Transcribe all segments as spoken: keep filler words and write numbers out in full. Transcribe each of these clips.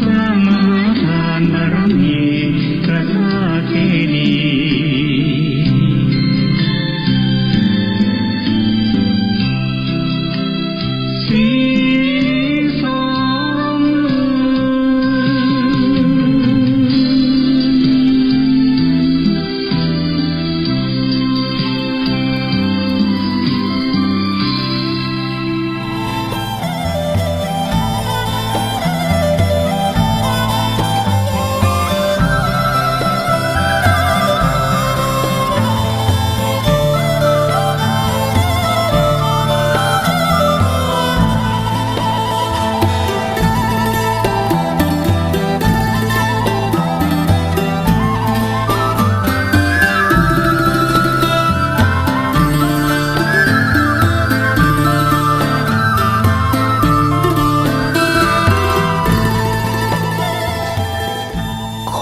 สร้างมหาทานบารมีพระธาตุเจดีย์ สีสอง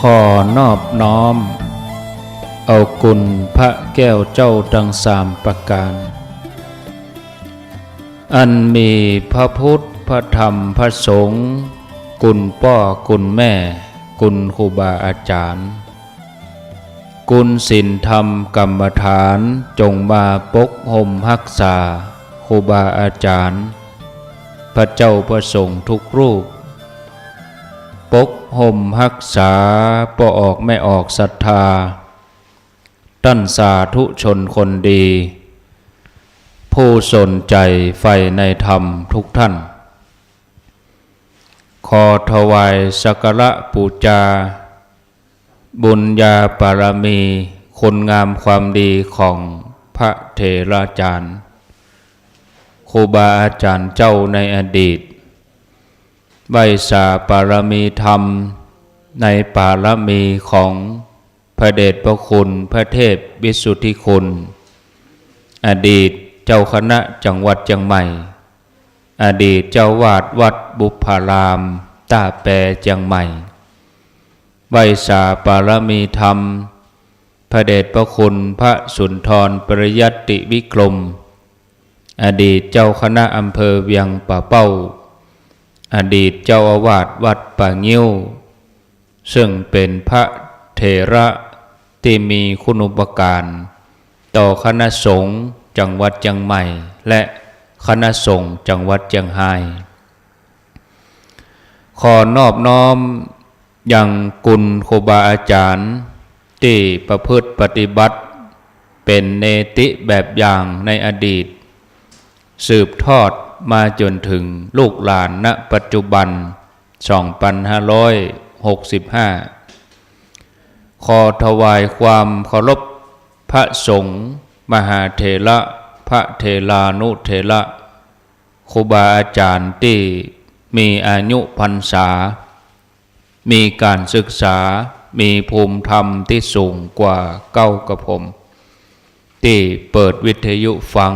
ขอนอบน้อมเอาคุณพระแก้วเจ้าทั้งสามประการ อันมีพระพุทธ พระธรรม พระสงฆ์ คุณป้อ คุณแม่ คุณครูบาอาจ๋ารย์ คุณศีลธรรมกรรมฐาน จงมาปกห่มฮักษาครูบาอาจ๋ารย์ พระเจ้าพระสงฆ์ทุกรูป ปกห่มฮักษาป้อออกแม่ออกศรัทธา ต้านสาธุชนคนดี ผู้สนใจ๋ใฝ่ในธรรมทุกท่าน ขอถวายสักการะปู๋จา บุญญาบารมี คุณงามความดีของพระเถราจ๋ารย์ ครูบาอาจ๋ารย์เจ้าในอดีต ไหว้สาบารมีธรรมในบารมีของพระเดชพระคุณพระเทพวิสุทธิคุณ อดีตเจ้าคณะจังหวัดเจียงใหม่ อดีตเจ้าอาวาสวัดบุพพารามต้าแปเจียงใหม่ ไหว้สาบารมีธรรม พระเดชพระคุณพระสุนทรปริยัติวิกรม อดีตเจ้าคณะอำเภอเวียงป่าเป้า อดีตเจ้าอาวาสวัดป่างิ้ว ซึ่งเป๋นพระเถระตี้มีคุณูปการต่อคณะสงฆ์จังหวัดเจียงใหม่ และคณะสงฆ์จังหวัดเจียงฮาย ขอนอบน้อมยังคุณครูบาอาจ๋ารย์ตี้ประพฤติปฏิบัติเป๋นเนติแบบอย่างในอดีต สืบทอดมาจ๋นเถิงลูกหลาน ณ ปัจจุบัน สองปันห้าร้อยหกสิบห้า ขอถวายความเคารพพระสงฆ์ มหาเถระ พระเถรานุเถระ ครูบาอาจ๋ารย์ตี้มีอายุพรรษา มีก๋านศึกษา มีภูมิธรรมตี้สูงกว่าเก๊ากระผม ตี้เปิดวิทยุฟัง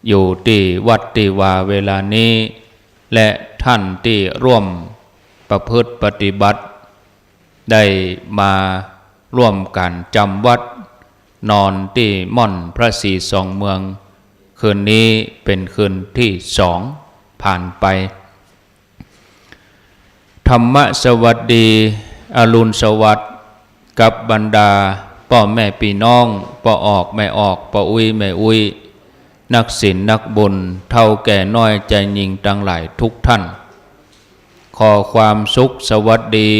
อยู่ตี้วัดตี้วาเวลานี้ และต้านตี้ร่วมประพฤติปฏิบัติ ได้มาร่วมกั๋นจ๋ำวัด นอนตี้ม่อนพระศรีสองเมือง คืนนี้เป๋นคืนตี้สองผ่านไป ธรรมะสวัสดี อรุณสวัสดิ์ กับบรรดาป้อแม่ปี้น้อง ป้อออกแม่ออก ป้ออุ๊ยแม่อุ๊ย นักศีลนักบุญ เฒ่าแก่น้อยจายญิงตังหลายทุกท่าน ขอความสุขสวัสดี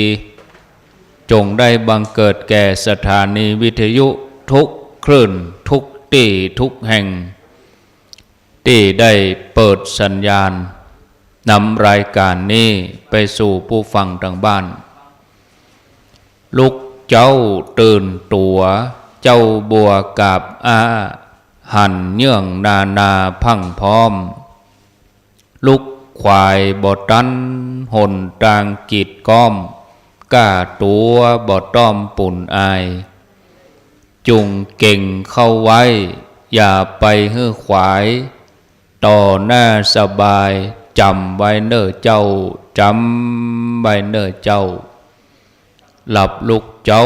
จงได้บังเกิดแก่สถานีวิทยุทุกคลื่น ทุกตี้ทุกแห่ง ตี้ได้เปิดสัญญาณ นำรายก๋านนี้ไปสู่ผู้ฟังตางบ้าน ลุกเจ๊าตื่นตั๋ว เจ๊าบัวกาบอ้า หันเยื่องนานาพรั่งพร้อม ลุกขวายบ่ตัน หนตางกีดก๊อม ก้าตั๋วบ่ต้อมปูนอาย จุ่งเก่งเข้าไว้ อย่าไปหื้อขวาย ต่อหน้าสบาย จ๋ำไว้เน่อเจ้า จ๋ำไว้เน่อเจ้า หลับลุกเจ๊า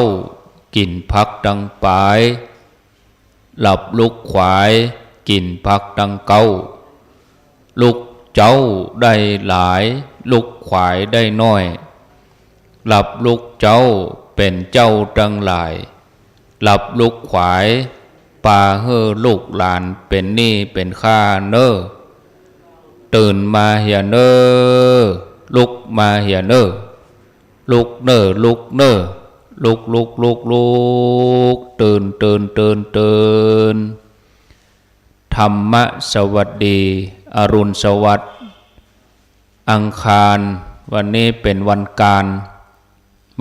กิ๋นผักตังป๋าย หลับลุกขวาย กิ๋นผักตังเก๊า ลุกเจ๊าได้หลาย ลุกขวายได้น้อย หลับลุกเจ๊าเป๋นเจ้าตังหลาย หลับลุกขวาย ปาหื้อลูกหลานเป๋นหนี้เป๋นข้าเน่อ ตื่นมาเหียเน่อ ลุกมาเหียเน่อ ลุกเน่อ ลุกเน่อ ลุก ลุก ลุก ลุก ตื่น ตื่น ตื่น ตื่น ธรรมสวัสดี อรุณสวัสดิ์ อังคาร วันนี้เป๋นวันกาญ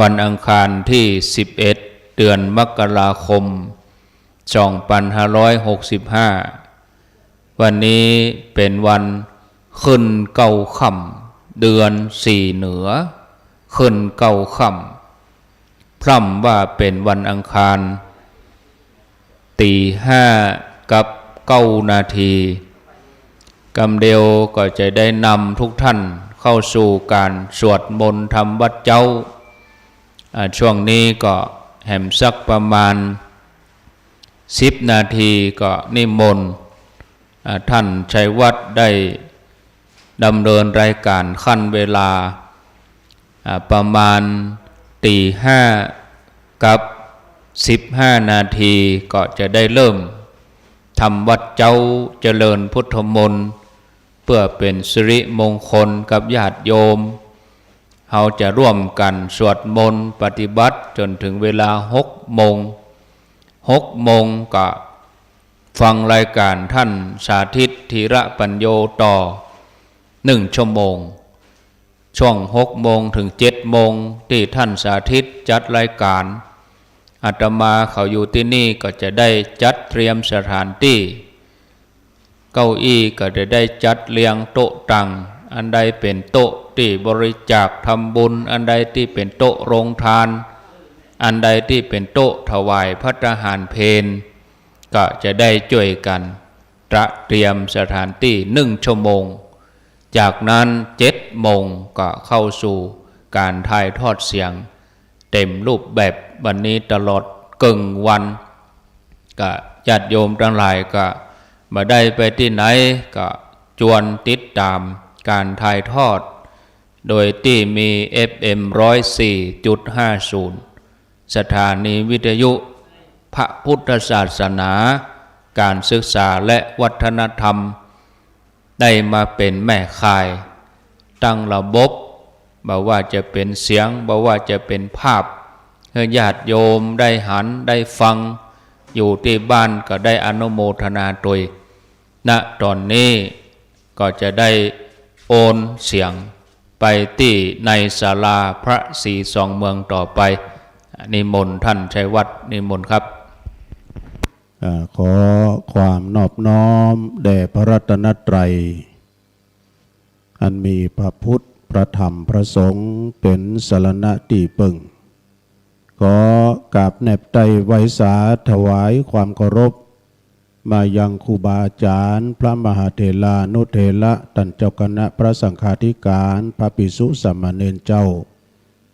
วันอังคารตี้สิบเอ็ด เดือนมกราคม สองปันห้าร้อยหกสิบห้า วันนี้เป๋นวันขึ้นเก้าค่ำ เดือนสี่เหนือ ขึ้นเก้าค่ำ พร่ำว่าเป๋นวันอังคาร ตี๋ห้ากับเก้านาที กำเดียวก็จะได้นำทุกท่านเข้าสู่ก๋านสวดมนต์ทำวัตรเจ๊า อ่า ช่วงนี้ก็แหมสักประมาณสิบนาทีก็นิมนต์ อ่า ท่านชัยวัฒน์ได้ดำเนินรายก๋านขั้นเวลา อ่า ประมาณตี๋ห้ากับสิบห้านาทีก็จะได้เริ่มทำวัตรเจ๊า เจริญพุทธมนต์ เปื้อเป๋นสิริมงคลกับญาติโยม เฮาจะร่วมกั๋นสวดมนต์ปฏิบัติจ๋นเถิงเวลาหกโมง หกโมงก็ฟังรายก๋านท่านสาธิต ธีระปัญโญ ต่อหนึ่งชั่วโมง ช่วงหกโมงเถิงเจ็ดโมงตี้ท่านสาธิตจัดรายก๋าน อาตมาเขาอยู่ตี้นี่ก็จะได้จัดเตรียมสถานตี้ เก้าอี้ก็จะได้จัดเรียงโต๊ะตัง อันใดเป๋นโต๊ะตี้บริจาคทำบุญ อันใดตี้เป๋นโต๊ะโรงทาน อันใดตี้เป๋นโต๊ะถวายภัตตาหารเพล ก็จะได้จ้วยกั๋นตระเตรียมสถานตี้หนึ่งชั่วโมง จากนั้นเจ็ดโมงก็เข้าสู่ก๋านถ่ายทอดเสียงเต็มรูปแบบ วันนี้ตลอดเกิ่งวัน ก็ญาติโยมตังหลายก็บ่ได้ไปตี้ไหน ก็จวนติดต๋ามก๋านถ่ายทอด โดยตี้มี เอฟเอ็ม ร้อยสี่จุดห้าศูนย์ สถานีวิทยุพระพุทธศาสนา ก๋านศึกษาและวัฒนธรรม ได้มาเป๋นแม่ข่าย ตั้งระบบ บ่ว่าจะเป๋นเสียง บ่ว่าจะเป๋นภาพ หื้อญาติโยมได้หันได้ฟัง อยู่ตี้บ้านก็ได้อนุโมทนาตวย ณ ต๋อนนี้ก็จะได้โอนเสียงไปตี้ในศาลาพระศรีสองเมืองต่อไป นิมนต์ท่านชัยวัฒน์ นิมนต์ครับ อ่า ขอความนอบน้อมแด่พระรัตนตรัย อันมีพระพุทธ พระธรรม พระสงฆ์ เป๋นสรณะตี้เปิ้ง ขอกราบแนบไต้ไหว้สาถวายความเคารพ มายังครูบาอาจ๋ารย์ พระมหาเถรานุเถระ ต้านเจ้าคณะพระสังฆาธิการ พระภิกษุสามเณรเจ้า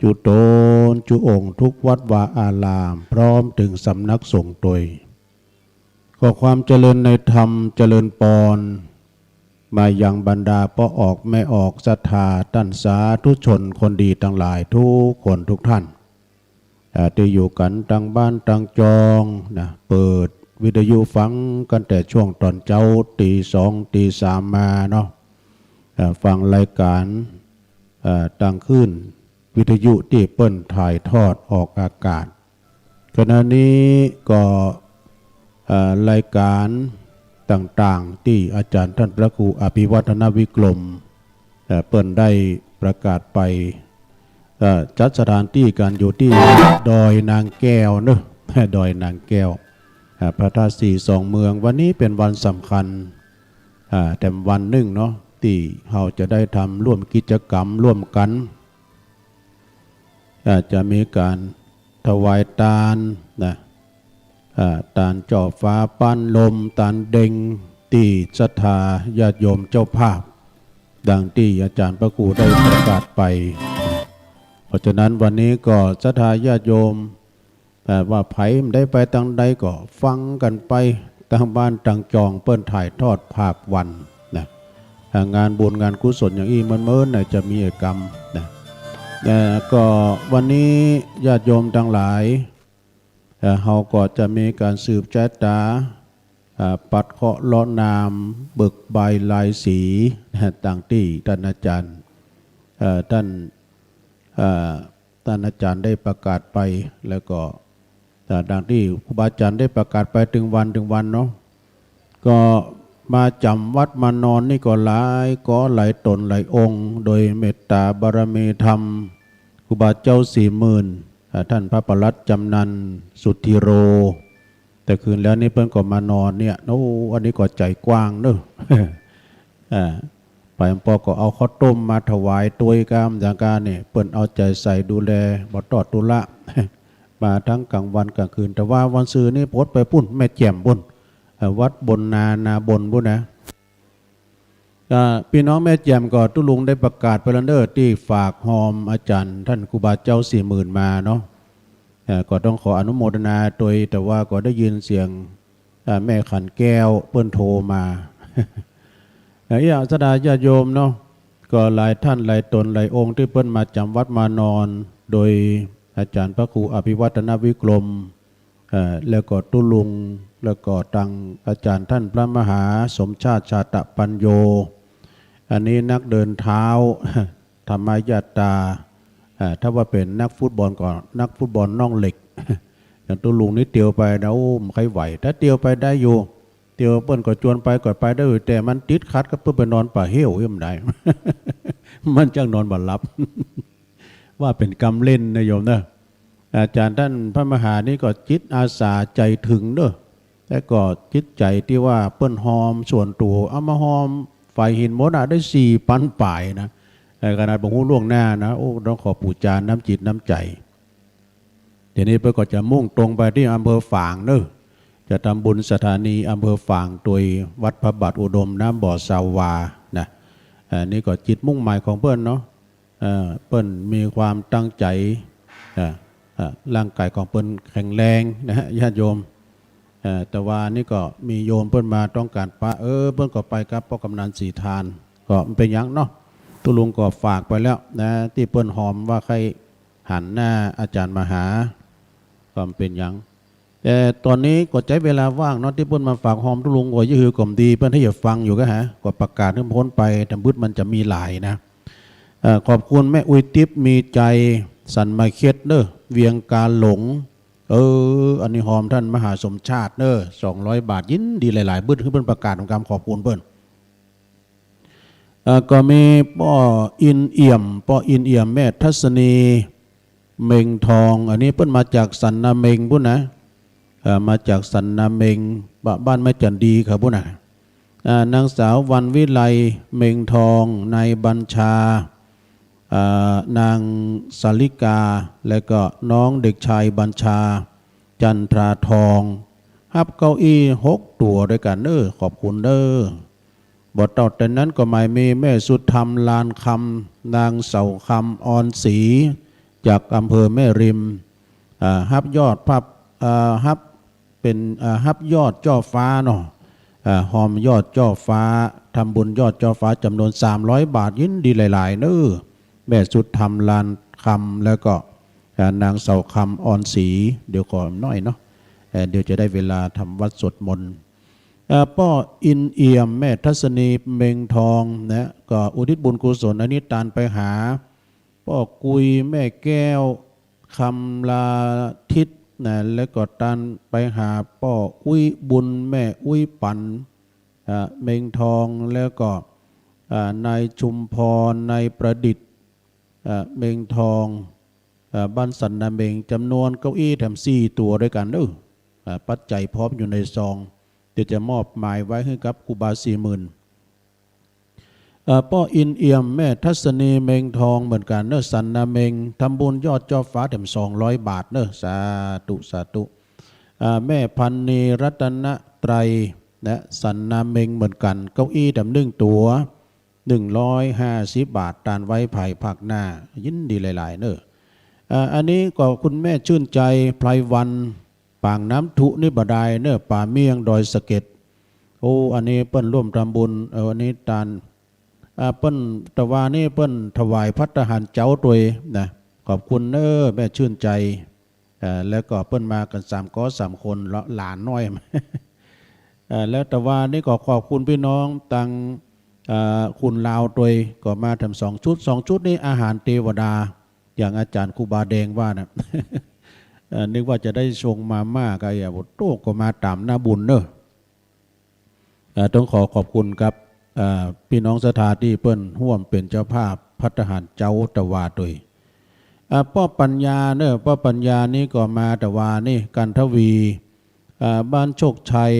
จุ๊ต๋นจุ๊องค์ กู้วัดวาอาราม พร้อมเถิงสำนักสงฆ์ตวย ขอความเจริญในธรรม เจริญปอน มายังบรรดาป้อออกแม่ออกศรัทธา ต้านสาธุชนคนดีตังหลายกู้คนกู้ต้าน อ่า ตี้อยู่กั๋นตางบ้านตางจองนะ เปิดวิทยุฟังกั๋นแต่ช่วงต๋อนเจ๊า ตี๋สอง ตี๋สามมาเนาะ อ่า ฟังรายก๋าน อ่า ตางคลื่นวิทยุตี้เปิ้นถ่ายทอดออกอากาศ ขณะนี้ก็ เอ่อ รายก๋านต่างๆ ตี้อาจ๋ารย์ต้านพระครูอภิวัฒนวิกรม เอ่อ เปิ้นได้ประกาศไป เอ่อ จัดสถานตี้กั๋นอยู่ตี้ดอยนางแก้วเนาะ ดอยนางแก้ว อ่า พระธาตุศรีสองเมือง วันนี้เป๋นวันสำคัญ อ่า แถมวันนึ่งเนาะ ตี้เฮาจะได้ทำร่วมกิจกรรมร่วมกั๋น อาจจะมีก๋านถวายตานนะ อ่า ตานจ่อฟ้าป้านลม ตานเด็ง ตี้ศรัทธาญาติโยมเจ้าภาพ ดังตี้อาจ๋ารย์พระครูได้ประกาศไป เพราะฉะนั้นวันนี้ก็ศรัทธาญาติโยม แต่ว่าใผบ่ได้ไปตางใดก็ฟังกั๋นไปตางบ้านตางจอง เปิ้นถ่ายทอดภาพวันนะ อ่า งานบุญงานกุศลอย่างอี้เมินๆ น่ะ จะมีกิจกรรมนะ เอ่อ ก็วันนี้ญาติโยมตังหลาย เอ่อ เฮาก็จะมีก๋านสืบจาต๋า เอ่อ ปัดเคราะห์เลาะนาม เบิกบานลายสี นะ ตางตี้ต้านอาจ๋ารย์ เอ่อ ต้าน เอ่อ ต้านอาจ๋ารย์ได้ประกาศไป แล้วก็ เอ่อ ตางตี้ครูบาอาจ๋ารย์ได้ประกาศไปตึงวันตึงวันเนาะ ก็มาจ๋ำวัดมานอนนี่ก็หลายก๊อหลายต๋นหลายองค์ โดยเมตต๋าบารมีธรรม ครูบาเจ้าสี่หมื่น อ่า ต้านพระประหลัดจำนัน สุทธิโร แต่คืนแล้วนี่เปิ้นก็มานอนเนี่ย โอ้ อันนี้ก็ใจ๋กว้างเนาะ อ่า ไปปอก็เอาข้าวต้มมาถวายตวยกำอย่างกาเนี่ย เปิ้นเอาใจ๋ใส่ดูแล บ่ตอดธุระ มาตึงก๋างวันก๋างคืน แต่ว่าวันซืนนี่ปดไปปุ้น แม่แจ่มปุ้น เอ่อ วัดบนนา นาบนปุ้นนะ ก็ปี้น้องแม่แจ่มก็ตุ๊ลุงได้ประกาศไปแล้วเน่อ ตี้ฝากฮอมอาจ๋ารย์ต้านครูบาเจ้าสี่หมื่นมาเนาะ เอ่อ ก็ต้องขออนุโมทนาตวย แต่ว่าก็ได้ยินเสียง เอ่อ แม่ขันแก้วเปิ้นโทรมา เอ่อ อย่างศรัทธาญาติโยมเนาะ ก็หลายต้านหลายต๋นหลายองค์ตี้เปิ้นมาจ๋ำวัดมานอน โดยอาจ๋ารย์พระครูอภิวัฒนวิกรม เอ่อ แล้วก็ตุ๊ลุง แล้วก็ตางอาจ๋ารย์ต้านพระมหาสมชาติชาตปัญโญ อันนี้นักเดินเท้า ธรรมยาตรา อ่า ถ้าว่าเป๋นนักฟุตบอลก็นักฟุตบอลน่องเหล็ก อย่างตุ๊ลุงนี่เตียวไปนะ โอ้ บ่ใค่ไหว ถ้าเตียวไปได้อยู่ เตียวเปิ้นก็จวนไปก็ไปได้อยู่ แต่มันติดขัดกับเปิ้นไปนอนป่าเหว บ่ได้ มันจั้งนอนบ่หลับ ว่าเป๋นกำเล่นนะโยมนะ อาจ๋ารย์ต้านพระมหานี่ก็จิตอาสาใจ๋เถิงเน่อ แล้วก็จิตใจ๋ตี้ว่าเปิ้นฮอมส่วนตั๋ว เอามาฮอมฝ่ายหินหมดอะ ได้สี่ปันป๋ายนะ เอ่อ ขนาดบ่ฮู้ล่วงหน้านะ โอ้ ต้องขอปู๋จาน้ำจิตน้ำใจ๋ เดี๋ยวนี้เปิ้นก็จะมุ่งตรงไปตี้อำเภอฝางเน่อ จะทำบุญสถานีอำเภอฝางตวยวัดพระบาทอุดมน้ำบ่อซาวานะ เอ่อ นี่ก็จิตมุ่งหมายของเปิ้นเนาะ เอ่อ เปิ้นมีความตั้งใจ๋ เอ่อ เอ่อ ร่างก๋ายของเปิ้นแข็งแรงนะฮะ ญาติโยม เอ่อ แต่ว่านี่ก็มีโยมเปิ้นมาต้องก๋านปะ เออ เปิ้นก็ไปกับป้อกำนันศรีทาน ก็บ่เป๋นหยังเนาะ ตุ๊ลุงก็ฝากไปแล้วนะ ตี้เปิ้นฮอมว่าใค่หันหน้าอาจ๋ารย์มหา ก็บ่เป๋นหยัง แต่ต๋อนนี้ก็ใจ๊เวลาว่างเนาะ ตี้เปิ้นมาฝากฮอมตุ๊ลุงก็อย่าหื้อก๋อมดี เปิ้นถ้าอยากฟังอยู่ก็หา ก็ประกาศหื้อพ้นไป ตำบึดมันจะมีหลายนะ เอ่อ ขอบคุณแม่อุ๊ยติ๊บมีใจ๋ สันมาเข็ดเน่อ เวียงกาหลง เออ อันนี้ฮอมต้านมหาสมชาติเน่อ สองร้อยบาท ยินดีหลายๆ บึดหื้อเปิ้นประกาศของกำขอบคุณเปิ้น เอ่อ ก็มีป้ออินเอี่ยม ป้ออินเอี่ยม แม่ทัศนี เม็งทอง อันนี้เปิ้นมาจากสันนาเม็งปุ้นนะ เอ่อ มาจากสันนาเม็ง บ้า- บ้านแม่จันดีเขาปุ้นนะ อ่า นางสาววรรณวิไล เม็งทอง นายบัญชา อ่า นางสาลิกา แล้วก็น้องเด็กชายบัญชา จันทราทอง ฮับเก้าอี้หกตั๋วด้วยกั๋นเน่อ ขอบคุณเน่อ บ่เต้าแต่นั้นก็หมายมีแม่สุธรรม ลานคำ นางเสาคำ ออนศรี จากอำเภอแม่ริม อ่า ฮับยอดพับ อ่า ฮับเป๋น อ่า ฮับยอดจ้อฟ้าเนาะ อ่า ฮอมยอดจ้อฟ้า ทำบุญยอดจ้อฟ้าจ๋ำนวนสามร้อยบาท ยินดีหลายๆ เน่อ แม่สุธรรม ลานคำ แล้วก็ อ่า นางเสาคำ ออนศรี เดี๋ยวก่อนหน้อยเนาะ เอ่อ เดี๋ยวจะได้เวลาทำวัตรสวดมนต์ เอ่อ ป้ออินเอี่ยม แม่ทัศนี เม็งทองนะ ก็อุทิศบุญกุศลอันนี้ตานไปหา ป้อกุย แม่แก้ว คำลาทิศนะ แล้วก็ตานไปหาป้ออุ๊ยบุญ แม่อุ๊ยปัน อ่า เม็งทอง แล้วก็ อ่า นายชุมพร นายประดิษฐ์ อ่า เม็งทอง อ่า บ้านสันนาเม็ง จ๋ำนวนเก้าอี้แถมสี่ตั๋วด้วยกั๋นเน่อ อ่า ปัจจัยพร้อมอยู่ในซอง เดี๋ยวจะมอบหมายไว้หื้อกับครูบาสี่หมื่น เอ่อ ป้ออินเอี่ยม แม่ทัศนี เม็งทองเหมือนกั๋นเน่อ สันนาเม็ง ทำบุญยอดจ้อฟ้าแถมสองร้อยบาทเน่อ สาธุ สาธุ อ่า แม่พันนี รัตนตรัย นะ สันนาเม็งเหมือนกั๋น เก้าอี้แถมหนึ่งตั๋ว หนึ่งร้อยห้าสิบบาท ตานไว้ภายภาคหน้า ยินดีหลายๆ เน่อ อ่า อันนี้ก็คุณแม่ชื่นใจ ไพรวรรณ ปางน้ำทุนี่บ่ดายเน่อ ป่าเมี่ยง ดอยสะเก็ด โอ้ อันนี้เปิ้นร่วมทำบุญ เออ อันนี้ตาน อ่า เปิ้น ตะวานี้เปิ้นถวายภัตตาหารเจ๊าตวยนะ ขอบคุณเน้อแม่ชื่นใจ เอ่อ แล้วก็เปิ้นมากั๋นสามก๊อสามคน หลานน้อย เอ่อ แล้วตะวานี้ก็ขอบคุณปี้น้องตัง เอ่อ ขุนลาวตวย ก็มาแถมสองชุด สองชุดนี้อาหารเตวดา อย่างอาจ๋ารย์ครูบาแดงว่านะ เอ่อ นึกว่าจะได้ชงมาม่าก็อย่า โอ้โต้ ก็มาต๋ามหน้าบุญเน้อ เอ่อ ต้องขอขอบคุณครับ เอ่อ ปี้น้องศรัทธาตี้เปิ้นฮ่วมเป๋นเจ้าภาพภัตตาหารเจ๊าตะวาตวย อ่า ป้อปัญญาเน้อ ป้อปัญญานี้ก็มาตะวานี้ กันทวี อ่า บ้านโชคชัย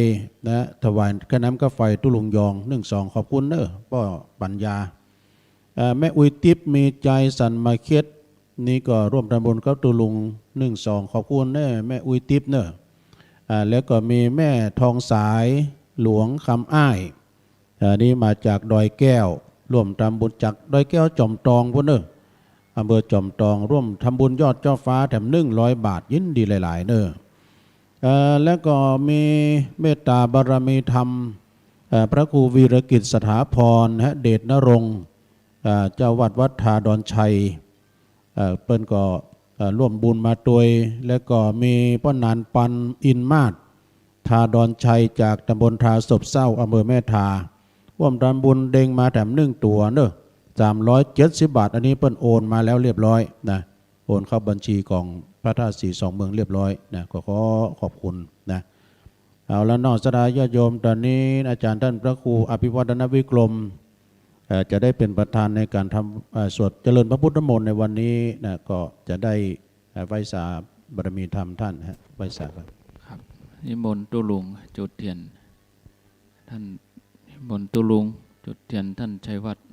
นะ ถวายค่าน้ำค่าไฟตุ๊ลุงยอง นึ่งสอง ขอบคุณเน้อ ป้อปัญญา เอ่อ แม่อุ๊ยติ๊บมีใจ๋สันมาเข็ด นี่ก็ร่วมทำบุญกับตุ๊ลุง นึ่งสอง ขอบคุณเน้อ แม่อุ๊ยติ๊บเน้อ อ่า แล้วก็มีแม่ทองสาย หลวงคำอ้าย อ่า นี่มาจากดอยแก้ว ร่วมทำบุญจากดอยแก้วจอมตองปู๊นเน้อ อำเภอจอมตอง ร่วมทำบุญยอดเจ้าฟ้าแถม นึ่งร้อยบาท ยินดีหลายๆ เน้อ เอ่อ แล้วก็มีเมตตาบารมีธรรม เอ่อ พระครูวีรกิจสถาพร ฮะ เดชนรงค์ เอ่อ เจ้าวัดวัดทาดอนชัย เอ่อ เปิ้นก็ เอ่อ ร่วมบุญมาตวย แล้วก็มีป้อหนานปัน อินมาศ ทาดอนชัย จากตำบลทาสบเศร้า อำเภอแม่ทา ร่วมทำบุญเด็งมาแถมนึ่งตั๋วเน้อ สามร้อยเจ็ดสิบบาท อันนี้เปิ้นโอนมาแล้วเรียบร้อยนะ โอนเข้าบัญชีของพระธาตุศรีสองเมืองเรียบร้อยนะ ก็ขอขอบคุณนะ เอาละเนาะ ศรัทธาญาติโยม ต๋อนนี้อาจ๋ารย์ต้านพระครูอภิวัฒนวิกรม เอ่อ จะได้เป๋นประธานในก๋านทำ เอ่อ สวดเจริญพระพุทธมนต์ในวันนี้นะ ก็จะได้ เอ่อ ไหว้สาบารมีธรรมต้านฮะ ไหว้สาครับ ครับ นิมนต์ตุ๊ลุงจุดเตียน ต้าน นิมนต์ตุ๊ลุงจุดเตียน ต้านชัยวัฒน์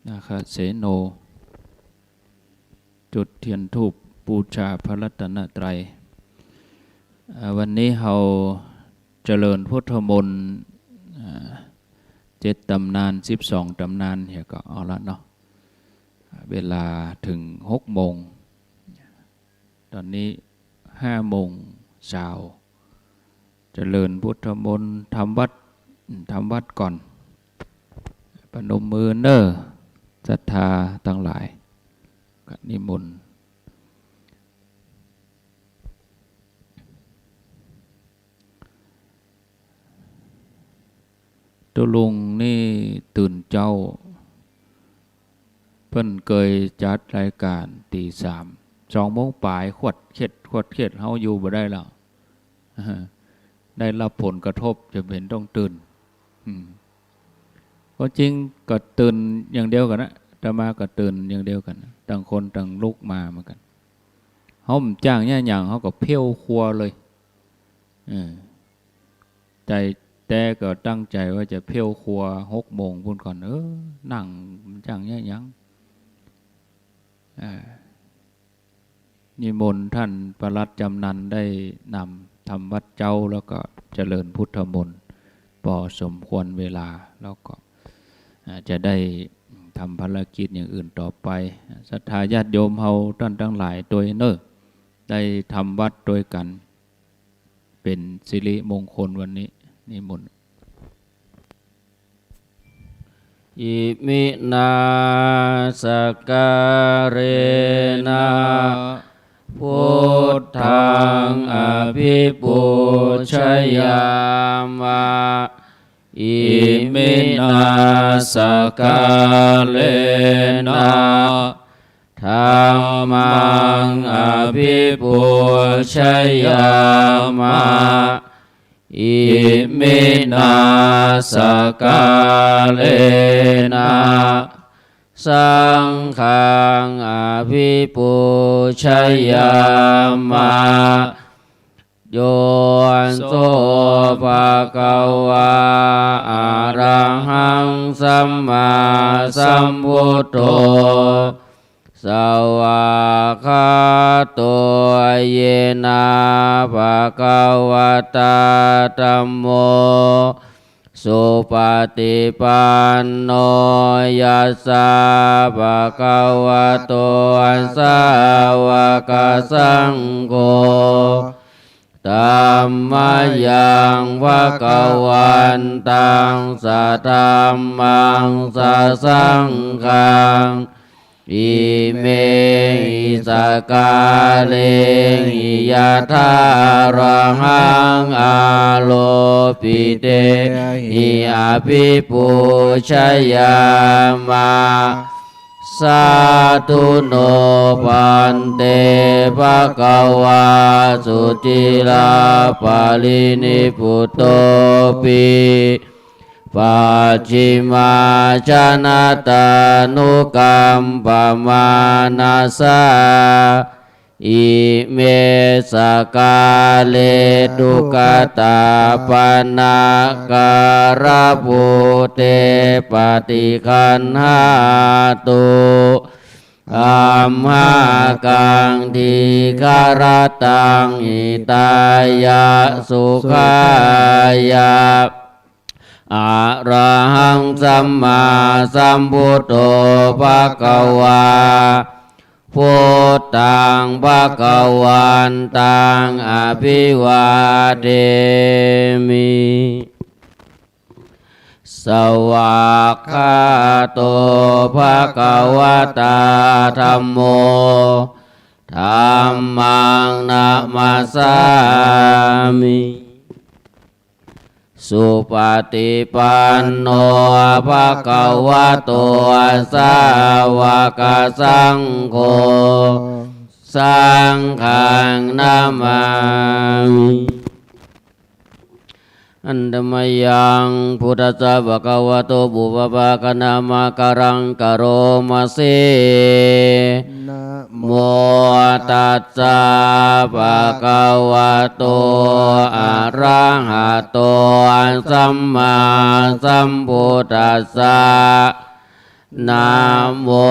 นาคเสโน จุดเตียนธูปบูชาพระรัตนตรัย เอ่อ วันนี้เฮาเจริญพุทธมนต์ เอ่อ เจ็ดต๋ำนาน สิบสองต๋ำนาน เหียก็เอาละเนาะ เวลาเถิงหกโมง ต๋อนนี้ห้าโมงซาว เจริญพุทธมนต์ ทำวัตร ทำวัตรก่อน ประนมมือเน้อ ศรัทธาตังหลาย ก็นิมนต์ ตุ๊ลุงนี่ตื่นเจ๊า เปิ้นเกยจัดรายก๋านตี๋สาม สองโมงป๋าย ขวัดเข็ด ขวัดเข็ด เฮาอยู่บ่ได้แล้ว ได้รับผลกระทบ จ๋ำเป๋นต้องตื่น อืม ความจริงก็ตื่นอย่างเดียวกั๋นนะ อาตมาก็ตื่นอย่างเดียวกั๋นนะ ต่างคนต่างลุกมาเหมือนกั๋น เฮาบ่จ้างเยียะหยัง เฮาก็เพลวครัวเลย เออ ใจ๋แต๊ก็ตั้งใจ๋ว่าจะเพลวครัวหกโมงปู๊นก่อน เออ นั่งบ่จ้างเยียะหยัง เออ นิมนต์ต้านปลัดจ๋ำนันได้นำทำวัตรเจ๊า แล้วก็เจริญพุทธมนต์ ปอสมควรเวลา แล้วก็ อ่า จะได้ทำภารกิจอย่างอื่นต่อไป ศรัทธาญาติโยมเฮาต้านตังหลายตวยเน้อ ได้ทำวัตรตวยกั๋น เป๋นสิริมงคลวันนี้ นิมนต์ อิมินา สกาเรนะ พุทธัง อภิปูชยามะ อิมินา สกาเรนะ ธัมมัง อภิปูชยามะ อิมินา สกาเรนะ สังฆัง อภิปูชยามะ โย โส ภะคะวา อะระหัง สัมมาสัมพุทโธ สวากขาโต เยนะ ภะคะวะตา ธัมโม สุปะฏิปันโน ยัสสะ ภะคะวะโต สาวะกะสังโฆ Dhammayaṃ bhagavantaṃ sadhammaṃ sasaṅghaṃ, imehi sakkārehi yathārahaṃ āropitehi abhipūjayāma. Sādhu no bhante bhagavā suciraparinibbutopi, pacchimājanatānukampamānasā, ime sakkāre duggatapaṇṇākārabhūte paṭiggaṇhātu amhākaṃ dīgharattaṃ hitāya sukhāya. Arahaṃ sammāsambuddho bhagavā, buddhaṃ bhagavantaṃ abhivādemi. Svākkhāto bhagavatā dhammo, dhammaṃ namassāmi. Supaṭipanno bhagavato sāvakasaṅgho, saṅghaṃ namāmi. Handa mayaṃ buddhassa bhagavato pubbabhāganamakāraṃ karoma se. Namo tassa bhagavato arahato sammāsambuddhassa. Namo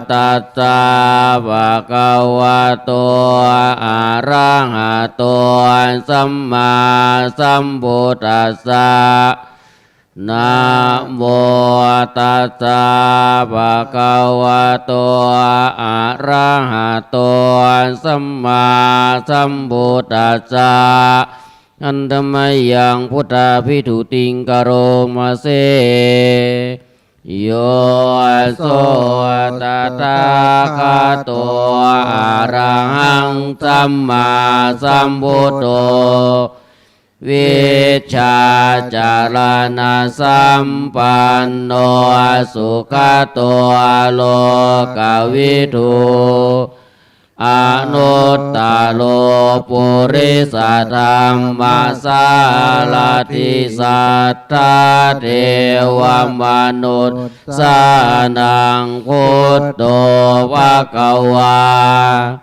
tassa bhagavato arahato sammāsambuddhassa. Namo tassa bhagavato arahato sammāsambuddhassa. Handa mayaṃ buddhābhistutiṃ karoma se. Yo so tathāgato arahaṃ sammāsambuddho, vijjācaraṇasampanno sugato lokavidū, anuttaro purisadammasārathi satthā devamanussānaṃ buddho bhagavā.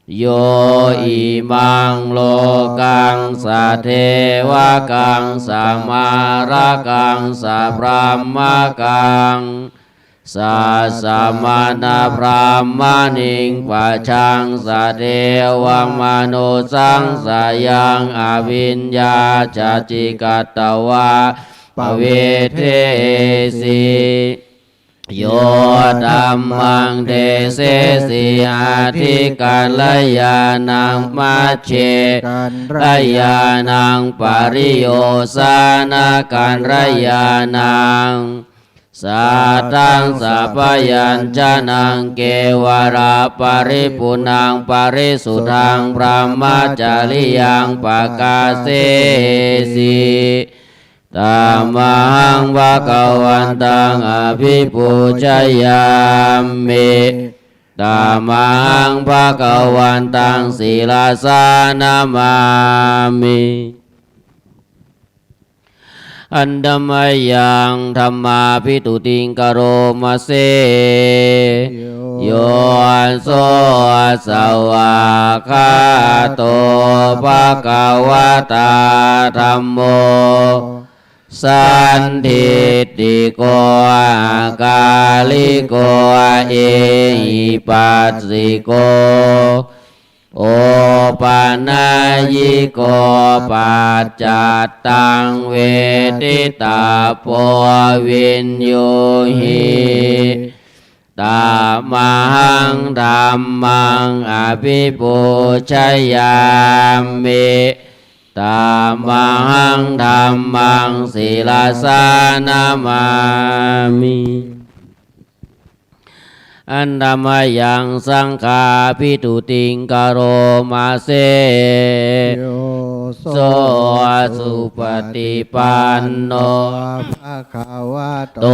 Yo imaṃ lokaṃ sadevakaṃ samārakaṃ sabrahmakaṃ sasamaṇabrāhmaṇiṃ pajaṃ sadevamanussānaṃ sayaṃ abhiññācakkhī katvā pavedesi. Yo dhammaṃ desesi atthi kalyāṇaṃ majjhe kalyāṇaṃ pariyosānakalyāṇaṃ saddaṃ sabyañjanaṃ kevalaparipuṇṇaṃ parisuddhaṃ brahmacariyaṃ pakāsesi. Tamahaṃ bhagavantaṃ abhipūjayāmi. Tamahaṃ bhagavantaṃ sirasā namāmi. Handa mayaṃ dhammābhistutiṃ karoma se. Yo so svākkhāto bhagavatā dhammo, sandiṭṭhiko akāliko ehipassiko opanayiko paccattaṃ veditabbo viññūhi. Tamahaṃ dhammaṃ abhipūjayāmi. Tamahaṃ dhammaṃ sirasā namāmi. Handa mayaṃ saṅghābhitūtiṃ karoma se. Yo so supaṭipanno bhagavato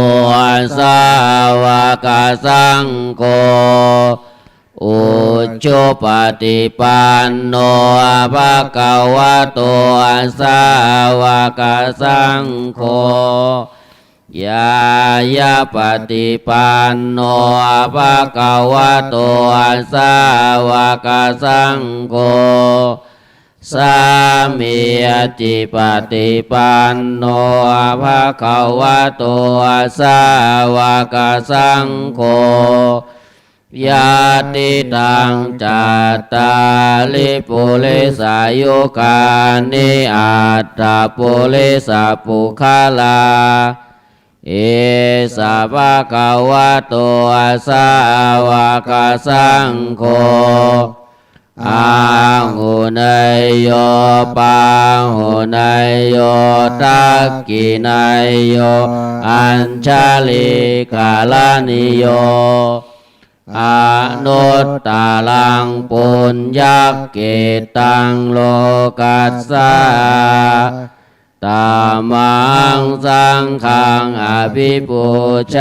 sāvakasaṅgho, ujupaṭipanno bhagavato sāvakasaṅgho, ñāyapaṭipanno bhagavato sāvakasaṅgho, sāmīcipaṭipanno bhagavato sāvakasaṅgho, yadidaṃ cattāri purisayugāni aṭṭha purisapuggalā, esa bhagavato sāvakasaṅgho, āhuneyyo pāhuneyyo dakkhiṇeyyo añjalikaraṇīyo, anuttaraṃ puññakkhettaṃ lokassa. Tamahaṃ saṅghaṃ abhipūjayāmi.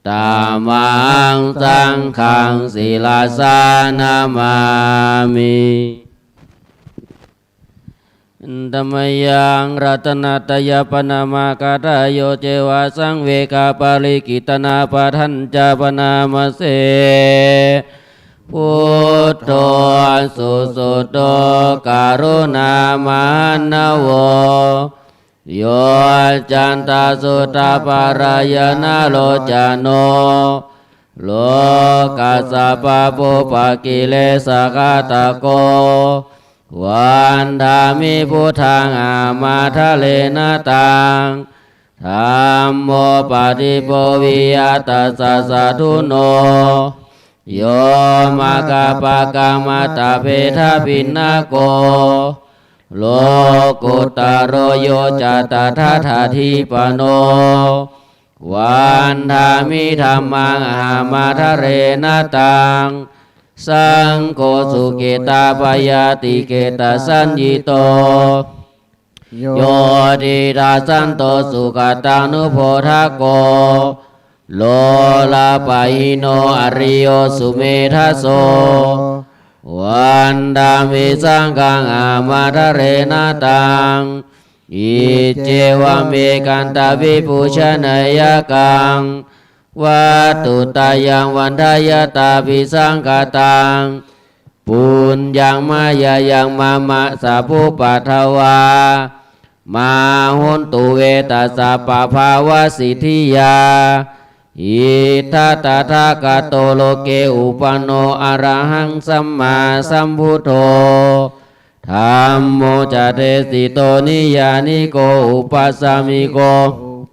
Tamahaṃ saṅghaṃ sirasā namāmi. Handa mayaṃ ratanattayaparamakātāyo ceva saṃvegaparikittanapadañca paṇāma se. Buddho susuddho karuṇāmahaṇṇavo, yoccantasuddhaparāyanalocano, lokassa pāpūpakilesaghātako, vandāmi buddhaṃ ahaṃ ādarena taṃ. Dhammo paṭibbojiyā tassa satthuno, yo maggappakamatapetabhinnako, lokuttaro yo ca tadathaddhipano, vandāmi dhammaṃ ahaṃ ādarena taṃ. Saṅgho sukhetappayātikhettasaññito, yo diṭṭhasanto sugatānubodhako, lolapahīno ariyo sumedhaso, vandāmi saṅghaṃ ahaṃ ādarena taṃ. Iccevamekantaṃ vibhūjanayakkhaṃ, vatthuttayaṃ vandayattābhisaṅkhataṃ, puññaṃ mayā yaṃ mama sabbupaddavā, mā hontu ve tassa pabhāvasiddhiyā. Idha tathāgato loke uppanno arahaṃ sammāsambuddho, dhammo ca desito niyyāniko uppasamiko,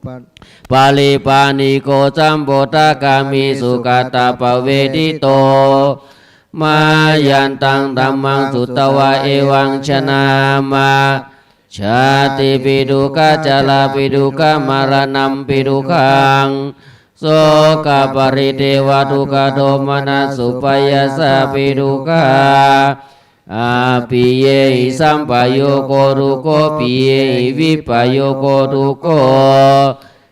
paribbāṇiko sambodhagāmi sugatāppavedito. Mayantaṃ dhammaṃ sutvā evaṃ janāma, jātipi dukkhā jarāpi dukkhā maraṇampi dukkhaṃ, sokaparidevadukkhadomanassupāyāsāpi dukkhā, appiyehi sampayogo dukkho, piyehi vippayogo dukkho,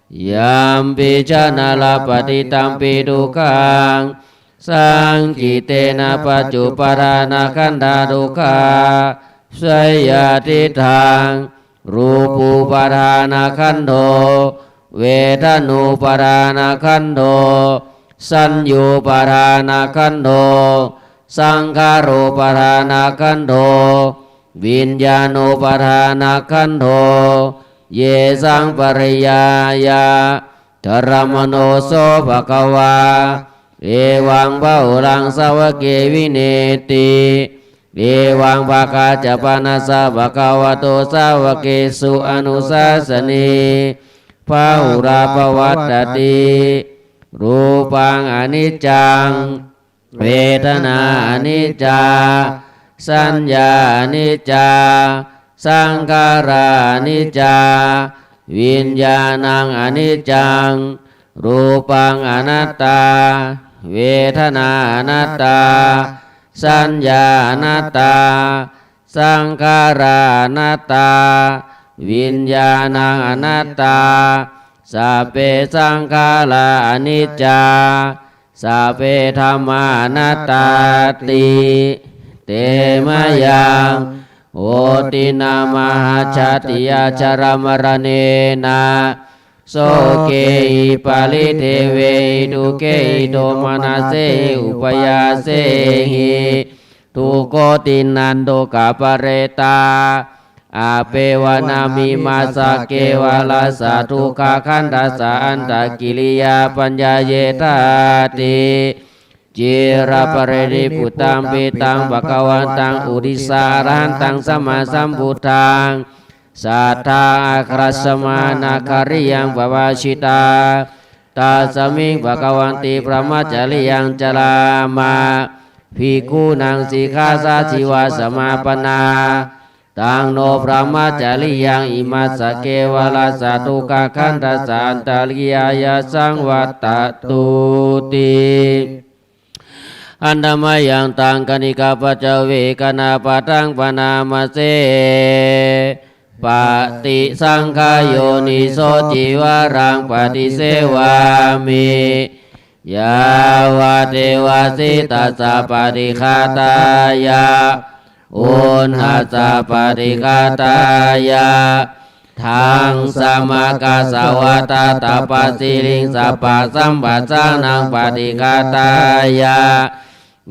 yampicchaṃ na labhati tampi dukkhaṃ, saṅkhittena pañcupādānakkhandhā dukkhā. Seyyathidaṃ, rūpūpādānakkhandho, vedanūpādānakkhandho, saññūpādānakkhandho, saṅkhārūpādānakkhandho, viññāṇūpādānakkhandho, yesaṃ pariyāyā, taramano so bhagavā, evaṃ bahulaṃ sāvake vinetti, evaṃ bhāgā ca panassa bhagavato sāvakesu anusāsanī, bahulā pavattati. Rūpaṃ aniccaṃ, vedanā aniccā, สัญญาอนิจจา สังขารอนิจจา วิญญาณังอนิจจัง รูปังอนัตตา เวทนาอนัตตา สัญญาอนัตตา สังขารานัตตา วิญญาณังอนัตตา สัพเพสังขาราอนิจจา สัพเพธัมมาอนัตตาติ เต มะยัง โหติ นามหัจฉติ อัจฉรมรเณนะ โสเกหิ ปริเทเวหิ ทุกเขหิ โทมนัสเสหิ อุปายาเสหิ ทุกโขติ นัน ทุกขปะเรตา อะเปวะ นามิมัสสะ เกวะรัสสะ ทุกขขันธัสสะ อันตกิริยาปัญญาเยธาติ จิรปรินิพพุตัง ปิตัง ภะคะวันตัง อุตติสสะ อะระหันตัง สัมมาสัมพุทธัง สัตถาอะครัสสะ มานะกะริยัง ปะวาชิตา ตัสสะมิง ภะคะวันติ บรมจริยัง จารามะ ภิกขุนัง สิกขาสะ สิวาสะ สมาปะนา ตัง โน บรมจริยัง อิมัสสะ เกวะรัสสะ ทุกขขันธัสสะ อันตกิริยายะ สังวัตตะตุติ หันตะ มะยัง ตัง ขณિกาปัจจเวกขณปาทัง ปะนามะเส ปะติสังขาโยนิโส จิวารัง ปะติเสวามิ ยาวะเตวะ สิตัสสะ ปะติฆาตายะ อุณหัสสะ ปะติฆาตายะ ทังสะมะกัสสะวะ ตะตะปะสิริง สัปปะสัมปัสสานัง ปะติฆาตายะ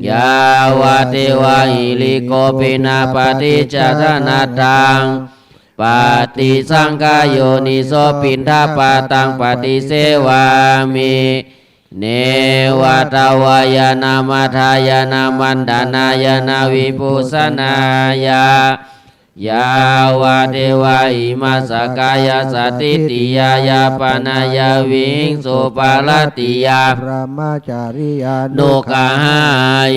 ยาวะเตวะ หิริโกปินะ ปะติจจานะทัง ปะติสังขาโยนิโส ปิณฑปาตัง ปะติเสวามิ เนวะทะวายะนะ มัฏฐายะนะ มัณฑนายะนะ วิภูสะนายะ ยาวะเตวะ อิมัสสะ กายัสสะ ทิฏฐิยา ยาปะนายะ วิหิงสุปะรัตติยา บรมจริยานุกขหา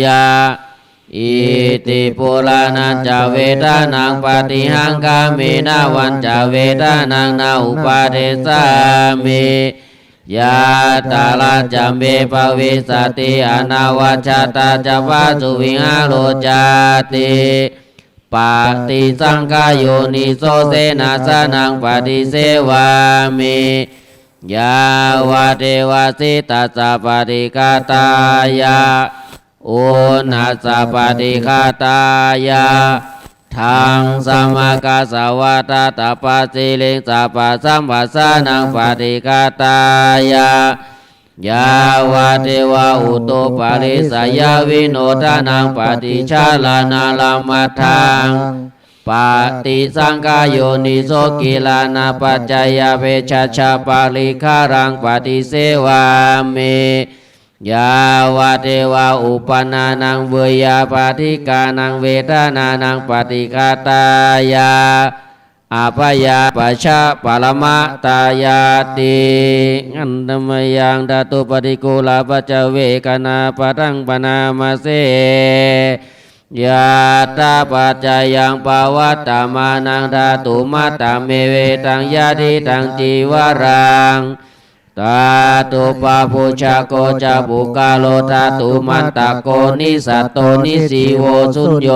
ยะ อิติปุราณัญจะ เวทะนัง ปะทิหังคามิ นะวัญจะ เวทะนัง นะอุปะเดสสามิ ยัตถะรัจจัมเปะ ภะวิสสะติ อะนะวัชชะตา จะ ปะสุวิหาโรจาติ ปะติสังขาโยนิโส เสนาสะนัง ปะติเสวามิ ยาวะเตวะ สิตัสสะ ปะติฆาตายะ อุณหัสสะ ปะติฆาตายะ ทังสะมะกัสสะวะ ตะตะปะสิริง สัปปะสัมปัสสานัง ปะติฆาตายะ ยาวะเตวะ อุตุปะริสะยะ วิโนทะนัง ปะติชาระณะละมัฏฐัง ปะติสังขาโยนิโส กิรานะปัจจยะ เวชชะปะริฆารัง ปะติเสวามิ ยาวะเตวะ อุปปะนานัง เวยาปาทิกานัง เวทะนานัง ปะติฆาตายะ อะพยาปะชะปะละมะตายาติ หันตะ มะยัง ทาตุปะติกูละ ปัจจเวกขณปาทัง ปะนามะเส ยัตถะปัจจยัง ปะวัตตะมานัง ทาตุมัตตะเม เวทัง ยะทิตัง จีวะรัง ทาตุปะปุจจะโก จะ ปุคคะโล ทาตุมันตะโก นิสสัตโต นิสสีโว สุญโญ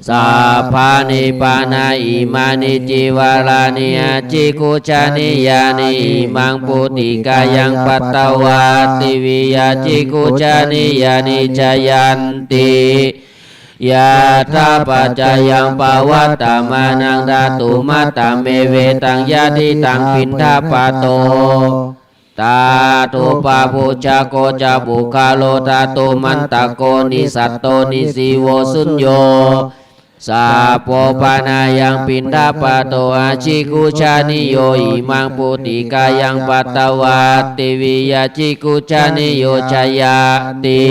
สัพพานิปปานา อิมานิ จีวะรานิ อะจิคุจฉานิยานิ อิมัง ปุตติกายัง ปัตตวาติ วิยา จิคุจฉานิยานิ จายันติ ยัตถะปัจจยัง ปะวัตตะมานัง ทาตุมัตตะเม เวทัง ยะทิตัง ปิณฑปาโต ทาตุปะปุจจะโก จะ ปุคคะโล ทาตุมันตะโก นิสสัตโต นิสสีโว สุญโญ สัพโพปานายัง ปิณฑปาโต อะจิคุจฉานิโย อิมัง ปุตติกายัง ปัตตวาติ วิยา จิคุจฉานิโย จายันติ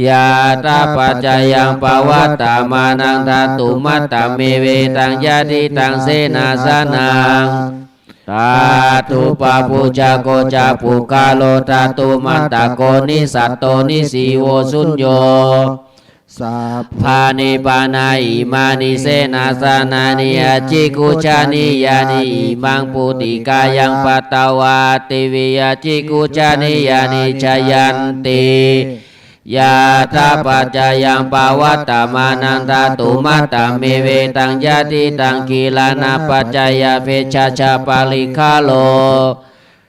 ยัตถะปัจจยัง ปะวัตตะมานัง ทาตุมัตตะเม เวทัง ยะทิตัง เสนาสะนัง ทาตุปะปุจจะโก จะ ปุคคะโล ทาตุมันตะโก นิสสัตโต นิสสีโว สุญโญ Sabbū pāṇī pāṇā imāni senāsanāni aṭṭhikūṭanīyāni imaṃ pūtikāyaṃ patvā tiviyaṭṭhikūṭanīyāni jayanti. Yathāpaccayaṃ pavattamānaṃ dhātumattamevetaṃ yadidaṃ gilānapaccayabhesajjaparikkhāro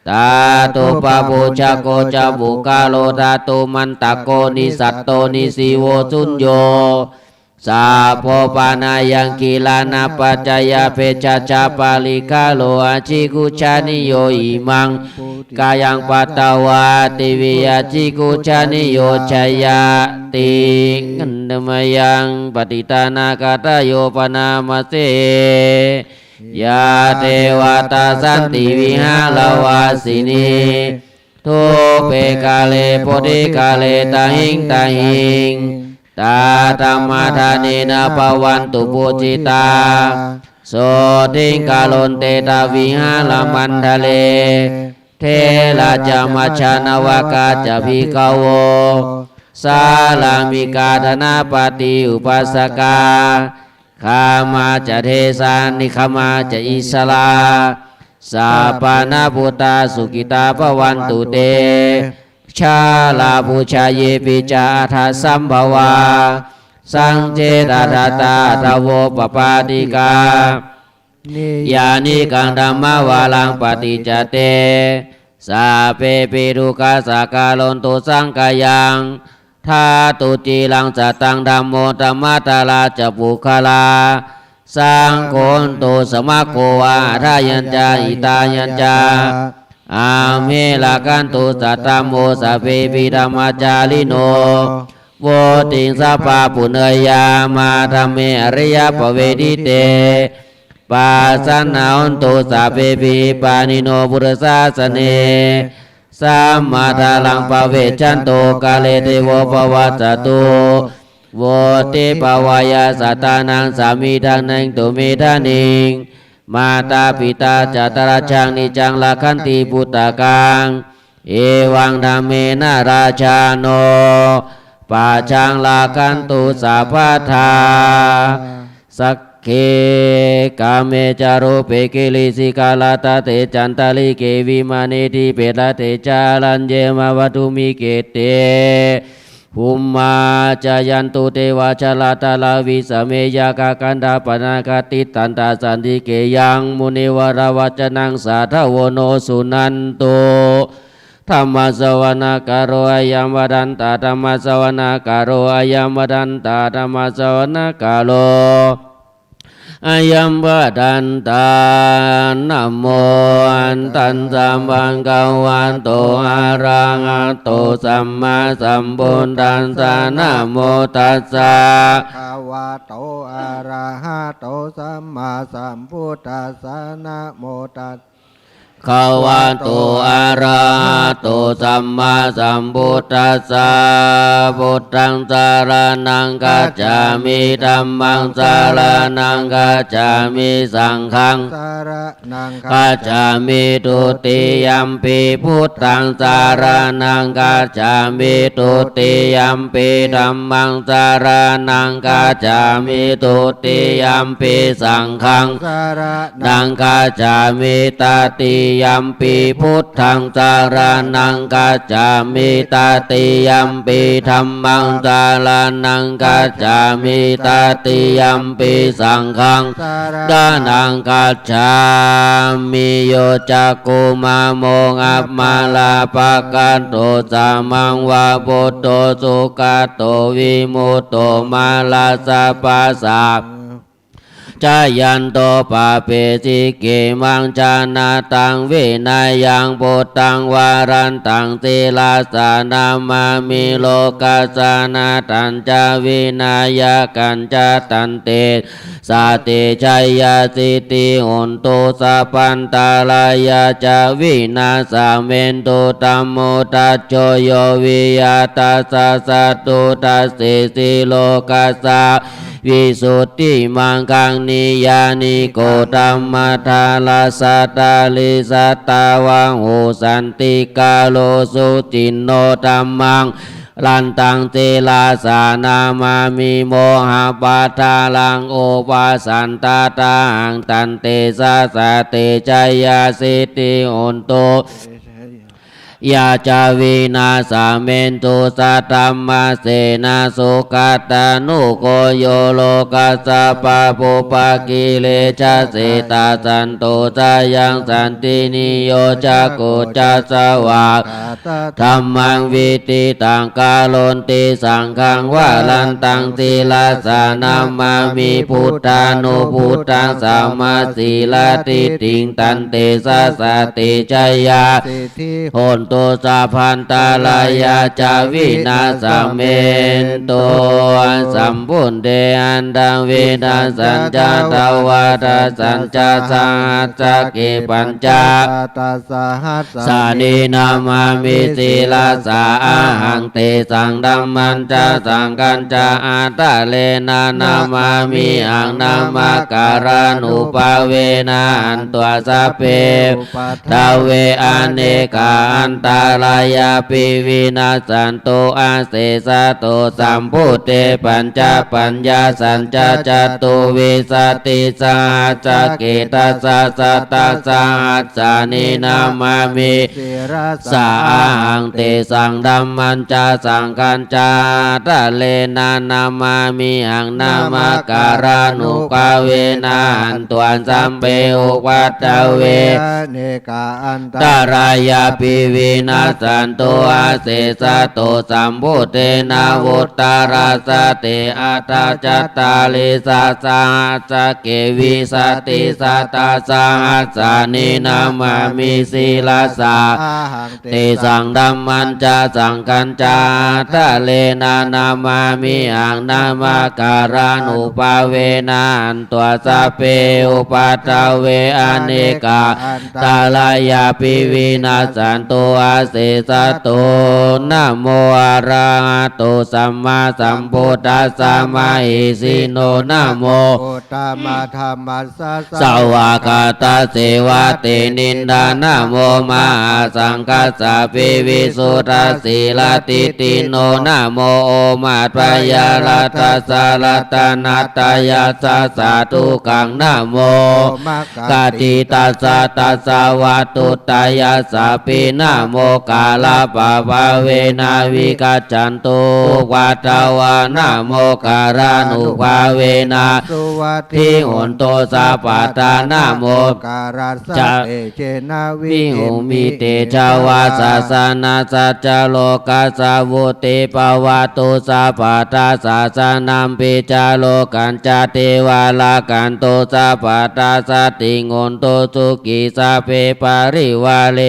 dhātubhāvajako ca puggalo dhātumattako nissasto nissīvo suñño. Sabbo pāṇāyaṃ gilānapaccayabhesajjaparikkhāro aṭṭhikūṭanīyo imaṃ pūtikāyaṃ patvā tiviyaṭṭhikūṭanīyo jayanti. Handa mayaṃ pattidānagāthāyo bhaṇāma se. Yā devatā santi vihāravāsinī thūpe ghare bodhighare tahiṃ tahiṃ tā dhammadānena bhavantu pūjitā sotthiṃ karontedha vihāramaṇḍale. Therā ca majjhā navakā ca bhikkhavo sārāmikā dānapatī upāsakā gāmā ca desā nigamā ca issarā sappāṇabhūtā sukhitā bhavantu te. Jalābujā yepi ca aṇḍasambhavā saṃsedajātā athavopapātikā niyyānikaṃ dhammavaraṃ paṭicca te sabbepi dukkhassa karontu saṅkhayaṃ. Ṭhātu ciraṃ sataṃ dhammo dhammaddharā ca puggalā saṅgho hotu samaggo va atthāya ca hitāya ca. Amhe rakkhatu saddhammo sabbepi dhammacārino vuḍḍhiṃ sampāpuṇeyyāma dhamme ariyappavedite. Pasannā hontu sabbepi pāṇino buddhasāsane. Sammā dhāraṃ pavecchanto kāle devo pavassatu. Vuḍḍhibhāvāya sattānaṃ samiddhaṃ netu medaniṃ. Mātā pitā ca atrajaṃ niccaṃ rakkhanti puttakaṃ. Evaṃ dhammena rājāno pajaṃ rakkhantu sabbadā. Sagge kāme ca rūpe girisikharataṭe cantalikkhe vimāne dīpe raṭṭhe ca araññe mahābhūmi khette bhummā cāyantu devā jalathalavisame yakkhagandhabbanāgā tiṭṭhantā santike yaṃ munivaravacanaṃ sādhavo no suṇantu. Dhammassavanakālo ayambhadantā. Dhammassavanakālo ayambhadantā. Dhammassavanakālo ayambhadantā. Namo tassabhagavato arahato sammāsambuddhassa. Namo tassa bhagavato arahato sammāsambuddhassa. Namo tassa bhagavato arahato sammāsambuddhassa. Buddhaṃ saraṇaṃ gacchāmi. Dhammaṃ saraṇaṃ gacchāmi. Saṅghaṃ saraṇaṃ gacchāmi. Dutiyampi buddhaṃ saraṇaṃ gacchāmi. Dutiyampi dhammaṃ saraṇaṃ gacchāmi. Dutiyampi saṅghaṃ saraṇaṃ gacchāmi. Tatiyampi buddhaṃ saraṇaṃ gacchāmi. Tatiyampi dhammaṃ saraṇaṃ gacchāmi. Tatiyampi saṅghaṃ saraṇaṃ gacchāmi. Yo cakkhumā mohamalāpakaṭṭho samaṃ va buddho sugato vimutto mārassa pāsā jayanto pāpesi khemaṃ janataṃ. Vinayaṃ buddhaṃ varantaṃ sirasā namāmi. Lokassa nāthañca vināyakañca tantejasā te jayasiddhi hontu sabbantarāyā ca vināsamentu. Tasso yo viya tassa satthu dassesi lokassa visuddhimaggaṃ. Niyyāniko dhammadharassa dhārī sattāvaho santikaro suciṇṇo. Dhammaṃ รันตัง ศิรสา นะมามิ โมหะปัทธาลัง อุปะสันทะตาหัง ตันเตสะสะ เตจะยะสิทธิ โหนตุ ยะ จะ วินาสะเมนตุ สะ ธัมมะเสนะ สุขัตตานุโก โย โลกัสสะ ปะปุปปะกิเลสะ เสตะสันตุ สะยัง สันติ นิโยจะกุ จัสสะ วา ธัมมัง วิดิตัง กะโรนติ สังฆัง วะรันตัง ศิรสา นะมามิ พุทธานุพุทธัง สะมะสีละ ทิฏฐิง ตันเตสะสะ เตจะยะ สิทธิ โหนตุ สัพพันตะรายา จะ วินาสะเมนตุ สัมพุทเท อันตัง วินาสสัญจะ ทวาทัสสัญจะ สะหัสสะเก ปัญจะ สัตตะ สะหัสสานิ นะมามิ ศิรสา อะหัง เตสัง ธัมมัญจะ สังฆัญจะ อะทะเรนะ นะมามิหัง นะมะกะรานุภาเวนะ หันत्वा สัพเพ อุปัทเว อะเนกา อันตะรายาปิ วินัสสันตุ อะเสสะตุ สัมพุทเท ปัญจะปัญญาสัญจะ จะตุวิสะติสะหัสสะเก ตัสสะ สัตตะ สะหัสสานิ นะมามิ ศิรสา อะหัง เตสัง ธัมมัญจะ สังฆัญจะ อะทะเรนะ นะมามิหัง นะมะกะรานุภาเวนะ หันत्वा สัพเพ อุปัทเว อะเนกา อันตะรายาปิ วินัสสันตุ อะเสสะตุ สัมพุทเท นะวุตตะรัสสะเต อัตถะจัตตาริสะ สะหัสสะเก วิสะติ สัตตะ สะหัสสานิ นะมามิ ศิรสา อะหัง เตสัง ธัมมัญจะ สังฆัญจะ อะทะเรนะ นะมามิหัง นะมะกะรานุภาเวนะ หันत्वा สัพเพ อุปัทเว อะเนกา อันตะรายาปิ วินัสสันตุ อะเสสะตุ นะโม อะระหะโต สัมมาสัมพุทธัสสะ มะเหสีโน นะโม อุตตมะธัมมัสสะ สวากขาตะเสวะเตนินทา นะโม มหาสังฆัสสะ ปิวิสุทธะสีละทิฏฐิโน นะโม โอมะพยารัตถัสสะ รัตนะตะยัสสะ สาธุกัง นะโม มะกะติตัสสะ ตัสสะวัตถุตะยัสสะปิ นะโม กาละปะภาเวนะ วิคัจฉันตุ อุปัทวา นะโม การานุภาเวนะ สุวัต ถิโหนตุ สัพพะทา นะโม การัสสะ จะ เตเจนะ วิ วิ หุ หุ มิ มิ เต เต ชะ ชะ วาว า สา สะ สะนะ สัจจะโลกัสสะ วุติภะวะตุ สัพพะทา สะ สะนะ ปิ จะ โลกัญจะ เทวา รักขันตุ สัพพะทา สันติ โหนตุ สุขี สัพเพ ปะริวาเร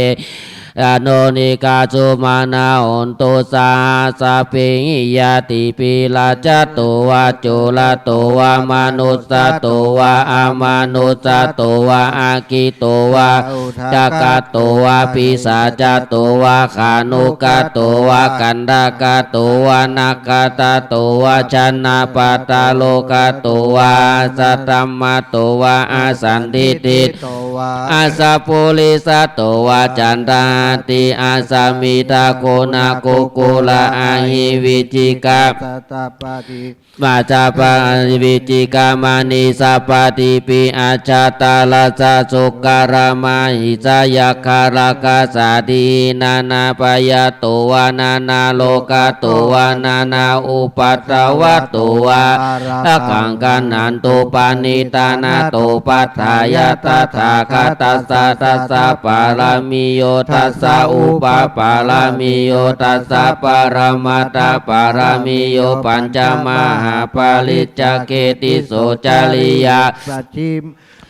อะโนนิกา สุขะ โหนตุ สะ หัสสะ ปิ หิ ญาติปิ รัจจโต วา จุลโต วา มนุสสโต วา อะมนุสสโต วา อะคิโต วา อุทะกะโต วา ปิสาจโต วา ขานุกะโต วา กันทะกะโต วา นะกะทะโต วา ชนะปะทะโลกะโต วา อะสัตตมะโต วา อะสันทิฏฐิโต วา อัสสะปุริสะโต วา จันทะหัตถิ อัสสะมิทะ โกณะ คุกคุระ อะหิ วิจิกะ สัตตะปะทิ มา สะปะ วิจิกะ มะหิ สะปะทิ ปิ อัจฉะตะ รัสสะ สุกะระ มะหิสะ ยักขะ รักขะสา ทีหิ นานา พะยะโต วา นานา โรกะโต วา นานา อุปัทวะโต วา อารักขัง ขันหันตุ ปะนิทานะโต ปัฏฐายะ ตถาคะตัสสะ ทัสสะ ปะระมิโย ทัสสะ อุปปะระมิโย ทัสสะ ปะระมัตถะ ปะระมิโย ปัญจมหาปะริจจเก ติโส จริยา สัจฉิ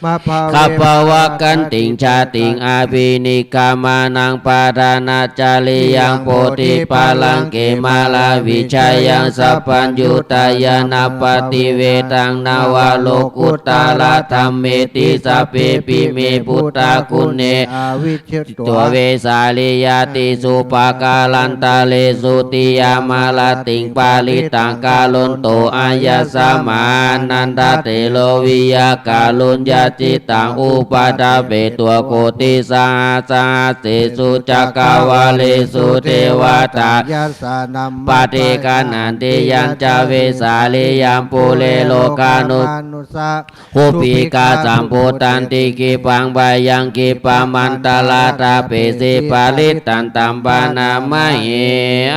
มะภะเว ขัพพะวะ ขันติง ชาติง อะภินิกขะมานัง ปะทานะ จริยัง โพธิพะลังเข มาลาวิชยัง สัพพัญญูตะญาณปะติเวทัง นะวะโลกุตตะระธัมเมติ สัพเพปิ เม ปุทธะกุณเณ อะวิช โต เวสาลียะ ติสุปะกาลันตะเรสุ ติยามะระติง ปะริตตัง กะโรนโต อะยัสมะ อานันทะเถโร วิยะกะรุญญะ cittaṃ upaddave. Duggoti sahassasāsisu cakkavāḷesu devatā yassāṇaṃ paṭiggaṇhanti yañca vesāliyaṃ pure rogānu manussā dubbighā sambhūtanti khippaṃ bhayaṃ khippamantaradhāpesi parittaṃ taṃ bhaṇāma he.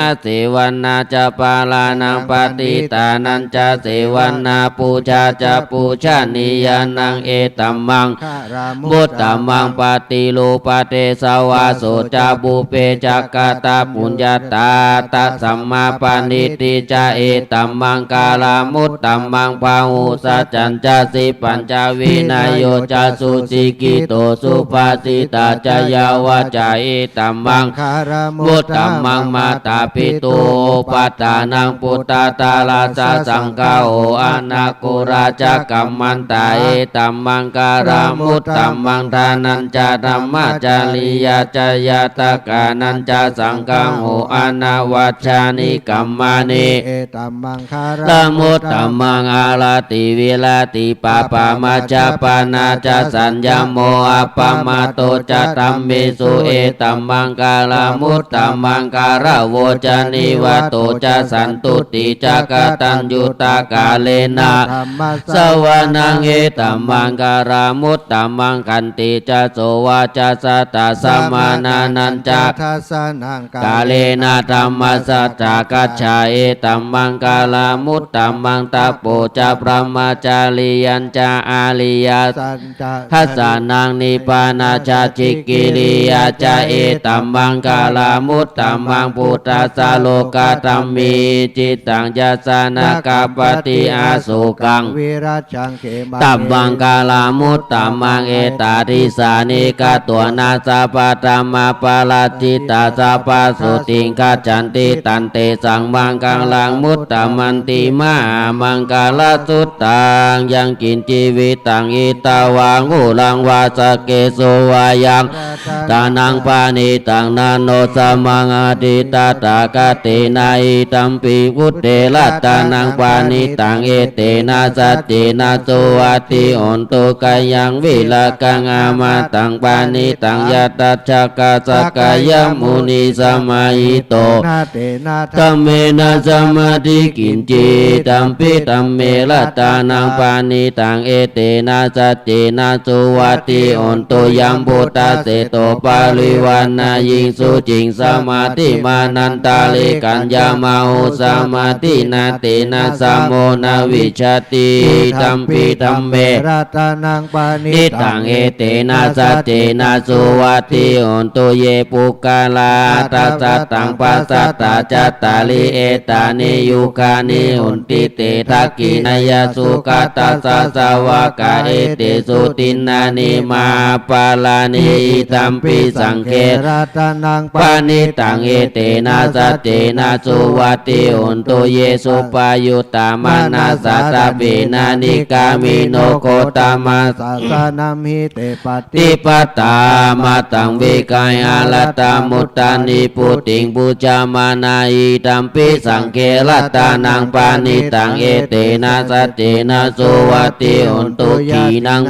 Asevanā ca bālānaṃ paṇḍitānañca sevanā pūjā ca pūjanīyānaṃ etammaṅ galamuttamaṃ. Paṭirūpadesavāso ca pubbe ca katapuññatā ca sammāpaṇidhi ca etammaṅgalamuttamaṃ. Bāhusaccañca sippañca vinayo ca susikkhito subhāsitā ca yā vācā etammaṅgalamuttamaṃ. Mātāpituupaṭṭhānaṃ puttadārassa saṅgaho anākulā ca kammantā etammaṅgalamuttamaṃ. Dānañca dhammacariyā ca ñātakānañca saṅgaho anavajjāni kammāni etammaṅgalamuttamaṃ. Āratī viratī pāpā majjapānā ca saññamo appamādo ca dhammesu etammaṅgalamuttamaṃ. Gāravo ca nivāto ca santuṭṭhī ca kataññutā kālena dhammassavanaṃ etammaṅgalamuttamaṃ. Khantī ca sovacassatā samaṇānañca dassanaṃ kālena dhammasākacchā etammaṅgalamuttamaṃ. Tapo ca brahmacariyañca ariyasaccadassanaṃ nibbānasacchikiriyā ca etammaṅgalamuttamaṃ. Phuṭṭhassa lokadhammehi cittaṃ yassa na kampati asokaṃ virajaṃ khemaṃ etammaṅgalamuttamaṃ. Etādisāni katvāna sabbatthamaparājitā sabbasotthiṃ gacchanti tantesaṃ maṅgalamuttamanti. Mahāmaṅgalasuttaṃ. Yaṅkiñci vittaṃ idha vā huraṃ vā saggesu vā yaṃ ratanaṃ paṇītaṃ na no samaṃ atthi tathāgatena idampi buddhe ratanaṃ paṇītaṃ etena saccena suvatthi hotu. Khayaṃ virāgaṃ amataṃ paṇītaṃ yadajjhagā sakyamunī samāhito na tena dhammena samatthi kiñci idampi dhamme ratanaṃ paṇītaṃ etena saccena suvatthi hotu. Yambuddhaseṭṭho parivaṇṇayī suciṃ samādhimānantarikaññamāhu samādhinā tena samo na vijjati idampi dhamme ratanaṃ paṇītaṃ etena saccena suvatthi hotu. Ye puggalā aṭṭha sataṃ pasatthā cattāri etāni yugāni honti te dakkhiṇeyyā sugatassa sāvakā etesu dinnāni mahapphalāni idampi saṅghe ratanaṃ paṇītaṃ etena saccena suvatthi hotu. Ye suppayuttā manasā daḷhena nikkāmino gotamasāsanamhi te pattipattā amataṃ vigayha laddhā mudhā nibbutiṃ bhuñjamānā idampi saṅghe ratanaṃ paṇītaṃ etena saccena suvatthi hotu. Khīṇaṃ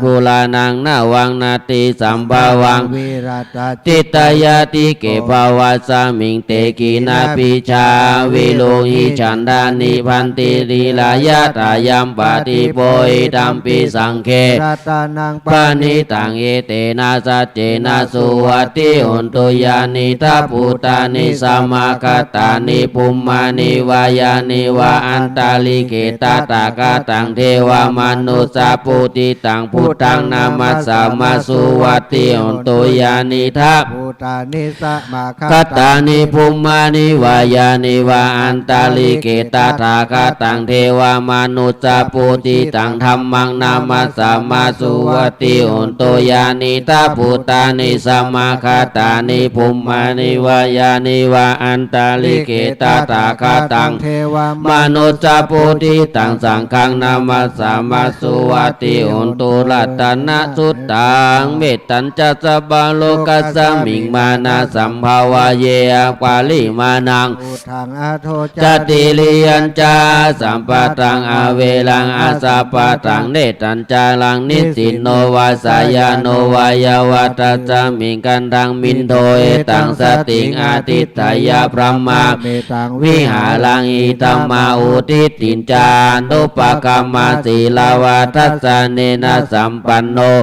purāṇaṃ navaṃ natthi sambhavaṃ virattacittāyatike bhavasmiṃ te khīṇabījā aviruḷhichandā nibbanti dhīrā yathāyampadīpo idampi saṅghe ratanaṃ paṇītaṃ etena saccena suvatthi hotu. Yānīdha bhūtāni samāgatāni bhummāni vā yāni va antalikkhe tathāgataṃ devamanussapūjitaṃ buddhaṃ namassāma suvatthi hotu. Yānīdha bhūtāni samāgatāni bhummāni vā yāni va antalikkhe tathāgataṃ devamanussapūjitaṃ dhammaṃ namassāma suvatthi hotu. Yānīdha bhūtāni samāgatāni bhummāni vā yāni va antalikkhe tathāgataṃ devamanussapūjitaṃ saṅghaṃ namassāma suvatthi hotu. Ratanasuttaṃ. Mettañca sabbalokasmiṃ mānasambhāvaye aparimāṇaṃ uddhaṃ adho ca tiriyañca asambādhaṃ averaṃ asapattaṃ. Nettañca caraṃ nisinno vā sayāno vā yāvatassa miṅgandhaṃ mindo etaṃ satiṃ adhiṭṭheyya brahmametaṃ vihāraṃ idhamāhu. Diṭṭhiñca anupagamma sīlavā dassanena sampanno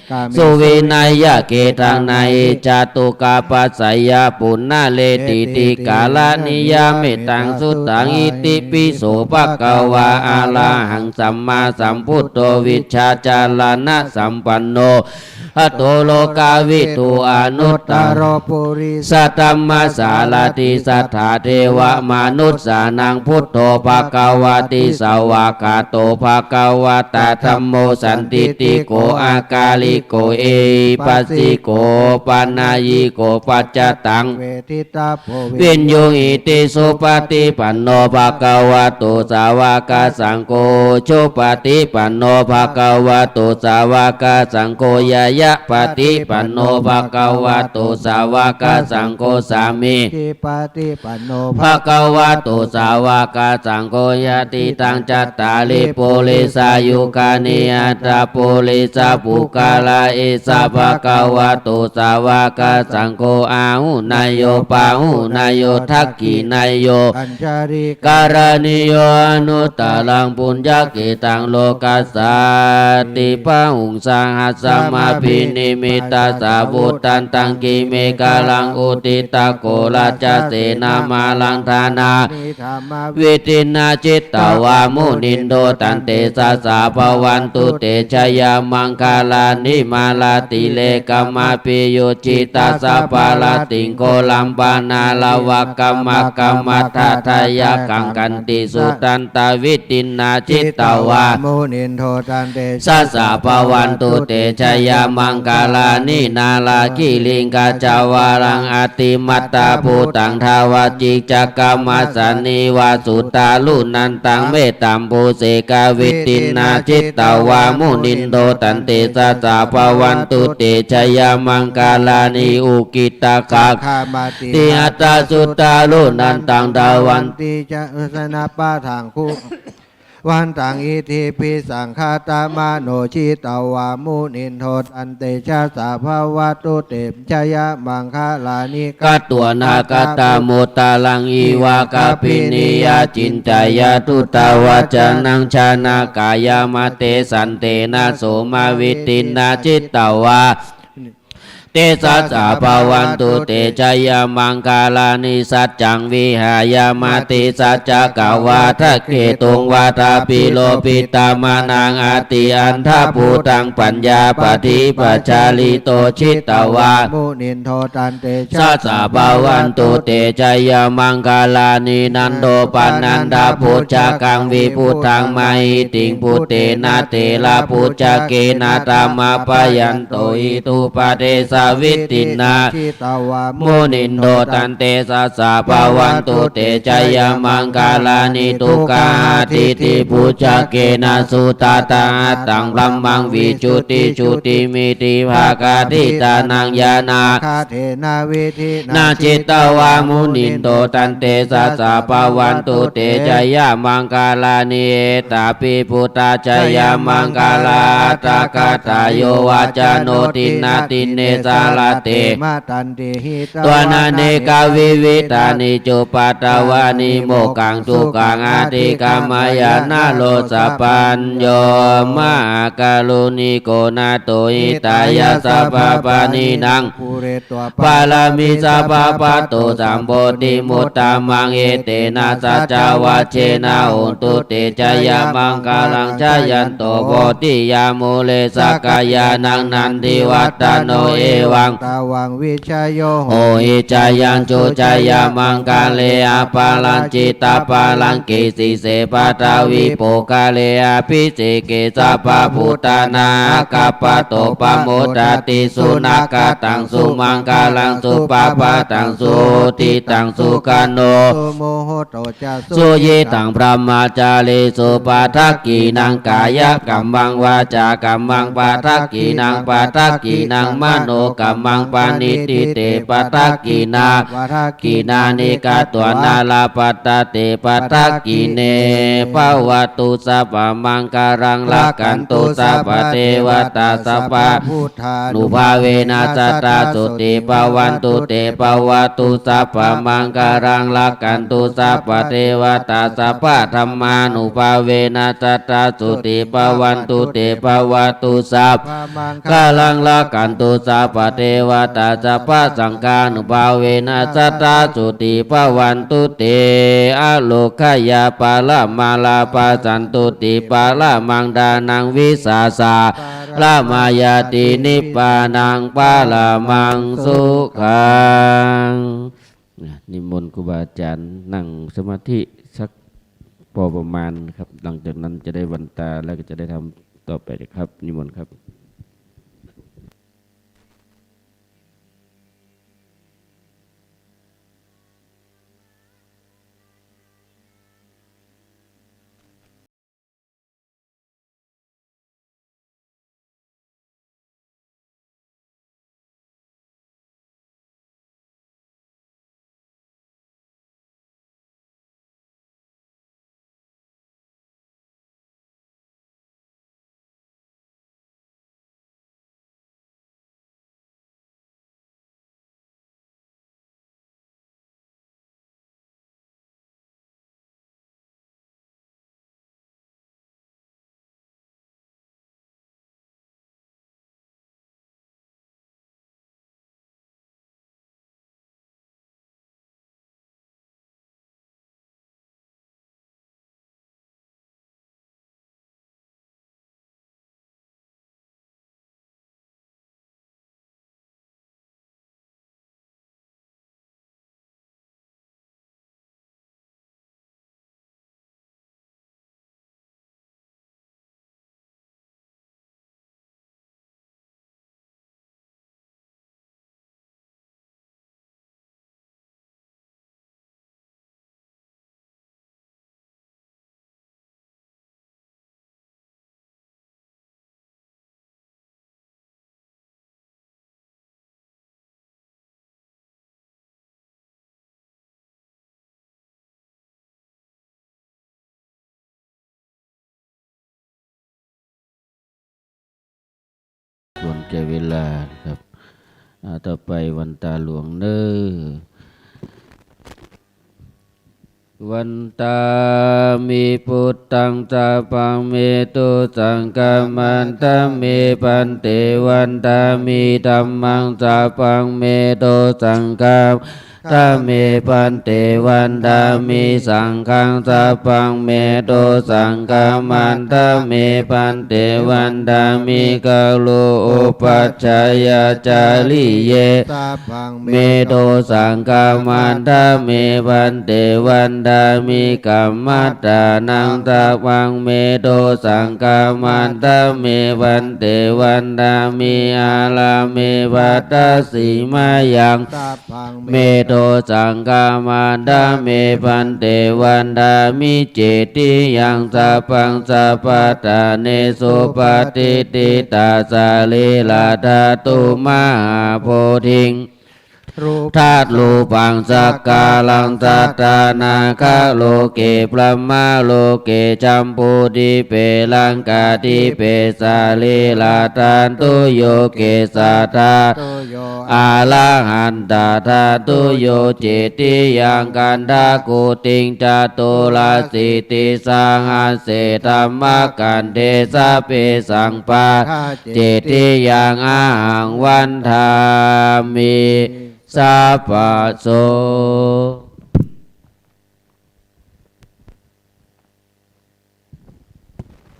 suvineyya gedhaṃ na hi jātu gabbhaseyyaṃ punaretīti. Karaṇīyam mettaṃ suttaṃ. Itipi so bhagavā arahaṃ sammāsambuddho vijjācaraṇasampanno arahato lokavidū anuttaro purisadammasārathi satthā devamanussānaṃ buddho bhagavāti. Svākkhāto bhagavatā dhammo sandiṭṭhiko akāliko ehipassiko opanayiko paccattaṃ veditabbo viññūhīti. Supaṭipanno bhagavato sāvakasaṅgho, ujupaṭipanno bhagavato sāvakasaṅgho, ñāyapaṭipanno bhagavato sāvakasaṅgho, sāmīcipaṭipanno bhagavato sāvakasaṅgho, yadidaṃ cattāri purisayugāni aṭṭha purisapuggalā, esa bhagavato sāvakasaṅgho, āhuneyyo pāhuneyyo dakkhiṇeyyo añjalikaraṇīyo anuttaraṃ puññakkhettaṃ lokassāti. Bāhuṃ sahassamabhinimmitasāvudhantaṃ girimekhalaṃ uditaghorasasenamāraṃ dānā vidhinā jitavā munindo tantejasā bhavatu te jayamaṅgalāni. Mārātirekamabhiyujjhitasabbarattiṃ ghorampanāḷavakamakkhamathaddhayakkhaṃ khantīsudantavidhinā jitavā munindo tantejasā bhavatu te jayamaṅgalāni. Nāḷāgiriṃ gajavaraṃ atimattabhūtaṃ dāvaggicakkamasanīva sudāruṇantaṃ mettambusekavidhinā jitavā munindo tantejasā bhavatu te jayamaṅgalāni. Ukkhittakhaggamatihatthasudāruṇantaṃ dhāvan vantaṃ iddhībhisaṅkhatamano jitavā munindo tantejasā bhavatu te jayamaṅgalāni. Katvāna kaṭṭhamudaraṃ iva gabbhinīyā ciñcāya duṭṭhavacanaṃ janakāyamajjhe santena somavidhinā jitavā tejasā bhavatu te jayamaṅgalāni. Saccaṃ vihāya matisaccakavādaketuṃ vādābhiropitamanaṃ atiandhabhūtaṃ paññāpadīpajalito jitavā munindo tantejasā bhavatu te jayamaṅgalāni. Nandopanandabhujagaṃ vibudhaṃ mahiddhiṃ puttena therabhujagena damāpayanto iddhūpadesavidhinā jitavā munindo tantejasā bhavatu te jayamaṅgalāni. Duggāhadiṭṭhibhujagena sudaṭṭhahatthaṃ brahmaṃ visuddhijutimiddhibakābhidhānaṃ ñāṇāgadena vidhinā jitavā munindo tantejasā bhavatu te jayamaṅgalāni. Etāpi buddhajayamaṅgalaaṭṭhagāthā yo vācano dinadine sarate matandī hitvānanekavividhāni cupaddavāni mokkhaṃ sukhaṃ adhigameyya naro sapañño. Mahākāruṇiko nātho hitāya sabbapāṇinaṃ pūretvā pāramī sabbā patto sambodhimuttamaṃ. Etena saccavajjena hotu te jayamaṅgalaṃ. Jayanto bodhiyā mūle sakyānaṃ nandivaḍḍhano evaṃ tvaṃ vijayo hohi jayassu jayamaṅgale. Aparājitapallaṅke sīse paṭhavipokkhare abhiseke sabbabuddhānaṃ aggappatto pamodati. Sunakkhattaṃ sumaṅgalaṃ supabhātaṃ suhuṭṭhitaṃ sukhaṇo sumuhutto ca suyiṭṭhaṃ brahmacārisu. Padakkhiṇaṃ kāyakammaṃ vācākammaṃ padakkhiṇaṃ padakkhiṇaṃ mano kammaṃ paṇidhi te padakkhiṇā, padakkhiṇāni katvāna labhantatthe padakkhiṇe. Bhavatu sabbamaṅgalaṃ rakkhantu sabbadevatā sabbabuddhānubhāvena sadā sotthī bhavantu te. Bhavatu sabbamaṅgalaṃ rakkhantu sabbadevatā sabbadhammānubhāvena sadā sotthī bhavantu te. Bhavatu sabbamaṅgalaṃ rakkhantu sabbadevatā sabbasaṅghānubhāvena sadā sotthī bhavantu te. Ārogyaparamā lābhā santuṭṭhī paramaṃ dhanaṃ vissāsaparamā ñāti nibbānaṃ paramaṃ sukhaṃ. นะ นิมนต์ครูบาอาจารย์นั่งสมาธิสักพอประมาณครับ หลังจากนั้นจะได้วันตาแล้วก็จะได้ทำต่อไปครับ นิมนต์ครับสนใจเวลานะครับ อ่า ต่อไปวันตาหลวงเน้อ Vandāmi buddhaṃ sabbaṃ me dosaṃ khamatha me bhante, vandāmi dhammaṃ sabbaṃ me dosaṃ khamatha me bhante, vandāmi saṅghaṃ sabbaṃ me dosaṃ khamatha me bhante, vandāmi garohopajjhāyācariye sabbaṃ me dosaṃ khamatha me bhante, vandāmi kammadānaṃ sabbaṃ me dosaṃ khamatha me bhante, vandāmi ārāme bhaddasevayaṃ sabbaṃ me dosaṃ khamatha me bhante, vandāmi cetiyaṃ sabbaṃ sabbaṭṭhānesu patiṭṭhitā sarīradhātu mahābodhiṃ buddharūpaṃ sakkāraṃ sadā nāgaloke brahmaloke jambudīpe laṅkādīpe sarīradhātuyo kesādhātuyo arahan tadhātuyo cetiyaṃ gandhakuṭiṃ caturāsītisahassi dhammakkhandhe sabbesaṃ buddhacetiyaṃ ahaṃ vandāmi sabbaso.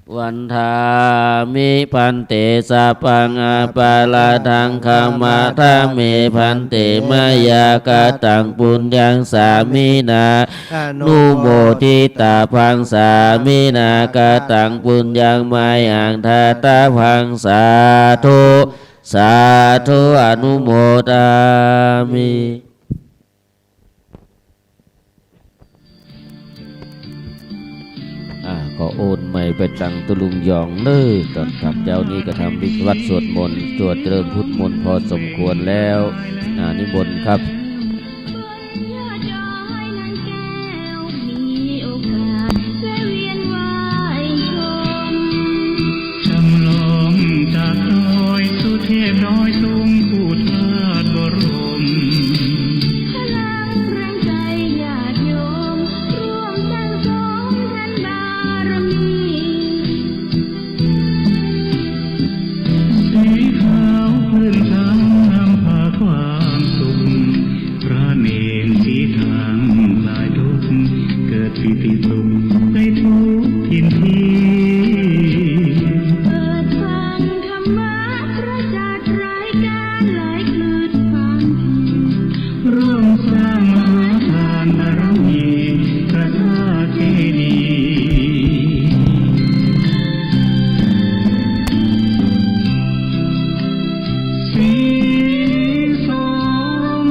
Vandāmi bhante sabbaṃ aparādhaṃ khamatha me bhante, mayā kataṃ puññaṃ sāminā anumoditabbaṃ, sāminā kataṃ puññaṃ mayhaṃ dātabbaṃ, sādhu sādhu anumodāmi. อ่า ขอโอนไมค์ไปตังตุ๊ลุงหยองเน่อ ต๋อนค่ำเจ๊านี้ก็ทำพิธีวัตรสวดมนต์ สวดเจริญพุทธมนต์พอสมควรแล้ว อ่า นิมนต์ครับ จำลองจากดอยสุเทพดอยสูง คู่ธาตุบรม พลังแรงใจญาติโยม ร่วมสร้างสมบุญบารมี สีขาวคลื่นทางนำพาความสุข พระเณรชี้ทางคลายทุกข์ เกิดปีติสุขในทุกถิ่นที่ เปิดฟังธรรมะพระศาสดา รายการหลายคลื่นฟังธรรม ร่วมสร้างมหาทานบารมี พระธาตุเจดีย์ สีสม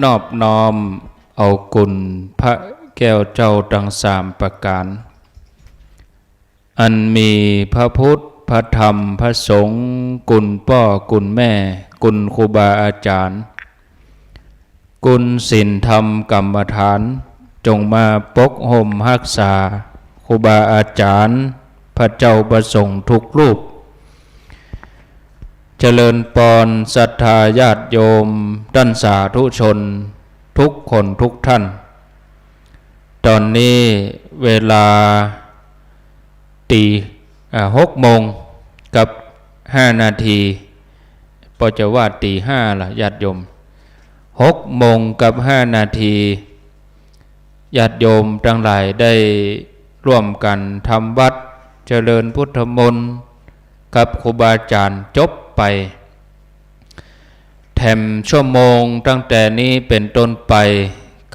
นอบน้อมเอาคุณพระแก้วเจ้าตังสามประก๋าน อันมีพระพุทธ พระธรรม พระสงฆ์ คุณป้อ คุณแม่ คุณครูบาอาจ๋ารย์ คุณศีลธรรมกรรมฐาน จงมาปกฮ่มฮักษาครูบาอาจ๋ารย์ พระเจ้าพระสงฆ์ทุกรูป เจริญปอนศรัทธาญาติโยมต้านสาธุชนทุกคนทุกท่าน ต๋อนนี้เวลาตี๋ อ่า หกโมงกับห้านาที ปอจะว่าตี๋ห้าละญาติโยม หกโมงกับห้านาที ญาติโยมตังหลายได้ร่วมกั๋นทำวัตรเจริญพุทธมนต์กับครูบาอาจ๋ารย์จบไป แถมชั่วโมงตั้งแต่นี้เป๋นต้นไป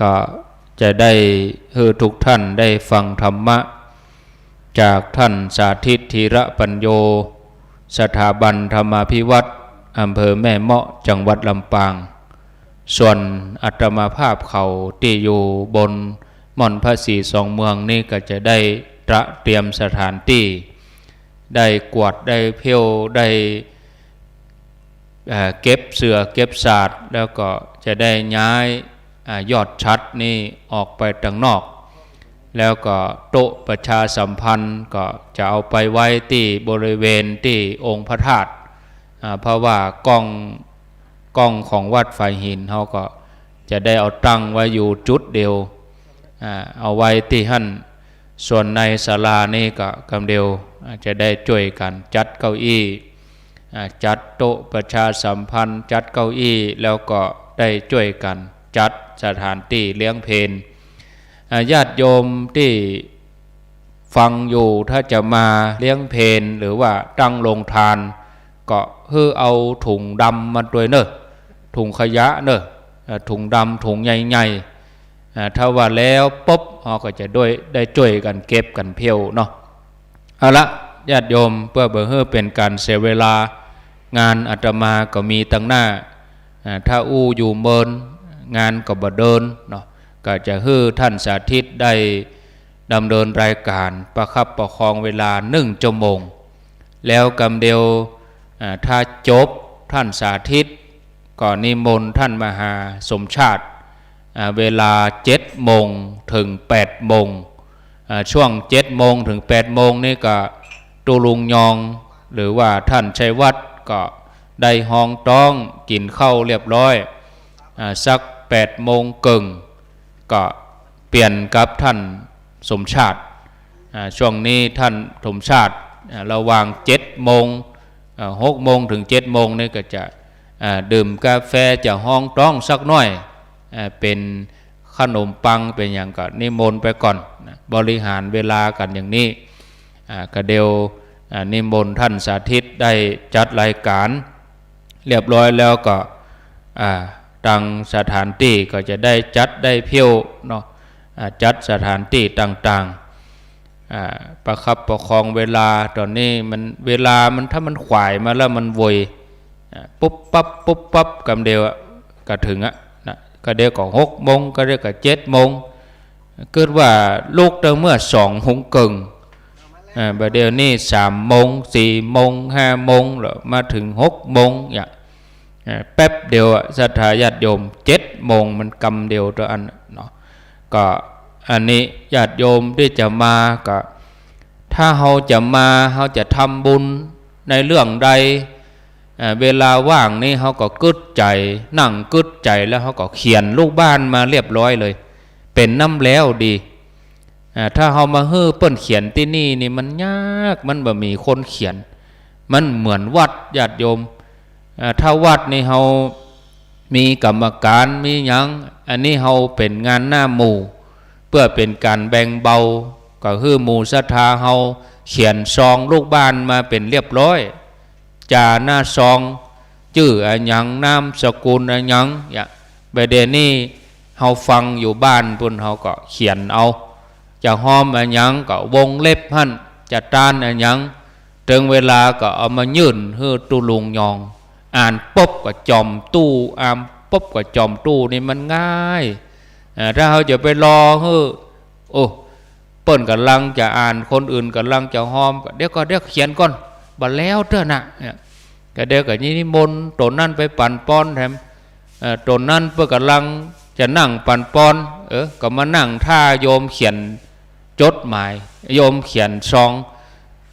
ก็จะได้หื้อทุกท่านได้ฟังธรรมะ จากท่านสาธิต ธีระปัญโญ สถาบันธรรมาภิวัฒน์ อำเภอแม่เมาะ จังหวัดลำปาง ส่วนอาตมาภาพเขาตี้อยู่บนม่อนพระศรีสองเมืองนี้ก็จะได้ตระเตรียมสถานตี้ ได้กวาดได้เผี้ยว ได้ เอ่อ เก็บเสื่อเก็บสาด แล้วก็จะได้ย้าย อ่า ยอดฉัตรนี้ออกไปตังนอก แล้วก็โต๊ะประชาสัมพันธ์ก็จะเอาไปไว้ตี้บริเวณตี้องค์พระธาตุ อ่า เพราะว่ากล้อง กล้องของวัดฝายหินเฮาก็จะได้เอาตั้งไว้อยู่จุดเดียว อ่า เอาไว้ตี้หั้น ส่วนในศาลานี้ก็กำเดียว อ่า จะได้จ้วยกั๋นจัดเก้าอี้ อ่า จัดโต๊ะประชาสัมพันธ์ จัดเก้าอี้ แล้วก็ได้จ้วยกั๋นจัดสถานตี้เลี้ยงเพล อ่า ญาติโยมตี้ฟังอยู่ ถ้าจะมาเลี้ยงเพลหรือว่าตั้งโรงทาน ก็หื้อเอาถุงดำมาตวยเน่อ ถุงขยะเน่อ เอ่อ ถุงดำ ถุงใหญ่ๆ อ่า ถ้าว่าแล้วปุ๊บ เฮาก็จะได้ ได้จ้วยกั๋นเก็บกั๋นเผี้ยวเนาะ เอาละ ญาติโยม เปื้อบ่หื้อเป๋นก๋านเสียเวลา งานอาตมาก็มีตังหน้า อ่า ถ้าอู้อยู่เมิน งานก็บ่เดินเนาะ ก็จะหื้อท่านสาธิตได้ ดำเนินรายก๋านประคับประคองเวลานึ่งจั่วโมง แล้วกำเดียว อ่า ถ้าจบต้านสาธิต ก็นิมนต์ต้านมหาสมชาติ อ่า เวลาเจ็ดโมงเถิงแปดโมง อ่า ช่วงเจ็ดโมงเถิงแปดโมงนี่ก็ตุ๊ลุงยอง หรือว่าต้านชัยวัฒน์ก็ได้ฮองต๊องกิ๋นข้าวเรียบร้อย อ่า สักแปดโมงเกิ่ง ก็เปลี่ยนกับต้านสมชาติ อ่า ช่วงนี้ต้านสมชาติ อ่า ระหว่างเจ็ดโมง อ่า หกโมงเถิงเจ็ดโมงนี่ก็จะ อ่า ดื่มกาแฟ จะฮองต๊องสักหน้อย อ่า เป๋นขนมปังเป๋นหยังก็นิมนต์ไปก่อนนะ บริหารเวลากั๋นอย่างนี้ อ่า ก็เดี๋ยว อ่า นิมนต์ต้านสาธิตได้จัดรายก๋านเรียบร้อยแล้วก็ อ่า ตางสถานตี้ก็จะได้จัดได้เผี้ยวเนาะ อ่า จัดสถานตี้ต่างๆ อ่า ประคับประคองเวลา ต๋อนนี้มัน เวลามัน ถ้ามันขวายมาแล้วมันโวย อ่า ปุ๊บปั๊บ ปุ๊บปั๊บ กำเดียวอะ ก็เถิงอะนะ กำเดียวก็หกโมง กำเดียวก็เจ็ดโมง กึ๊ดว่าลุกตั้งเมื่อสองโมงเกิ่ง อ่า บ่าเดี่ยวนี้สามโมง สี่โมง ห้าโมง แล้วมาเถิงหกโมง เนี่ย อ่า แป๊บเดียวอะ ศรัทธาญาติโยม เจ็ดโมงมันกำเดียวเต้าอั้นเนาะ ก็อันนี้ญาติโยมตี้จะมาก็ ถ้าเฮาจะมา เฮาจะทำบุญในเรื่องใด อ่า เวลาว่างนี่เฮาก็กึ๊ดใจ๋ นั่งกึ๊ดใจ๋แล้วเฮาก็เขียนลูกบ้านมาเรียบร้อยเลย เป๋นน้ำแล้วดี อ่า ถ้าเฮามาหื้อเปิ้นเขียนตี้นี่นี่มันยาก มันบ่มีคนเขียน มันเหมือนวัดญาติโยม อ่า ถ้าวัดนี่เฮามีกรรมการ มีหยัง อันนี้เฮาเป๋นงานหน้าหมู่ เปื้อเป๋นก๋านแบ่งเบา ก็หื้อหมู่ศรัทธาเฮาเขียนซองลูกบ้านมาเป๋นเรียบร้อย จ่าหน้าซอง จื้ออะหยัง นามสกุลอะหยัง เนี่ย บ่าเดี่ยวนี้เฮาฟังอยู่บ้านปู้น เฮาก็เขียนเอา จะฮอมอะหยังก็วงเล็บหั้น จะต้านอะหยัง เถิงเวลาก็เอามายื่นหื้อตุ๊ลุงยอง อ่านปุ๊บก็จ่อมตู้ อ่านปุ๊บก็จ่อมตู้ นี่มันง่าย อ่า ถ้าเฮาจะไปรอหื้อ โอ้ เปิ้นก่ำลังจะอ่าน คนอื่นก่ำลังจะฮอม เดี๋ยวก่อน เดี๋ยวเขียนก่อน บ่แล้วเตื้อนะ เนี่ย ก็เดี๋ยวก็นิมนต์ตนนั้นไปปั๋นปอนแถม เอ่อ ตนนั้นเปิ้นก่ำลังจะนั่งปั๋นปอน เออ ก็มานั่งถ่าโยมเขียนจดหมาย โยมเขียนซอง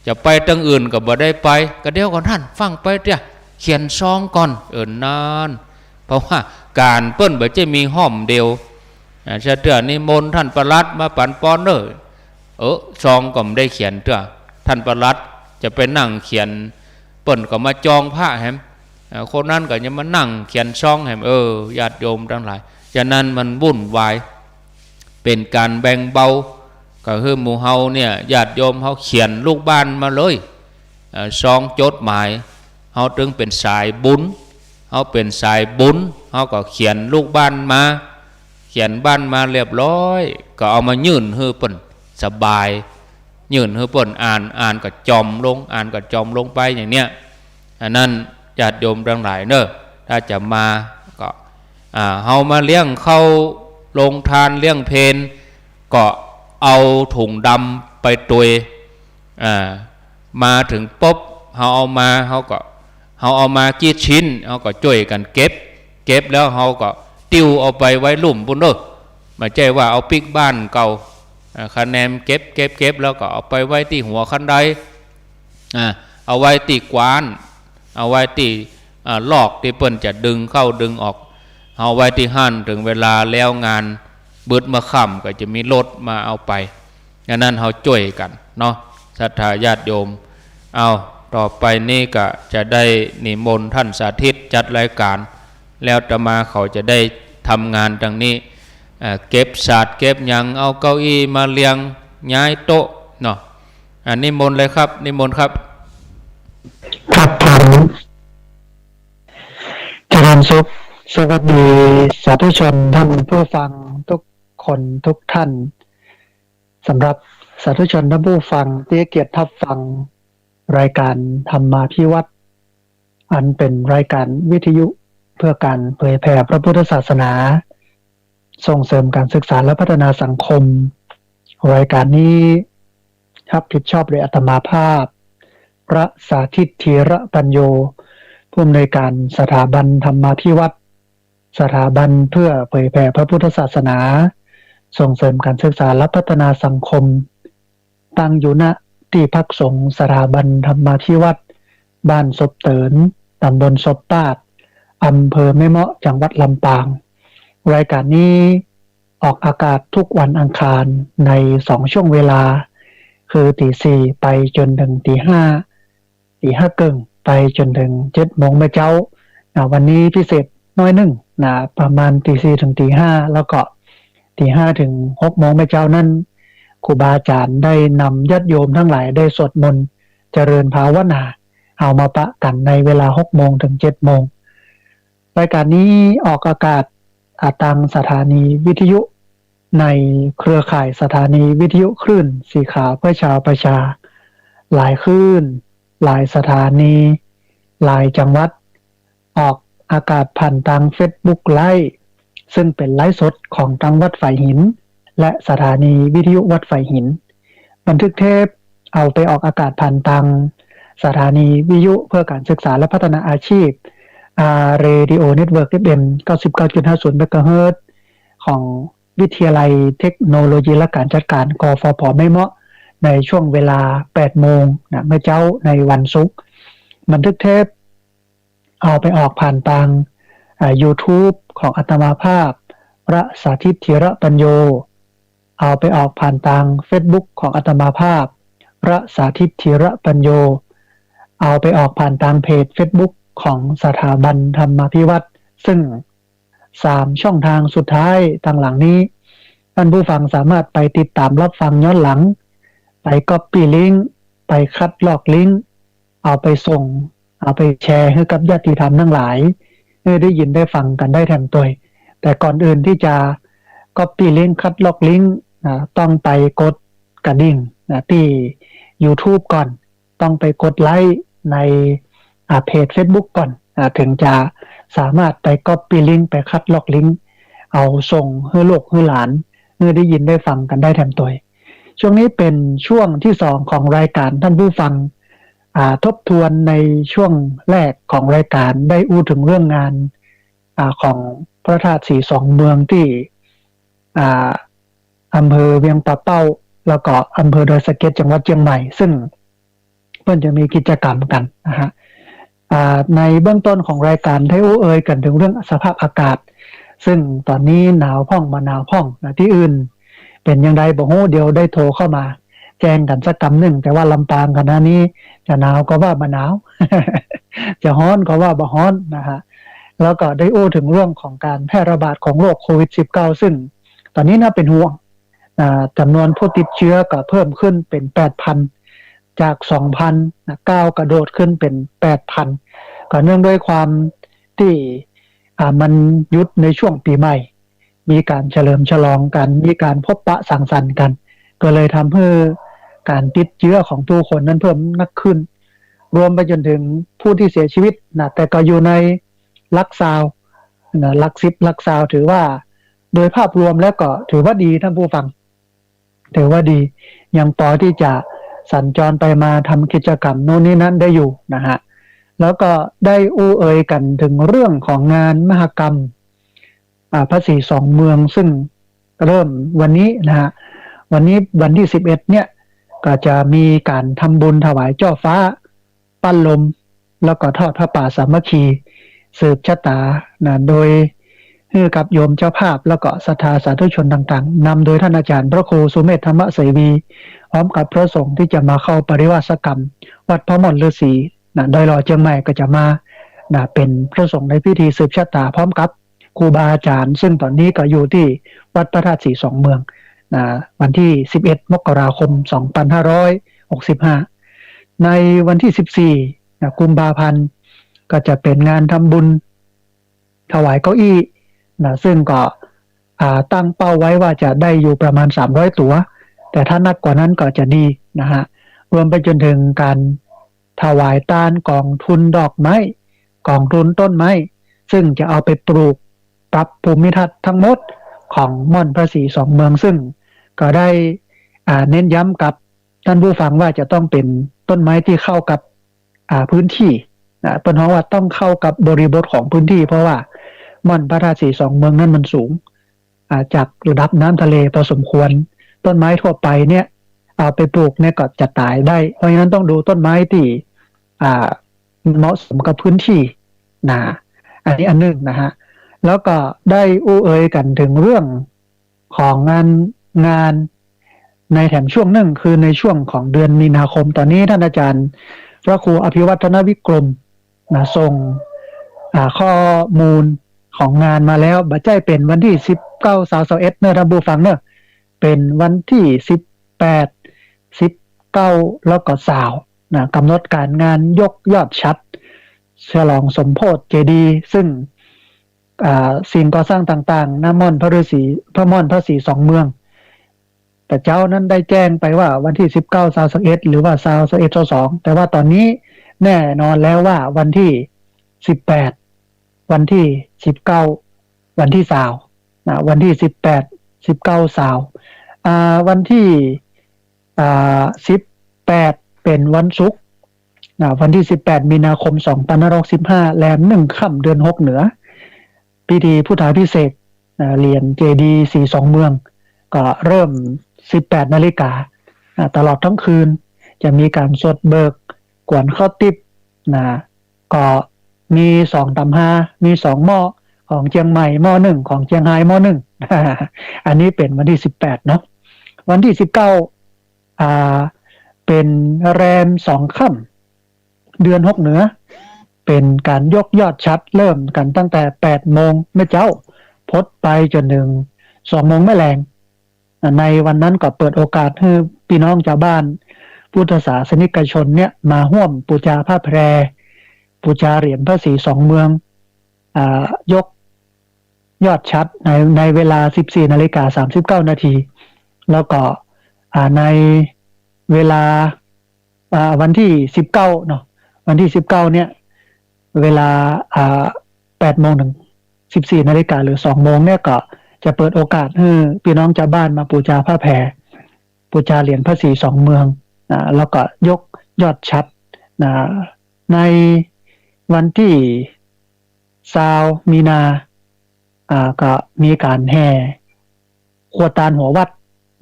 จะไปตางอื่นก็บ่ได้ไป ก็เดี๋ยวก่อนท่าน ฟังไปเตื้อ เขียนซองก่อน เออ นั้น เพราะว่าก๋านเปิ้นบ่ใจ้มีฮ่อมเดียว อ่า จะเตื้อนิมนต์ต้านปลัดมาปั๋นปอนเน่อ เออ ซองก็บ่ได้เขียนเตื้อ ต้านปลัดจะไปนั่งเขียน เปิ้นก็มาจองพระแหม อ่า คนนั้นก็ยังมานั่งเขียนซองแหม เออ ญาติโยมตังหลาย ฉะนั้นมันวุ่นวาย เป๋นก๋านแบ่งเบา ก็คือหมู่เฮาเนี่ย ญาติโยมเฮาเขียนลูกบ้านมาเลย เอ่อ ซองจดหมาย เฮาตึงเป๋นสายบุญ เฮาเป๋นสายบุญ เฮาก็เขียนลูกบ้านมา เขียนบ้านมาเรียบร้อย ก็เอามายื่นหื้อเปิ้น สบาย ยื่นหื้อเปิ้นอ่าน อ่านก็จ่อมลง อ่านก็จ่อมลงไปอย่างเนี้ย อันนั้นญาติโยมตังหลายเน่อ ถ้าจะมาก็ อ่า เฮามาเลี้ยงข้าวโรงทานเลี้ยงเพล ก็เอาถุงดำไปตวย อ่า มาเถิงปุ๊บ เฮาเอามา เฮาก็ เฮาเอามากี่ชิ้น เฮาก็จ้วยกั๋นเก็บ เก็บแล้วเฮาก็ติ้วเอาไปไว้ลุ่มปู้นเน่อ บ่ใจ้ว่าเอาปิ๊กบ้านเก่า อ่า คะแนนเก็บ เก็บ เก็บ แล้วก็เอาไปไว้ตี้หัวคันได อ่า เอาไว้ตี้กว้าน เอาไว้ตี้ อ่า ลอกตี้เปิ้นจะดึงเข้าดึงออก เอาไว้ตี้หั้น เถิงเวลาแล้วงาน บึดเมื่อค่ำก็จะมีรถมาเอาไป อันนั้นเฮาจ้วยกั๋นเนาะ ศรัทธาญาติโยม เอา ต่อไปนี้ก็จะได้นิมนต์ต้านสาธิตจัดรายก๋าน แล้วอาตมาเขาจะได้ทำงานตางนี้ อ่า เก็บสาดเก็บหยัง เอาเก้าอี้มาเรียง ย้ายโต๊ะเนาะ อ่า นิมนต์เลยครับ นิมนต์ครับ ครับผม เจริญสุข สวัสดีสาธุชนท่านผู้ฟังทุกคนทุกท่าน สำหรับสาธุชนท่านผู้ฟังที่ให้เกียรติรับฟังรายการธรรมาภิวัตน์ อันเป็นรายการวิทยุเพื่อการเผยแผ่พระพุทธศาสนา ส่งเสริมการศึกษาและพัฒนาสังคม รายการนี้ฮับผิดชอบโดยอาตมาภาพ พระสาธิต ธีระปัญโญ ผู้อำนวยการสถาบันธรรมาภิวัฒน์ สถาบันเพื่อเผยแผ่พระพุทธศาสนา ส่งเสริมการศึกษาและพัฒนาสังคม ตั้งอยู่ ณ ที่พักสงฆ์สถาบันธรรมาภิวัฒน์ บ้านศพเติน ตำบลศพปาด อำเภอแม่เมาะ จังหวัดลำปาง รายการนี้ออกอากาศทุกวันอังคารในสองช่วงเวลา คือตีสี่ไปจนถึงตีห้า ตีห้าเกิ่งไปจนถึงเจ็ดโมงเมื่อเจ๊า นะ วันนี้พิเศษน้อยหนึ่ง นะ ประมาณตีสี่ถึงตีห้า แล้วก็ตีห้าถึงหกโมงเมื่อเจ๊านั้น ครูบาอาจารย์ได้นำญาติโยมทั้งหลายได้สวดมนต์เจริญภาวนา เอามาปะกั๋นในเวลาหกโมงถึงเจ็ดโมง รายการนี้ออกอากาศ อ่า ตางสถานีวิทยุ ในเครือข่ายสถานีวิทยุคลื่นสีขาวเพื่อชาวประชา หลายคลื่น หลายสถานี หลายจังหวัด ออกอากาศผ่านตาง Facebook Live ซึ่งเป๋นไลฟ์สดของตางวัดฝายหิน และสถานีวิทยุวัดฝายหิน บันทึกเทปเอาไปออกอากาศผ่านตางสถานีวิทยุเพื่อการศึกษาและพัฒนาอาชีพ อาร์ Radio Network เอฟ เอ็ม เก้าสิบเก้าจุดห้าศูนย์ เมกะเฮิรตซ์ ของวิทยาลัยเทคโนโลยีและการจัดการ กฟผ แม่เมาะ ในช่วงเวลาแปดโมง นะ เมื่อเจ๊าในวันศุกร์ บันทึกเทปเอาไปออกผ่านตาง อ่า YouTube ของอาตมาภาพ พระสาธิต ธีระปัญโญ เอาไปออกผ่านตาง Facebook ของอาตมาภาพ พระสาธิต ธีระปัญโญ เอาไปออกผ่านตางเพจ Facebook ของสถาบันธรรมาภิวัฒน์ ซึ่งสามช่องทางสุดท้ายตางหลังนี้ ท่านผู้ฟังสามารถไปติดตามรับฟังย้อนหลัง ไป copy link ไปคัดลอกลิงก์ เอาไปส่ง เอาไปแชร์หื้อกับญาติธรรมทั้งหลาย หื้อได้ยินได้ฟังกั๋นได้แถมตวย แต่ก่อนอื่นตี้จะ copy link คัดลอกลิงก์ นะ ต้องไปกดกระดิ่ง นะ ตี้ YouTube ก่อน ต้องไปกดไลก์ใน อ่า เพจ Facebook ก่อน อ่า ถึงจะสามารถไป copy link ไปคัดลอกลิงก์ เอาส่งหื้อลูกหื้อหลาน หื้อได้ยินได้ฟังกั๋นได้แถมตวย ช่วงนี้เป๋นช่วงที่สองของรายการ ท่านผู้ฟัง อ่า ทบทวนในช่วงแรกของรายการ ได้อู้เถิงเรื่องงาน อ่า ของพระธาตุสีสองเมืองตี้ อ่า อำเภอเวียงป่าเป้า แล้วก็อำเภอดอยสะเก็ด จังหวัดเจียงใหม่ ซึ่งเปิ้นจะมีกิจกรรมกั๋นนะฮะ อ่า ในเบื้องต้นของรายการได้อู้เอ่ยกั๋นเถิงเรื่องสภาพอากาศ ซึ่งต๋อนนี้หนาวพ่องบ่หนาวพ่องนะ ตี้อื่นเป๋นอย่างใดบ่ฮู้ เดี๋ยวได้โทรเข้ามาแจ้งกั๋นสักกำนึ่ง แต่ว่าลำปางขณะนี้จะหนาวก็ว่าบ่หนาว จะฮ้อนก็ว่าบ่ฮ้อนนะฮะ แล้วก็ได้อู้เถิงเรื่องของการแพร่ระบาดของโรคโควิดสิบเก้า ซึ่งต๋อนนี้น่าเป๋นห่วง อ่า จ๋ำนวนผู้ติดเจื้อก็เพิ่มขึ้นเป๋นแปดพัน จากสองพัน นะ ก้าวกระโดดขึ้นเป๋นแปดพัน ก็เนื่องด้วยความตี้ อ่า มันหยุดในช่วงปี๋ใหม่ มีก๋านเฉลิมฉลองกั๋น มีก๋านพบปะสังสรรค์กั๋น ก็เลยทำหื้อก๋านติดเจื้อของผู้คนนั้นเพิ่มนักขึ้น รวมไปจ๋นเถิงผู้ตี้เสียชีวิตนะ แต่ก็อยู่ในหลักซาวนะ หลักสิบ หลักซาว ถือว่าโดยภาพรวมแล้วก็ถือว่าดี ท่านผู้ฟัง ถือว่าดี ยังปอตี้จะสัญจรไปมาทำกิจกรรมโน่นนี่นั่นได้อยู่นะฮะ แล้วก็ได้อู้เอ่ยกั๋นเถิงเรื่องของงานมหกรรม อ่า พระศรีสองเมือง ซึ่งเริ่มวันนี้นะฮะ วันนี้วันตี้สิบเอ็ดเนี่ย ก็จะมีก๋านทำบุญถวายเจ้าฟ้า ปั้นลม แล้วก็ทอดผ้าป่าสามัคคี สืบชะตานะ โดยหื้อกับโยมเจ้าภาพ แล้วก็ศรัทธาสาธุชนต่างๆ นำโดยท่านอาจารย์พระครูสุเมธธรรมเสวี พร้อมกับพระสงฆ์ตี้จะมาเข้าปริวาสกรรม วัดพระม่อนฤๅษีนะ ดอยหล่อเจียงใหม่ ก็จะมานะ เป๋นพระสงฆ์ในพิธีสืบชะตา พร้อมกับครูบาอาจารย์ ซึ่งต๋อนนี้ก็อยู่ตี้วัดพระธาตุสีสองเมืองนะ วันตี้สิบเอ็ด มกราคม สองพันห้าร้อยหกสิบห้า ในวันตี้สิบสี่นะ กุมภาพันธ์ ก็จะเป๋นงานทำบุญถวายเก้าอี้นะ ซึ่งก็ อ่า ตั้งเป้าไว้ว่าจะได้อยู่ประมาณสามร้อยตั๋ว แต่ถ้านักกว่านั้นก็จะดีนะฮะ รวมไปจ๋นเถิงก๋านถวายตานก๋องทุนดอกไม้ ก๋องทุนต้นไม้ ซึ่งจะเอาไปปลูกปรับภูมิทัศน์ทั้งหมดของม่อนพระศรีสองเมือง ซึ่งก็ได้ อ่า เน้นย้ำกับต้านผู้ฟังว่าจะต้องเป๋นต้นไม้ตี้เข้ากับ อ่า พื้นตี้ อ่า เปิ้นฮ้องว่าต้องเข้ากับบริบทของพื้นตี้ เพราะว่าม่อนพระธาตุสีสองเมืองนั้นมันสูง อ่า จากระดับน้ำทะเลพอสมควร ต้นไม้ทั่วไปเนี่ย เอาไปปลูกเนี่ยก็จะต๋ายได้ เพราะฉะนั้นต้องดูต้นไม้ตี้ อ่า เหมาะสมกับพื้นตี้นะ อันนี้อันนึ่งนะฮะ แล้วก็ได้อู้เอ่ยกั๋นเถิงเรื่องของงาน งานในแถมช่วงนึ่ง คือในช่วงของเดือนมีนาคม ต๋อนนี้ต้านอาจ๋ารย์พระครูอภิวัฒนวิกรมนะ ส่ง อ่า ข้อมูลของงานมาแล้ว บ่ใจ้เป๋นวันตี้สิบเก้า ซาว ซาวเอ็ดเน่อ ต้านผู้ฟังเน่อ เป๋นวันตี้สิบแปด สิบเก้า แล้วก็ซาวนะ ก๋ำหนดก๋านงานยกยอดฉัตร ฉลองสมโภชเจดีย์ ซึ่ง อ่า สิ่งก่อสร้างต่างๆ ณ ม่อนพระฤๅษี พระม่อนพระศรีสองเมือง แต่เจ้านั้นได้แจ้งไปว่าวันตี้สิบเก้า ซาว ซาวเอ็ด หรือว่าซาว ซาวเอ็ด ซาวสอง แต่ว่าต๋อนนี้แน่นอนแล้วว่าวันตี้สิบแปด วันตี้สิบเก้า วันตี้ซาวนะ วันตี้สิบแปด สิบเก้า ซาว อ่า วันตี้ อ่า สิบแปด เป๋นวันศุกร์นะ วันตี้สิบแปด มีนาคม สองพันห้าร้อยหกสิบห้า แรมหนึ่งค่ำเดือนหกเหนือ พิธีพุทธาภิเษก อ่า เหรียญเจดีย์ศรีสองเมือง ก็เริ่ม สิบแปด นาฬิกา อ่า ตลอดทั้งคืน จะมีก๋านสวดเบิก กวนข้าวติ๊บ นะ ก็มีสองต๋ำฮา มีสองหม้อ ของเจียงใหม่หม้อนึ่ง ของเจียงฮายหม้อนึ่ง อันนี้เป๋นวันตี้สิบแปดเนาะ วันตี้สิบเก้า อ่า เป๋นแรมสองค่ำ เดือนหกเหนือ เป๋นก๋านยกยอดฉัตร เริ่มกั๋นตั้งแต่แปดโมงแม่เจ๊า พดไปจ๋นเถิงสองโมงแม่แลง ในวันนั้นก็เปิดโอกาสหื้อปี้น้องจาวบ้านพุทธศาสนิกชนเนี่ยมาฮ่วมปู๋จาผ้าแพร ปู๋จาเหรียญพระศรีสองเมือง อ่า ยกยอดฉัตรใน ในเวลาสิบสี่นาฬิกาสามสิบเก้านาที แล้วก็ อ่า ในเวลา อ่า วันตี้สิบเก้าเนาะ วันตี้สิบเก้าเนี่ย เวลา อ่า แปดโมงเถิงสิบสี่นาฬิกา หรือสองโมงเนี่ย ก็จะเปิดโอกาสหื้อปี้น้องจาวบ้านมาปู๋จาผ้าแพร ปู๋จาเหรียญพระศรีสองเมือง อ่า แล้วก็ยกยอดฉัตร อ่า ในวันตี้ซาวมีนา อ่า ก็มีก๋านแห่ครัวตานหัววัด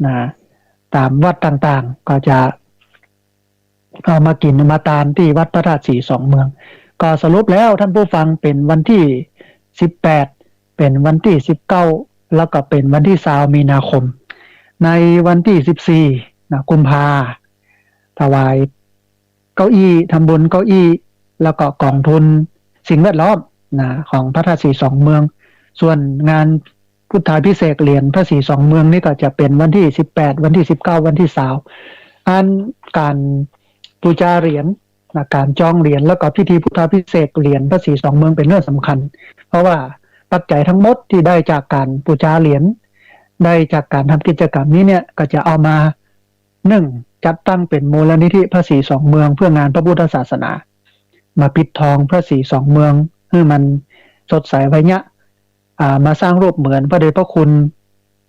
นะ ต๋ามวัดต่างๆ ก็จะเอามากิ๋นมาตานตี้วัดพระธาตุศรีสองเมือง ก็สรุปแล้วต้านผู้ฟัง เป๋นวันตี้สิบแปด เป๋นวันตี้สิบเก้า แล้วก็เป๋นวันตี้ซาวมีนาคม ในวันตี้สิบสี่ นะ กุมภา ถวายเก้าอี้ ทำบุญเก้าอี้ แล้วก็กองทุนสิ่งแวดล้อม นะ ของพระธาตุศรีสองเมือง ส่วนงานพุทธาภิเษกเหรียญพระศรีสองเมืองนี่ก็จะเป๋นวันตี้สิบแปด วันตี้สิบเก้า วันตี้ซาว อันก๋านปู๋จาเหรียญ นะ ก๋านจองเหรียญ แล้วก็พิธีพุทธาภิเษกเหรียญพระศรีสองเมืองเป๋นเรื่องสำคัญ เพราะว่าปัจจัยทั้งหมดตี้ได้จากก๋านปู๋จาเหรียญ ได้จากก๋านทำกิจกรรมนี้เนี่ย ก็จะเอามา นึ่ง จัดตั้งเป๋นมูลนิธิพระศรีสองเมืองเพื่องานพระพุทธศาสนา มาปิดทองพระศรีสองเมืองหื้อมันสดใสไวเยียะ อ่า มาสร้างรูปเหมือนพระเดชพระคุณ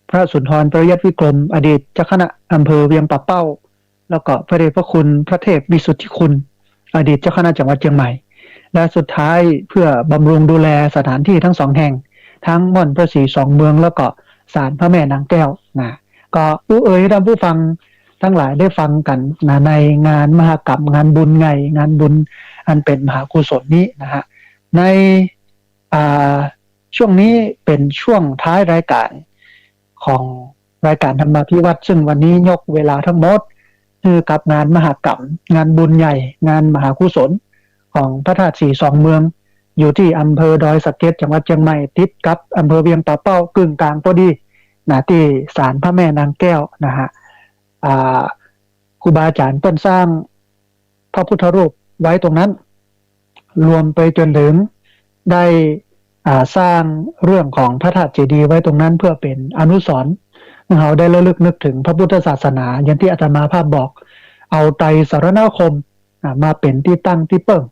พระสุนทรปริยัติวิกรม อดีตเจ้าคณะอำเภอเวียงป่าเป้า แล้วก็พระเดชพระคุณพระเทพวิสุทธิคุณ อดีตเจ้าคณะจังหวัดเจียงใหม่ และสุดท้ายเพื่อบำรุงดูแลสถานที่ทั้งสองแห่ง ทั้งม่อนพระศรีสองเมือง แล้วก็ศาลพระแม่นางแก้วนะ ก็อู้เอ่ยหื้อต้านผู้ฟังตังหลายได้ฟังกั๋นนะ ในงานมหกรรม งานบุญใหญ่ งานบุญอันเป๋นมหากุศลนี้นะฮะ ใน อ่า ช่วงนี้เป๋นช่วงท้ายรายก๋านของรายก๋านธรรมาภิวัฒน์ ซึ่งวันนี้ยกเวลาทั้งหมดหื้อกับงานมหกรรม งานบุญใหญ่ งานมหากุศลของพระธาตุศรีสองเมือง อยู่ตี้อำเภอดอยสะเก็ด จังหวัดเจียงใหม่ ติดกับอำเภอเวียงป่าเป้า กึ่งก๋างพอดีนะ ตี้ศาลพระแม่นางแก้วนะฮะ อ่า ครูบาอาจ๋ารย์เปิ้นสร้างพระพุทธรูปไว้ตรงนั้น รวมไปจ๋นเถิงได้ อ่า สร้างเรื่องของพระธาตุเจดีย์ไว้ตรงนั้น เพื่อเป๋นอนุสรณ์หื้อเฮาได้ระลึกนึกเถิงพระพุทธศาสนา อย่างตี้อาตมาภาพบอก เอาไตรสรณคม อ่า มาเป๋นตี้ตั้งตี้เปิ้ง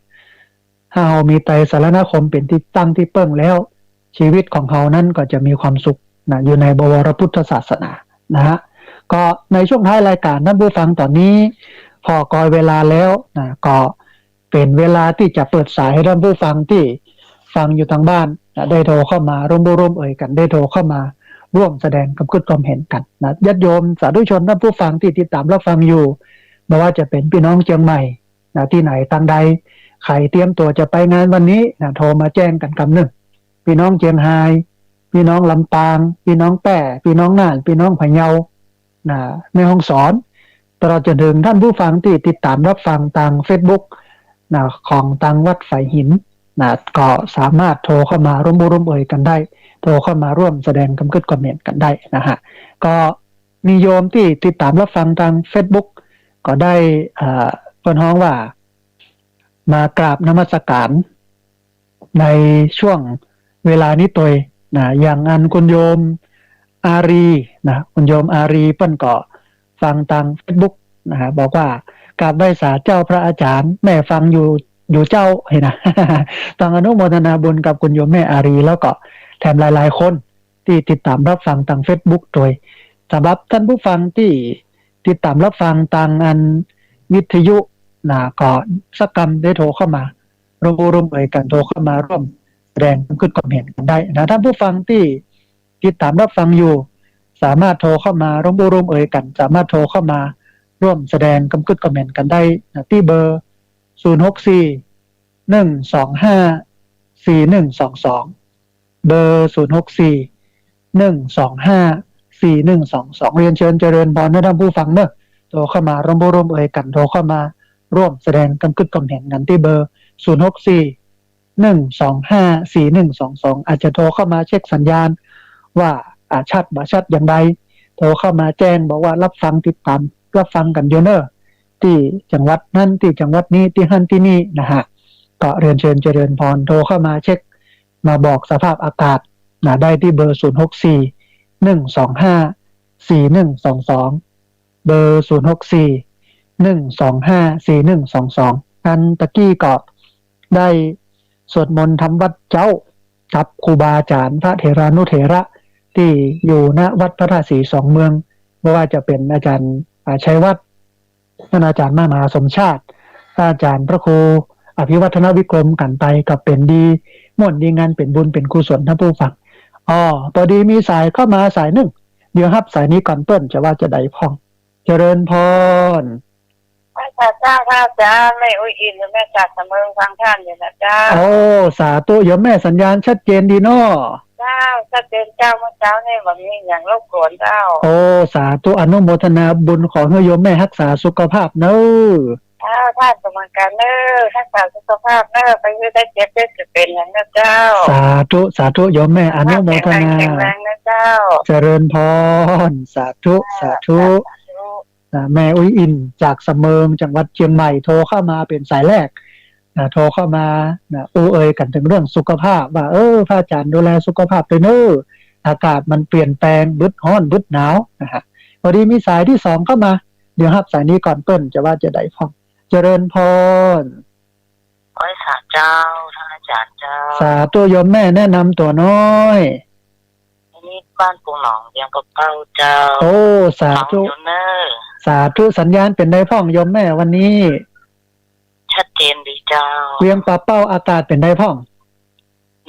ถ้าเฮามีไตรสรณคมเป๋นตี้ตั้งตี้เปิ้งแล้ว ชีวิตของเฮานั้นก็จะมีความสุขนะ อยู่ในบวรพุทธศาสนานะฮะ ก็ในช่วงท้ายรายการท่านผู้ฟังต๋อนนี้ ผ่อกอยเวลาแล้วนะ ก็เป๋นเวลาตี้จะเปิดสายหื้อท่านผู้ฟังตี้ฟังอยู่ตางบ้านนะ ได้โทรเข้ามาร่วมอู้ร่วมเอ่ยกั๋น ได้โทรเข้ามาร่วมแสดงกำกึ๊ดความเห็นกั๋นนะ ญาติโยมสาธุชนท่านผู้ฟังตี้ติดต๋ามรับฟังอยู่ บ่ว่าจะเป๋นปี้น้องเจียงใหม่นะ ตี้ไหนตางใด ใผเตรียมตั๋วจะไปงานวันนี้นะ โทรมาแจ้งกั๋นกำนึ่ง ปี้น้องเจียงฮาย ปี้น้องลำปาง ปี้น้องแป้ ปี้น้องน่าน ปี้น้องพะเยานะ แม่ฮ่องสอน ตลอดจ๋นเถิงท่านผู้ฟังตี้ติดต๋ามรับฟังตางเฟซบุ๊กนะ ของตางวัดฝายหินนะ ก็สามารถโทรเข้ามาร่วมอู้ร่วมเอ่ยกั๋นได้ โทรเข้ามาร่วมแสดงกำกึ๊ดความเห็นกั๋นได้นะฮะ ก็มีโยมตี้ติดต๋ามรับฟังตางเฟซบุ๊ก ก็ได้ เอ่อ เปิ้นฮ้องว่า มากราบนมัสก๋านในช่วงเวลานี้ตวยนะ อย่างอันคุณโยมอารีนะ คุณโยมอารีเปิ้นก็ฟังตางเฟซบุ๊กนะฮะ บอกว่า กราบไหว้สาเจ้าพระอาจ๋ารย์ แม่ฟังอยู่ อยู่เจ้า หั้นนะ ต้องอนุโมทนาบุญกับคุณโยมแม่อารีแล้วก็แถมหลายๆ คน ตี้ติดต๋ามรับฟังตางเฟซบุ๊กตวย สำหรับท่านผู้ฟังตี้ติดต๋ามรับฟังตางอันวิทยุนะ ก็สักกำได้โทรเข้ามาร่วมอู้ร่วมเอ่ยกั๋น โทรเข้ามาร่วมแสดงกำกึ๊ดความเห็นกั๋นได้นะ ท่านผู้ฟังตี้ติดต๋ามรับฟังอยู่ สามารถโทรเข้ามาร่วมอู้ร่วมเอ่ยกั๋น สามารถโทรเข้ามาร่วมแสดงกำกึ๊ดความเห็นกั๋นได้นะ ตี้เบอร์ ศูนย์หกสี่ หนึ่งสองห้า สี่หนึ่งสองสอง เบอร์ ศูนย์หกสี่ หนึ่งสองห้า สี่หนึ่งสองสอง เรียนเชิญเจริญพรนะท่านผู้ฟังเนอะ โทรเข้ามาร่วมอู้ร่วมเอ่ยกั๋น โทรเข้ามาร่วมแสดงกำกึ๊ดความเห็นกั๋นตี้เบอร์ ศูนย์หกสี่ หนึ่งสองห้า สี่หนึ่งสองสอง อาจจะโทรเข้ามาเช็คสัญญาณว่า อ่า ชัดบ่ชัดอย่างใด โทรเข้ามาแจ้งบอกว่ารับฟังติดต๋ามรับฟังกั๋นอยู่เนอะ ตี้จังหวัดนั้น ตี้จังหวัดนี้ ตี้หั้นตี้นี่นะฮะ ก็เรียนเชิญเจริญพร โทรเข้ามาเช็ค มาบอกสภาพอากาศนะ ได้ตี้เบอร์ ศูนย์หกสี่ หนึ่งสองห้า สี่หนึ่งสองสอง เบอร์ ศูนย์หกสี่ หนึ่งสองห้า สี่หนึ่งสองสอง อันตะกี้ก็ได้สวดมนต์ทำวัตรเจ๊ากับครูบาอาจ๋ารย์พระเถรานุเถระตี้อยู่ ณ วัดพระธาตุสีสองเมือง บ่ว่าจะเป๋นอาจ๋ารย์ อ่า ชัยวัฒน์ ต้านอาจ๋ารย์มหาสมชาติ ต้านอาจ๋ารย์พระครูอภิวัฒนวิกรม กั๋นไปก็เป๋นดีม่วนดีงาน เป๋นบุญเป๋นกุศลท่านผู้ฟัง อ้อ ปอดีมีสายเข้ามาสายนึ่ง เดี๋ยวฮับสายนี้ก่อนเปิ้นจะว่าจะใดพ่อง เจริญพร ไหว้สาเจ้าพระอาจ๋ารย์ แม่อุ๊ยอิน อยู่แม่สอดสะเมิง ฟังต้านอยู่นะเจ้า โอ้ สาธุ โยมแม่สัญญาณชัดเจนดีเนาะ เจ้า ชัดเจนเจ้า เมื่อเจ๊านี่บ่มีหยังรบกวนเจ้า โอ้ สาธุ อนุโมทนาบุญ ขอหื้อโยมแม่ฮักษาสุขภาพเนอะ เจ้า ต้านก็เหมือนกั๋นเนอะ ฮักษาสุขภาพเนอะ ไปหื้อได้เจ็บได้เป๋นหยังนะเจ้า สาธุ สาธุ โยมแม่อนุโมทนา แข็งแรงนะเจ้า เจริญพร สาธุ สาธุ สาธุ อ่า แม่อุ๊ยอินจากสะเมิง จังหวัดเจียงใหม่ โทรเข้ามาเป๋นสายแรกนะ โทรเข้ามานะ อู้เอ่ยกั๋นเถิงเรื่องสุขภาพว่า เออ พระอาจ๋ารย์ดูแลสุขภาพตวยเนอะ อากาศมันเปลี่ยนแปลง บึดฮ้อนบึดหนาวนะฮะ ปอดีมีสายตี้สองเข้ามา เดี๋ยวฮับสายนี้ก่อนเปิ้นจะว่าจะใดพ่อง เจริญพร ไหว้สาเจ้า ต้านอาจ๋ารย์เจ้า สาธุ โยมแม่แนะนำตั๋วน้อย นี่บ้านปูหนอง เวียงปะเป้าเจ้า โอ้ สาธุ ฟังอยู่เนอะ สาธุ สัญญาณเป๋นใดพ่องโยมแม่วันนี้ ชัดเจนดีเจ้า เวียงปะเป้าอากาศเป๋นใดพ่อง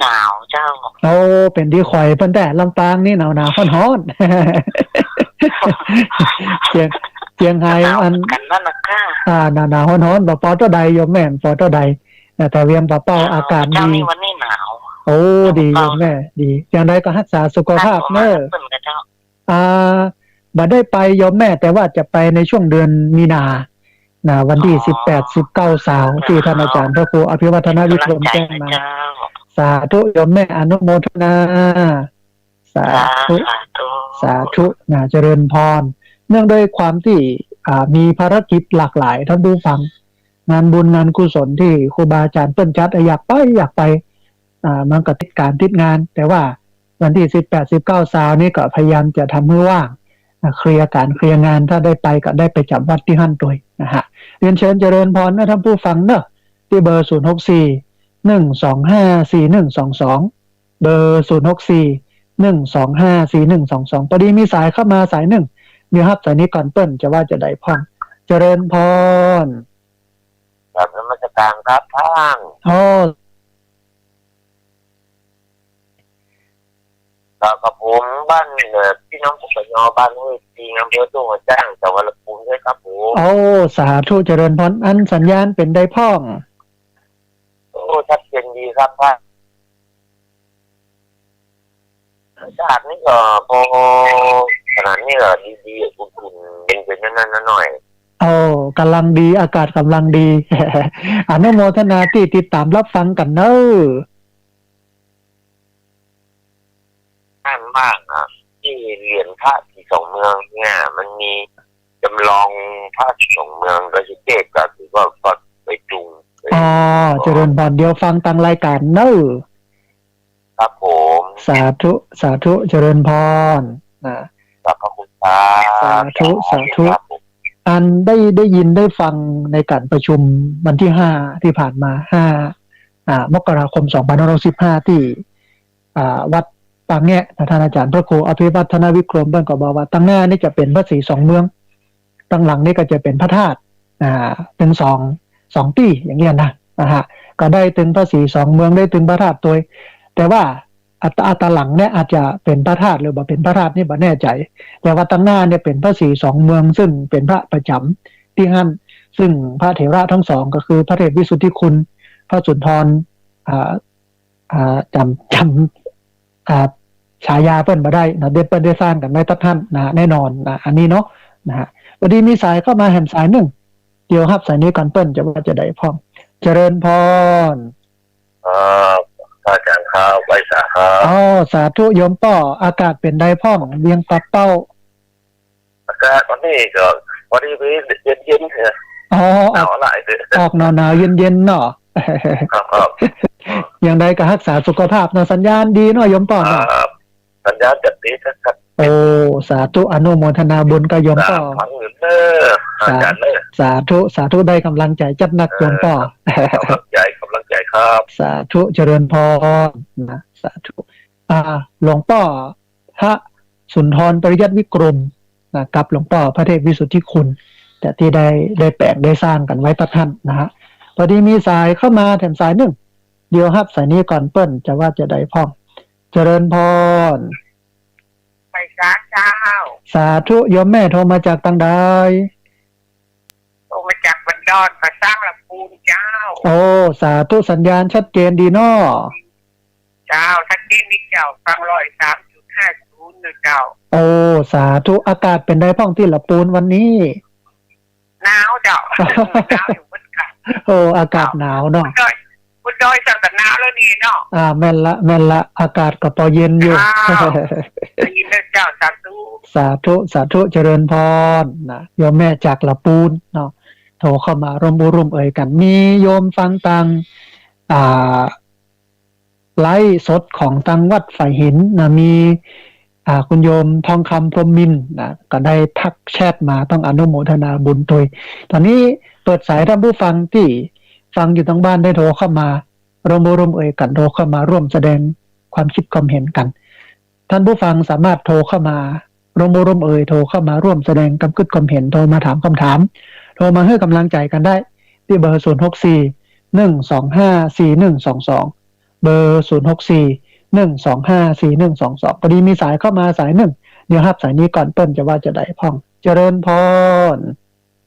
หนาวเจ้า โอ้ เป๋นดีข่อยเปิ้นแต๊ ลำปางนี่หนาวหนาวฮ้อนฮ้อน เจียง เจียงฮาย หนาว อัน เหมือนกั๋นนั่นนะค่ะ อ่า หนาวหนาวฮ้อนฮ้อน บ่ปอเต้าใดโยมแม่ บ่ปอเต้าใด นะ แต่เวียงปะเป้า เจ้า อากาศ เจ้า ดี นี่วันนี้หนาว โอ้ ดี เจ้า โยมแม่ ดี อย่างใดก็ฮักษาสุขภาพเนอะ เปิ้นกะเจ้า อ่า บ่ได้ไปโยมแม่ แต่ว่าจะไปในช่วงเดือนมีนา นะ วันตี้ อ๋อ สิบแปด สิบเก้า เสาร์ ตี้ต้านอาจ๋ารย์พระครูอภิวัฒนวิกรมแจ้งมา เป๋นก๋ำลังใจ๋นะเจ้า สาธุ โยมแม่อนุโมทนา สาธุ สาธุ สาธุ นะ เจริญพร เนื่องด้วยความตี้ อ่า มีภารกิจหลากหลาย ท่านผู้ฟัง งานบุญงานกุศลตี้ครูบาอาจ๋ารย์เปิ้นจัด อยากไป อยากไป อ่า มันก็ติดก๋านติดงาน แต่ว่าวันตี้ สิบแปด สิบเก้า เสาร์นี้ก็พยายามจะทำหื้อว่าง อ่า เคลียร์ก๋านเคลียร์งาน ถ้าได้ไปก็ได้ไปจ๋ำวัดตี้หั้นตวยนะฮะ เรียนเชิญเจริญพรนะท่านผู้ฟังเนอะ ตี้เบอร์ ศูนย์หกสี่ หนึ่งสองห้า สี่หนึ่งสองสอง เบอร์ ศูนย์หกสี่ หนึ่งสองห้า สี่หนึ่งสองสอง ปอดีมีสายเข้ามาสายนึ่ง ดี๋ยวฮับสายนี้ก่อนเปิ้นจะว่าจะใดพ่อง เจริญพร กราบนมัสการครับท่าน โอ้ ครับ กับผมบ้าน เอ่อ พี่น้องปกย บ้านห้วยปิง อำเภอทุ่งหัวช้าง จังหวัดลำพูนด้วยครับผม โอ้ สาธุเจริญพร อันสัญญาณเป๋นใดพ่อง โอ้ ชัดเจนดีครับท่าน อากาศนี่ก็พอขนาดนี้ก็ดีๆ อุ่นๆ เย็นๆ นั่นๆ หน่อย โอ้ ก๋ำลังดี อากาศก๋ำลังดี อนุโมทนาตี้ติดต๋ามฮับฟังกั๋นเน่อ ท่านมากนะ ตี้เหรียญพระสีสองเมืองเนี่ย มันมีจ๋ำลองพระสีสองเมือง ดอยสุเทพกับ ก็ ก็ดอยตุง อ๋อ เจริญพร เดี๋ยวฟังตางรายก๋านเน่อ ครับผม สาธุ สาธุ เจริญพร นะ ขอบพระคุณครับ สาธุ สาธุ ครับผม อันได้ ได้ยินได้ฟังในก๋านประชุมวันตี้ห้าตี้ผ่านมา ห้า อ่า มกราคม สองพันห้าร้อยหกสิบห้า ตี้ อ่า วัดป่าแงะนะ ต้านอาจ๋ารย์พระครูอภิวัฒนวิกรม เปิ้นก็บอกว่าตางหน้านี่จะเป๋นพระสีสองเมือง ตางหลังนี่ก็จะเป๋นพระธาตุ อ่า เป๋นสอง สองตี้อย่างเงี้ยนะ นะฮะ ก็ได้ตึงพระสีสองเมือง ได้ตึงพระธาตุตวย แต่ว่า อ่า ตางหลังเนี่ยอาจจะเป๋นพระธาตุหรือบ่เป๋นพระธาตุนี่บ่แน่ใจ๋ แต่ว่าตางหน้าเนี่ยเป๋นพระสีสองเมือง ซึ่งเป๋นพระประจ๋ำตี้หั้น ซึ่งพระเถระตึงสองก็คือพระเทพวิสุทธิคุณ พระสุนทร อ่า อ่า จ๋ำ จ๋ำ อ่า ฉายาเปิ้นบ่ได้นะ เดี๋ยวเปิ้นได้สร้างกั๋นไว้ตั๊ดหั้นนะ แน่นอนนะ อันนี้เนาะ นะฮะ พอดีมีสายเข้ามาแหมสายนึ่ง เดี๋ยวฮับสายนี้ก่อนเปิ้นจะว่าจะใดพ่อง เจริญพร เอ่อ พระอาจ๋ารย์ครับ ไหว้สาครับ อ๋อ สาธุโยมป้อ อากาศเป๋นใดพ่อง เวียงป่าเป้า อากาศวันนี้ก็พอดีมีเย็นๆ เออ อ๋อ ออก หนาวหลายเด้อ ออกหนาวๆ เย็นๆ เนาะ ครับ ครับ อย่างใดก็ฮักษาสุขภาพเนาะ สัญญาณดีเนาะโยมป้อเนาะ ครับ สัญญาณจัดดีครับ โอ้ สาธุ อนุโมทนาบุญกับโยมป้อ ฟังอยู่เน่อ อาจ๋ารย์เน่อ สาธุ สาธุ ได้ก๋ำลังใจ๋จัดหนักโยมป้อ เออ ก๋ำลังใจ๋ ก๋ำลังใจ๋ครับ สาธุ เจริญพร นะ สาธุ อ่า หลวงป้อ พระสุนทรปริยัติวิกรมนะ กับหลวงป้อพระเทพวิสุทธิคุณ แต่ตี้ได้ ได้แป๋งได้สร้างกั๋นไว้ตั๊ดหั้นนะฮะ พอดีมีสายเข้ามาแหมสายนึ่ง เดี๋ยวฮับสายนี้ก่อนเปิ้นจะว่าจะใดพ่อง เจริญพร ไหว้สาเจ้า สาธุ โยมแม่โทรมาจากตางใด โทรมาจากบ้านดอน ป่าซาง ลำพูนเจ้า โอ้ สาธุ สัญญาณชัดเจนดีเนาะ เจ้า ชัดเจนดีเจ้า ฟังร้อยสามจุดห้าศูนย์เน่อเจ้า โอ้ สาธุ อากาศเป๋นใดพ่องตี้ลำพูนวันนี้ หนาวเจ้า หนาวอยู่เหมือนกั๋น โอ้ อากาศหนาวเนาะ บนดอย บนดอยเจ้าก็หนาวแล้วนี่เนาะ อ่า แม่นละ แม่นละ อากาศก็ปอเย็นอยู่ อ้าว ได้ยินแล้วเจ้า สาธุ สาธุ สาธุ เจริญพร นะ โยมแม่จากลำพูนเนาะ โทรเข้ามาร่วมอู้ร่วมเอ่ยกั๋น มีโยมฟังตาง อ่า ไลฟ์สดของตางวัดฝายหินนะ มี อ่า คุณโยมทองคำ พรหมมินทร์นะ ก็ได้ทักแชทมา ต้องอนุโมทนาบุญตวย ต๋อนนี้เปิดสายต้อนผู้ฟังตี้ฟังอยู่ตางบ้านได้โทรเข้ามาร่วมอู้ร่วมเอ่ยกั๋น โทรเข้ามาร่วมแสดงความคิดความเห็นกั๋น ต้านผู้ฟังสามารถโทรเข้ามาร่วมอู้ร่วมเอ่ย โทรเข้ามาร่วมแสดงความคิดความเห็น โทรมาถามกำถาม โทรมาหื้อก๋ำลังใจ๋กั๋นได้ ตี้เบอร์ ศูนย์หกสี่ หนึ่งสองห้า สี่หนึ่งสองสอง เบอร์ ศูนย์หกสี่ หนึ่งสองห้า สี่หนึ่งสองสอง พอดีมีสายเข้ามาสายนึ่ง เดี๋ยวฮับสายนี้ก่อนเปิ้นจะว่าจะใดพ่อง เจริญพร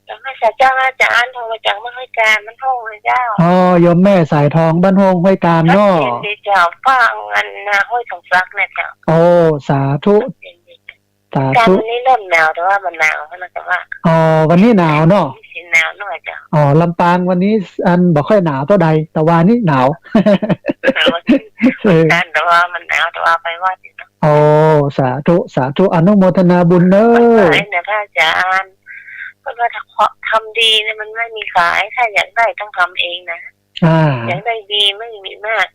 เจ้า นมัสก๋านเจ้า อาจ๋ารย์ โทรมาจากบ้านห้วยกาญ บ้านโฮ่งเลยเจ้า อ๋อ โยมแม่สายทอง บ้านโฮ่งห้วยกาญเนาะ ชัดเจนดีเจ้า ฟังอันนาห้วยสองสักเนี่ยเจ้า โอ้ สาธุ ชัดเจนดีเจ้า สาธุ วันนี้เริ่มหนาว แต่ว่าบ่หนาวขนาด แต่ว่า อ๋อ วันนี้หนาวเนาะ มีสีหนาวหน่อยเจ้า อ๋อ ลำปางวันนี้อันบ่ค่อยหนาวเต้าใด แต่ว่านี่หนาว หนาว เออ แต่ว่ามันหนาว แต่ว่าไปวัดอยู่เนาะ โอ้ สาธุ สาธุ อนุโมทนาบุญเน้อ วันไหนเนี่ย พระอาจ๋ารย์ เปิ้นว่าถ้าทำดีเนี่ยมันไม่มีขาย ถ้าอยากได้ต้องทำเองนะ อ่า อยากได้ดีไม่มีมาก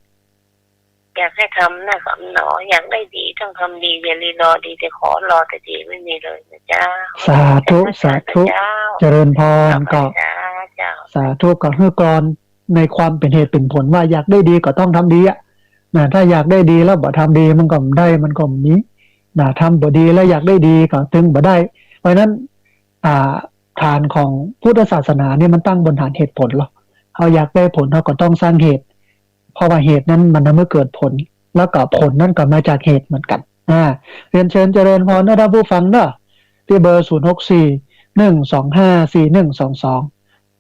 อยากหื้อทำนะคำหนอ อยากได้ดีต้องทำดี อย่าลีรอดีแต่ขอ รอแต่ดีไม่มีเลยนะเจ้า สาธุ สาธุ เจ้า เจริญพร ขอบคุณ ก็ เจ้า สาธุ ก็หื้อกลอนในความเป๋นเหตุเป๋นผลว่าอยากได้ดีก็ต้องทำดีอะ นะ ถ้าอยากได้ดีแล้วบ่ทำดีมันก็บ่ได้ มันก็บ่มี นะ ทำบ่ดีแล้วอยากได้ดีก็ตึงบ่ได้ เพราะฉะนั้น อ่า ฐานของพุทธศาสนาเนี่ยมันตั้งบนฐานเหตุผลเนาะ เฮาอยากได้ผลเฮาก็ต้องสร้างเหตุ เพราะว่าเหตุนั้นมันทำให้เกิดผล แล้วก็ผลนั้นก็มาจากเหตุเหมือนกั๋น อ่า เรียนเชิญเจริญพรเนาะท่านผู้ฟังเนาะ ตี้เบอร์ ศูนย์ หก สี่ หนึ่ง สอง ห้า สี่ หนึ่ง สอง สอง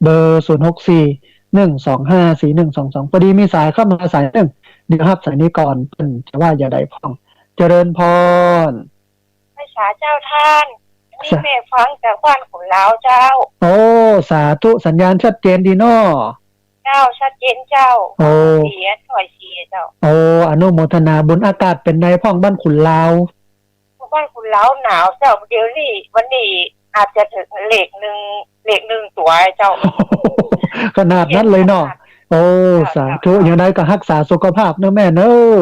เบอร์ ศูนย์ หก สี่ หนึ่ง สอง ห้า สี่ หนึ่ง สอง สอง พอดีมีสายเข้ามาสายนึ่ง เดี๋ยวฮับสายนี้ก่อน เปิ้นจะว่าจะใดพ่อง เจริญพร ไหว้สาเจ้าต้าน นี่ สา แม่ฟังจากบ้านขุนลาวเจ้า โอ้ สาธุ สัญญาณชัดเจนดีเนาะ เจ้า ชัดเจนเจ้า โอ้ เสียงถ้อยเสียเจ้า โอ้ อนุโมทนาบุญ อากาศเป๋นใดพ่องบ้านขุนลาว บ้านขุนลาวหนาวเจ้า เดี๋ยวนี้ วันนี้อาจจะเถิงเลขนึ่ง เลขนึ่งตั๋วเจ้า ขนาดนั้นเลยเนาะ โอ้ เจ้า สาธุ เจ้า อย่างใดก็ฮักษาสุขภาพเนาะแม่เนาะ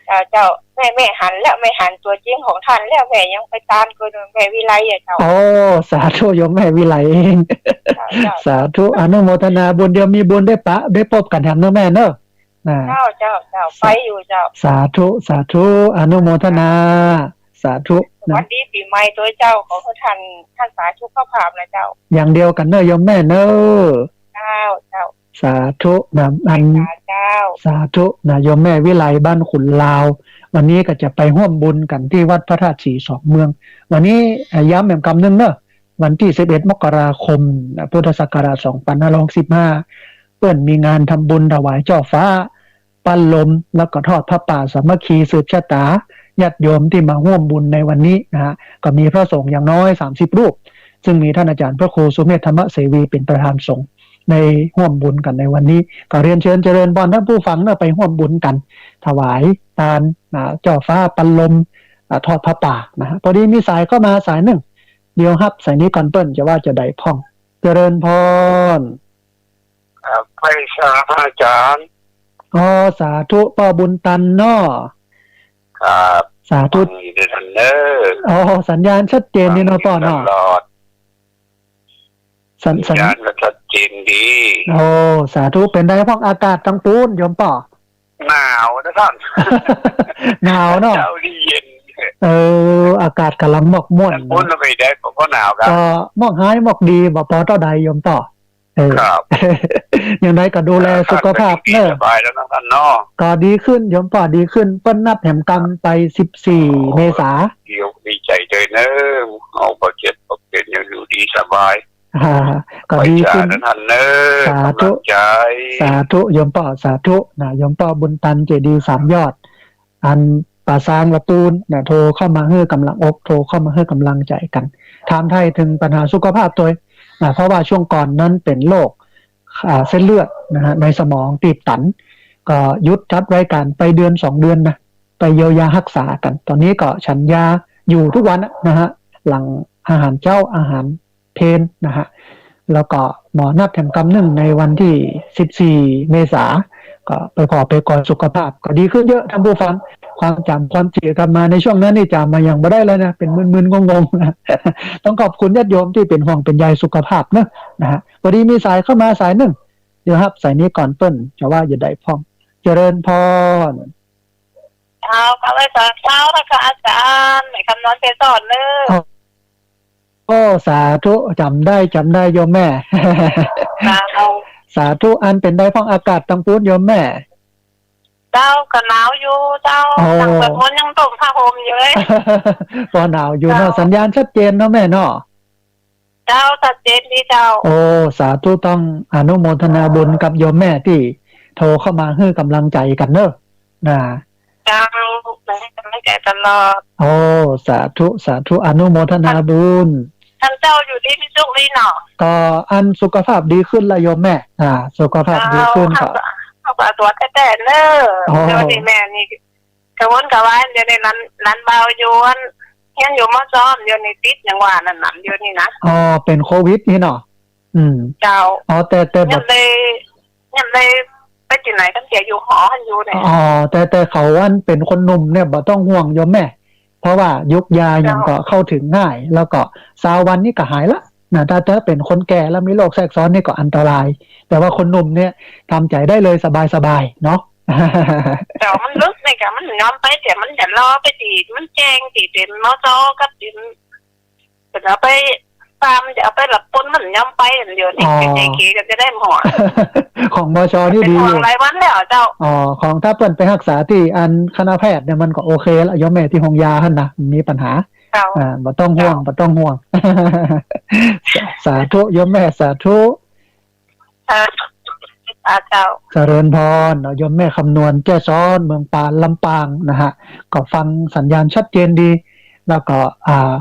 เจ้า เจ้า แม่ แม่หันแล้ว แม่หันตั๋วจริงของต้านแล้ว แม่ยังไปต๋ามกับแม่วิไลอะเจ้า โอ้ สาธุ โยมแม่วิไล เจ้า เจ้า สาธุ อนุโมทนาบุญ เดี๋ยวมีบุญได้ปะ ได้ปบกั๋นแหมเนาะแม่เนาะ นะ เจ้า เจ้า เจ้า สา ไปอยู่เจ้า สาธุ สาธุ อนุโมทนา สาธุ สวัสดีปี๋ใหม่ตวยเจ้า ขอหื้อต้าน ต้านสาสุขภาพนะเจ้า อย่างเดียวกั๋นเนาะโยมแม่เนาะ เจ้า เจ้า สาธุนะ อัน สา เจ้า สาธุนะ โยมแม่วิไลบ้านขุนลาว วันนี้ก็จะไปฮ่วมบุญกั๋นตี้วัดพระธาตุศรีสองเมือง วันนี้ เอ่อ ย้ำแหมกำนึ่งเนาะ วันตี้ สิบเอ็ด มกราคมนะ พุทธศักราช สองพันห้าร้อยหกสิบห้า เปิ้นมีงานทำบุญถวายเจ้าฟ้า ปั้นลม แล้วก็ทอดผ้าป่าสามัคคีสืบชะตา ญาติโยมตี้มาฮ่วมบุญในวันนี้นะฮะ ก็มีพระสงฆ์อย่างน้อย สามสิบ รูป ซึ่งมีต้านอาจ๋ารย์พระครูสุเมธธรรมเสวีเป๋นประธานสงฆ์ในฮ่วมบุญกั๋นในวันนี้ ก็เรียนเชิญเจริญพรต้านผู้ฟังนะ ไปฮ่วมบุญกั๋น ถวายตานนะ เจ้าฟ้าปั้นลม อ่า ทอดผ้าป่านะฮะ พอดีมีสายเข้ามาสายนึ่ง เดี๋ยวฮับสายนี้ก่อน เปิ้นจะว่าจะใดพ่อง เจริญพร ครับ ไหว้สาอาจ๋ารย์ อ๋อ สาธุ ป้อบุญตันเนาะ ครับ สาธุ ฟังดีเด้อต้านเนาะ อ๋อ สัญญาณชัดเจนดีเนาะป้อเนาะ ฟังดีตลอด สัญ- สัญ- สัญญาณก็ชัดเจนดี โอ้ สาธุ เป๋นใดพ่องอากาศตางปู๊นโยมป้อ หนาวนะต้าน หนาวเนาะ เช้านี้เย็น เออ อากาศก่ำลังหมอกม่วน ตางปู๊นเป๋นใด ผมก็หนาวครับ ก็หมอกฮ้ายหมอกดี บ่ปอเต้าใดโยมป้อ เออ ครับ อย่างใดก็ดูแลสุขภาพเนาะ สบายแล้วนะต้านเนาะ ก็ดีขึ้นโยมป้อ ดีขึ้น เปิ้นนับแหมกำไป สิบสี่ เมษา เดี๋ยวดีใจ๋ตวยเนาะ เอาบ่เจ็บบ่เป๋น ยังอยู่ดีสบาย อ่า ก็ดีขึ้น ไหว้สาต้านเนาะ สาธุ กำลังใจ๋ สาธุโยมป้อ สาธุนะ โยมป้อบุญตันเจดีย์สามยอด อันป่าซางละปูนนะ โทรเข้ามาหื้อก๋ำลังอก โทรเข้ามาหื้อก๋ำลังใจ๋กั๋น ถามไถ่เถิงปัญหาสุขภาพตวยนะ เพราะว่าช่วงก่อนนั้นเป๋นโรค อ่า เส้นเลือดนะฮะ ในสมองตีบตัน ก็หยุดจัดรายก๋านไปเดือนสองเดือนนะ ไปเยียวยาฮักษากั๋น ต๋อนนี้ก็ฉันยาอยู่กู้วันนะฮะ หลังอาหารเจ๊า อาหารเพลนะฮะ แล้วก็หมอนัดแหมกำนึ่งในวันตี้ สิบสี่ เมษา ก็ไปผ่อไปกอยสุขภาพ ก็ดีขึ้นเยอะต้านผู้ฟัง ความจ๋ำความเจ๋ยกลับมา ในช่วงนั้นนี่จ๋ำมาอย่างบ่ได้เลยนะ เป๋นมึนๆ งงๆ ต้องขอบคุณญาติโยมตี้เป๋นห่วงเป๋นใยสุขภาพเนาะ นะฮะ พอดีมีสายเข้ามาสายนึ่ง เดี๋ยวฮับสายนี้ก่อน เปิ้นจะว่าจะใดพ่อง เจริญพร เจ้า ข้าพเจ้าเจ้านะคะ อาจ๋ารย์ แม่คำนวณ ไพศาลเนาะ โอ้ สาธุ จ๋ำได้ จ๋ำได้โยมแม่ เจ้า สาธุ อันเป๋นใดพ่องอากาศตางปู๊นโยมแม่ เจ้า ก็หนาวอยู่เจ้า โอ้ ตั้งแต่มื้อยังต้มผ้าห่มอยู่เลย ก็หนาวอยู่เนาะ เจ้า สัญญาณชัดเจนเนาะแม่เนาะ เจ้า ชัดเจนดีเจ้า โอ้ สาธุ ต้องอนุโมทนาบุญกับโยมแม่ตี้โทรเข้ามาหื้อก๋ำลังใจ๋กั๋นเนาะ นะ เจ้า แม่ให้ก๋ำลังใจ๋ตลอด โอ้ สาธุ สาธุ อนุโมทนาบุญ ต้านเจ้าอยู่ดีมีสุขดีเนาะ ก็อันสุขภาพดีขึ้นละโยมแม่ อ่า สุขภาพดีขึ้น เจ้า ก็ รักษาตั๋วแต๊ๆ เนาะ โอ้ เดี๋ยวนี้แม่นี่ กระวนกระวาย เดี๋ยวนี้หลาน หลานบ่าวอยู่อัน เฮียนอยู่ ม.สอง เดี๋ยวนี้ติด อย่างว่านั่นน่ะ เดี๋ยวนี้นะ อ๋อ เป๋นโควิดนี่เนาะ อืม เจ้า อ๋อ แต่ แต่แบบ ยังได้ ยังได้ไปตี้ไหน ตั้งแต่อยู่หอหั้นอยู่เนี่ย อ๋อ แต่ แต่เขาอันเป๋นคนหนุ่มเนี่ย บ่ต้องห่วงโยมแม่ เพราะว่ายุกยาหยังก็เข้าเถิงง่าย แล้วก็ซาววันนี่ก็หายละนะ ถ้า ถ้าเป๋นคนแก่แล้วมีโรคแทรกซ้อนนี่ก็อันตราย แต่ว่าคนหนุ่มเนี่ยทำใจ๋ได้เลย สบายๆ เนาะ เจ้า มันลึกนี่กะ มันยอมไป แต่มันจะรอไปตี้ มันแจ้งตี้เป๋น ม.สอง กับตี้ เปิ้นเอาไปตาม จะเอาไปละปูนมันยอมไปอันเดียวนี่ อ๋อ เกเรก็จะได้หมอ ของ บช นี่ดีอยู่ เป็นห่วงหลายวันแล้วเจ้า อ๋อ ของถ้าเปิ้นไปฮักษาตี้อันคณะแพทย์เนี่ยมันก็โอเคละ โยมแม่ ตี้โฮงยาหั้นนะ บ่มีปัญหา เจ้า อ่า บ่ต้องห่วง เจ้า บ่ต้องห่วง สา สาธุ โยมแม่ สาธุ อ่า อ่า เจ้า เจริญพรเนาะ โยมแม่คำนวณ แจ้ซ้อน เมืองปาน ลำปางนะฮะ ก็ฟังสัญญาณชัดเจนดี แล้วก็ อ่า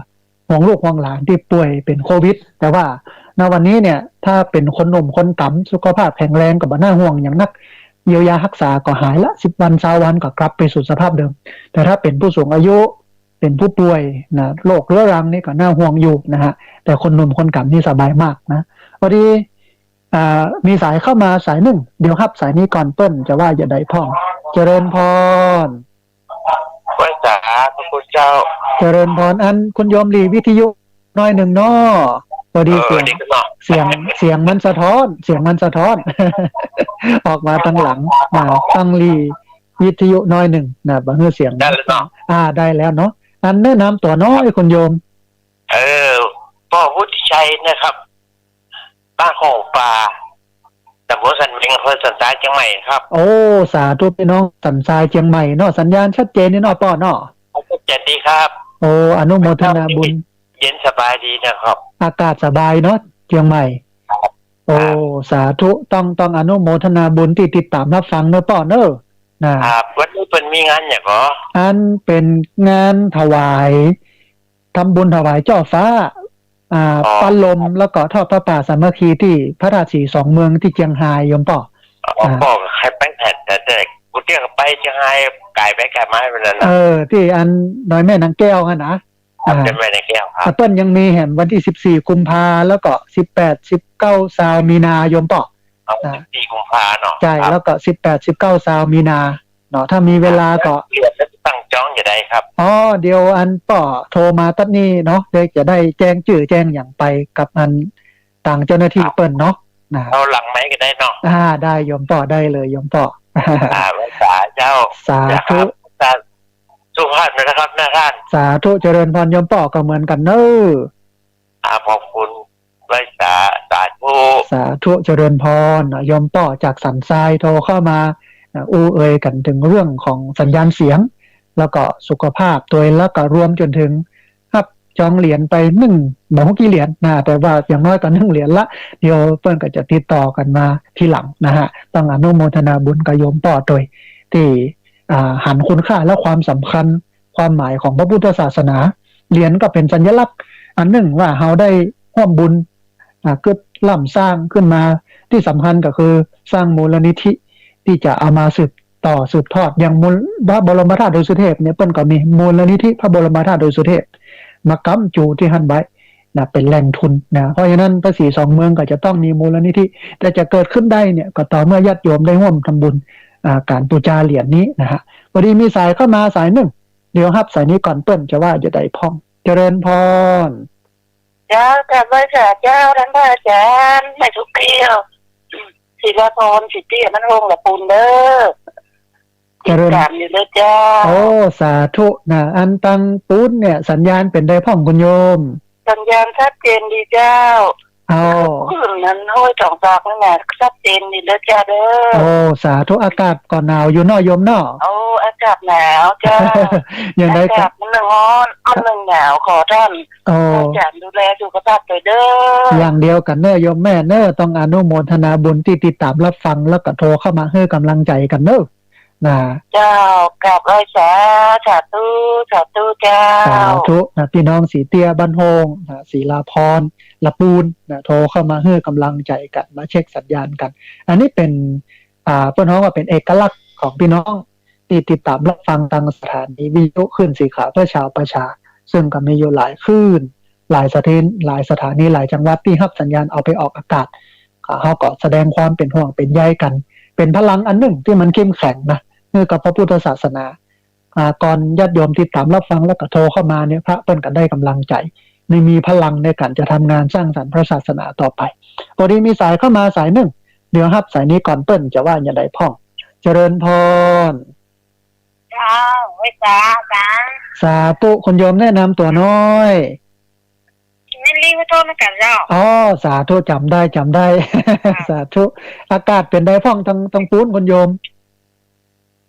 ห่วงลูกห่วงหลานตี้ป่วยเป๋นโควิด แต่ว่า ณ วันนี้เนี่ย ถ้าเป๋นคนหนุ่มคนก๋ำ สุขภาพแข็งแรงก็บ่น่าห่วงหยังนัก เยียวยาฮักษาก็หายละ สิบวัน ซาววันก็กลับไปสู่สภาพเดิม แต่ถ้าเป๋นผู้สูงอายุ เป๋นผู้ป่วยนะ โรคเรื้อรังนี่ก็น่าห่วงอยู่นะฮะ แต่คนหนุ่มคนก๋ำนี่สบายมากนะ พอดี อ่า มีสายเข้ามาสายนึ่ง เดี๋ยวฮับสายนี้ก่อน เปิ้นจะว่าจะใดพ่อง เจริญพร ไหว้สาพระคุณเจ้า เจริญพร อันคุณโยมหลีวิทยุหน้อยนึ่งเนาะ พอดี เออ เสียง ดีขึ้นเนาะ เสียง เสียงมันสะท้อน เสียงมันสะท้อน ออกมาตังหลังนะ ต้องหลีวิทยุหน้อยนึ่งนะ บ่หื้อเสียง ได้แล้วเนาะ อ่า ได้แล้วเนาะ อันแนะนำตั๋วหน้อยคุณโยม เออ ป้อวุฒิชัยนะครับ บ้านของป่า ตำบลสันเม็ง อำเภอสันทราย เจียงใหม่ครับ โอ้ สาธุ ปี้น้องสันทราย เจียงใหม่เนาะ สัญญาณชัดเจนนี่เนาะป้อเนาะ ชัดเจนดีครับ โอ้ อนุโมทนาบุญ เย็นสบายดีนะครับ อากาศสบายเนาะ เจียงใหม่ ครับ โอ้ ครับ สาธุ ต้อง ต้องอนุโมทนาบุญตี้ติดต๋ามฮับฟังเนาะป้อเนาะ นะ ครับ วันนี้เปิ้นมีงานหยังก่อ อันเป๋นงานถวาย ทำบุญถวายเจ้าฟ้า อ่า อ๋อ ปะลม แล้วก็ทอดผ้าป่าสามัคคีตี้พระธาตุสีสองเมืองตี้เจียงฮายโยมป้อ อ๋อ อ่า ป้อใค่ไปแถบ แต่ แต่กูเตี้ยก็ไปเจียงฮาย ก๋ายไปก๋ายมาไปนั่นนะ เออ ตี้อันดอยแม่นางแก้วหั้นนะ ครับ อ่า ดอยแม่นางแก้วครับ อ่า เปิ้นยังมีแหมวันตี้สิบสี่กุมภา แล้วก็สิบแปด สิบเก้า ซาวมีนาโยมป้อ เอา อ่า สิบสี่กุมภาเนาะ ใจ้ ครับ แล้วก็สิบแปด สิบเก้า ซาวมีนา เนาะ ถ้ามีเวลาก็ เหรียญแล้วตั้งจ๊องจะได้ครับ อ๋อ เดี๋ยวอันป้อโทรมาตั๊ดนี้เนาะ เดี๋ยวจะได้แจ้งจื้อแจ้งหยังไปกับอันตางเจ้าหน้าที่เปิ้นเนาะ นะ เอาหลังไมค์ก็ได้เนาะ อ่า ได้โยมป้อ ได้เลยโยมป้อ อ่า ไหว้สาเจ้า สาธุ ครับ สุขภาพนะครับนะท่าน สาธุ เจริญพรโยมป้อ ก็เหมือนกั๋นเนาะ อ่า ขอบคุณ ไหว้สา สาธุ สาธุ เจริญพร โยมป้อจากสันทรายโทรเข้ามา อ่า อู้เอ่ยกั๋นเถิงเรื่องของสัญญาณเสียง แล้วก็สุขภาพตวย แล้วก็รวมจ๋นเถิงฮับจองเหรียญไปนึ่ง บ่ฮู้กี่เหรียญนะ แต่ว่าอย่างน้อยก็นึ่งเหรียญละ เดี๋ยวเปิ้นก็จะติดต่อกั๋นมาทีหลังนะฮะ ต้องอนุโมทนาบุญกับโยมป้อตวย ตี้ อ่า หันคุณค่าและความสำคัญ ความหมายของพระพุทธศาสนา เหรียญก็เป๋นสัญลักษณ์อันนึ่งว่าเฮาได้ฮ่วมบุญ อ่า กึ๊ดล้ำสร้างขึ้นมา ตี้สำคัญก็คือสร้างมูลนิธิตี้จะเอามาสืบต่อสืบทอด อย่างมูล พระบรมธาตุดอยสุเทพเนี่ย เปิ้นก็มีมูลนิธิพระบรมธาตุดอยสุเทพ มาก๊ำจูตี้หั้นไว้นะ เป๋นแหล่งทุนนะ เพราะฉะนั้นพระศรีสองเมืองก็จะต้องมีมูลนิธิ แต่จะเกิดขึ้นได้เนี่ย ก็ต่อเมื่อญาติโยมได้ฮ่วมทำบุญ อ่า ก๋านปู๋จาเหรียญนี้นะฮะ พอดีมีสายเข้ามาสายนึ่ง เดี๋ยวฮับสายนี้ก่อน เปิ้นจะว่าจะใดพ่อง เจริญพร เจ้า กราบไหว้สาเจ้า ต้านพระอาจ๋ารย์ แม่สุขเกลี้ยว ศิลาพร สิทธิอนันต์วงศ์ ละปูนเด้อ เจริญ ติดต๋ามอยู่เด้อเจ้า โอ้ สาธุนะ อันตางปูนเนี่ย สัญญาณเป๋นใดพ่องคุณโยม สัญญาณชัดเจนดีเจ้า อ้าว ขึ้นนั้นห้วยสองซอกนั่นน่ะ ชัดเจนดีเด้อเจ้าเด้อ โอ้ สาธุ อากาศก็หนาวอยู่เนาะโยมเนาะ โอ้ อากาศหนาวเจ้า อย่างใดก็ อากาศมันนึ่งฮ้อน มันนึ่งหนาว ขอต้าน โอ้ อาจ๋ารย์ดูแลสุขภาพตวยเด้อ อย่างเดียวกั๋นเนาะโยมแม่เนาะ ต้องอนุโมทนาบุญตี้ติดต๋ามฮับฟัง แล้วก็โทรเข้ามาหื้อก๋ำลังใจ๋กั๋นเนาะ นะ เจ้า กราบไหว้สา สาธุ สาธุเจ้า สาธุนะ ปี้น้องสีเตี้ยบ้านโฮงนะ ศิลาพร ละปูนนะ โทรเข้ามาหื้อก๋ำลังใจ๋กั๋น มาเช็คสัญญาณกั๋น อันนี้เป๋น อ่า เปิ้นฮ้องว่าเป๋นเอกลักษณ์ของปี้น้องตี้ติดต๋ามฮับฟังตางสถานีวิทยุคลื่นสีขาวเพื่อชาวประชา ซึ่งก็มีอยู่หลายคลื่น หลายสถานี หลายสถานี หลายจังหวัดตี้ฮับสัญญาณเอาไปออกอากาศ อ่า เฮาก็แสดงความเป๋นห่วงเป๋นใยกั๋น เป๋นพลังอันนึ่งตี้มันเข้มแข็งนะ หื้อกับพระพุทธศาสนา อ่า ก่อนญาติโยมติดต๋ามฮับฟังแล้วก็โทรเข้ามาเนี่ย พระเปิ้นก็ได้ก๋ำลังใจ๋ ได้มีพลังในก๋านจะทำงานสร้างสรรค์พระศาสนาต่อไป พอดีมีสายเข้ามาสายนึ่ง เดี๋ยวฮับสายนี้ก่อน เปิ้นจะว่าจะใดพ่อง เจริญพร เจ้า ไหว้สา สาธุ คุณโยมแนะนำตั๋วหน้อย แม่นลีขอโต้ษเหมือนกั๋นเจ้า อ๋อ สาธุ จ๋ำได้ จ๋ำได้ เจ้า สาธุ อากาศเป๋นใดพ่องตาง ตางปู๊นคุณโยม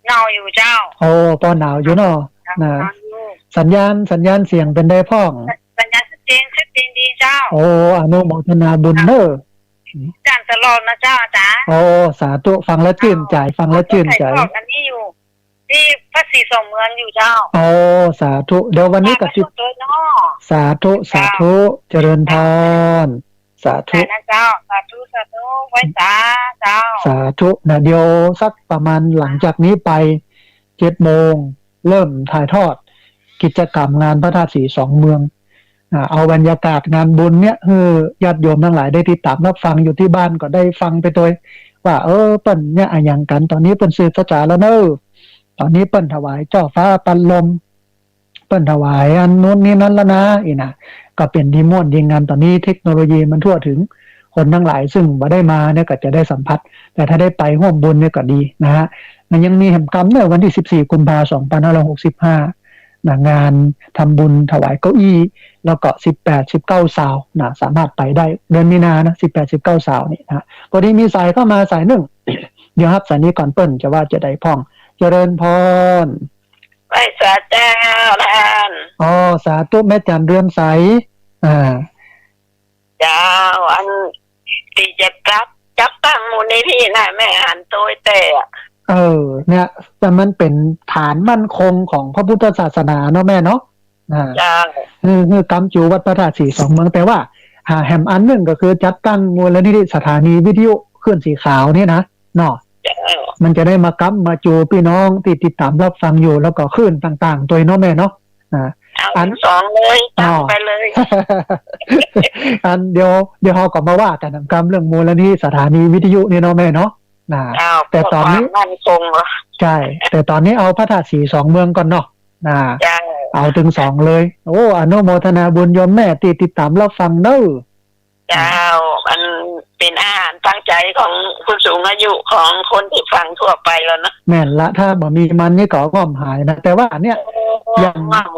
หนาวอยู่เจ้า โอ้ ปอหนาวอยู่เนาะ เจ้า นะ หนาวอยู่ สัญญาณ สัญญาณเสียงเป๋นใดพ่อง สัญญาณชัดเจน ชัดเจนดีเจ้า โอ้ อนุโมทนาบุญเน่อ จ๋ำตลอดนะเจ้าอาจารย์ โอ้ สาธุ ฟังแล้วจื้นใจ๋ เจ้า ฟังแล้วจื้นใจ๋ ถ่ายทอดอันนี้อยู่ ตี้ภาคสี่สองเมืองอยู่เจ้า โอ้ สาธุ เดี๋ยววันนี้ก็ติด ตามมาส่งโดยเนาะ สาธุ เจ้า สาธุ เจริญพร สาธุ ได้นะเจ้า สาธุ สาธุ ไหว้สาเจ้า สาธุ นะ เดี๋ยวสักประมาณหลังจากนี้ไป เจ็ดโมง เริ่มถ่ายทอดกิจกรรมงานพระธาตุสีสองเมือง อ่า เอาบรรยากาศงานบุญเนี่ย หื้อญาติโยมตังหลายได้ติดต๋ามรับฟัง อยู่ตี้บ้านก็ได้ฟังไปตวย ว่า เออ เปิ้นเนี่ยอะหยังกั๋น ต๋อนนี้เปิ้นสืบสะจ๋าแล้วเน่อ ต๋อนนี้เปิ้นถวายเจ้าฟ้าปัดลม เปิ้นถวายอันนู้นนี่นั้นแล้วนะ อี้นะ ก็เป๋นดีม่วนดีงาม ต๋อนนี้เทคโนโลยีมันทั่วเถิง คนตังหลายซึ่งบ่ได้มาเนี่ยก็จะได้สัมผัส แต่ถ้าได้ไปฮ่วมบุญเนี่ยก็ดีนะฮะ มันยังมีแหมกำเน่อ วันตี้สิบสี่กุมภาสองปันห้าร้อยหกสิบห้า นะ งานทำบุญถวายเก้าอี้ แล้วก็สิบแปด สิบเก้าซาวนะ สามารถไปได้ เดือนมีนานะ สิบแปด สิบเก้าซาวนี่นะ ปอดีมีสายเข้ามาสายนึ่ง เดี๋ยวฮับสายนี้ก่อน เปิ้นจะว่าจะใดพ่อง เจริญพร ไหว้สาเจ้าต้าน อ๋อ สาธุ แม่จั๋นเรือนใส อ่า เจ้า อันตี้จะจัด จัดตั้งมูลนิธินะ แม่หันโตยแต่ เออ เนี่ย แต่มันเป๋นฐานมั่นคงของพระพุทธศาสนาเนาะแม่เนาะ อ่า เจ้า คือ คือก๋ำจูวัดพระธาตุสีสองเมือง แต่ว่า อ่า แหมอันนึ่งก็คือจัดตั้งมูลนิธิสถานีวิทยุคลื่นสีขาวนี่นะ เนาะ เจ้า มันจะได้มาก๊ำมาจูปี้น้องตี้ติดต๋ามรับฟังอยู่ แล้วก็คลื่นต่างๆ ตวยเนาะแม่เนาะ อ่า เอา อัน สองเลย ตั้ง อ๋อ ไปเลย อันเดี๋ยว เดี๋ยวเฮาก็มาว่ากั๋นกำเรื่องมูลนิธิสถานีวิทยุนี่เนาะแม่เนาะ นะ เจ้า แต่ต๋อนนี้ เพื่อความมั่นคงเหรอ ใช่ แต่ต๋อนนี้เอาพระธาตุสีสองเมืองก่อนเนาะ นะ เจ้า เอาตึงสองเลย โอ้ อนุโมทนาบุญโยมแม่ตี้ติดต๋ามรับฟังเน่อ เจ้า อันเป๋นอาหารตางใจ๋ของผู้สูงอายุ ของคนตี้ฟังทั่วไปแล้วนะ แม่นละ ถ้าบ่มีมันนี่ก็ง่อมหายนะ แต่ว่าเนี่ย โอ้ อย่าง ง่อม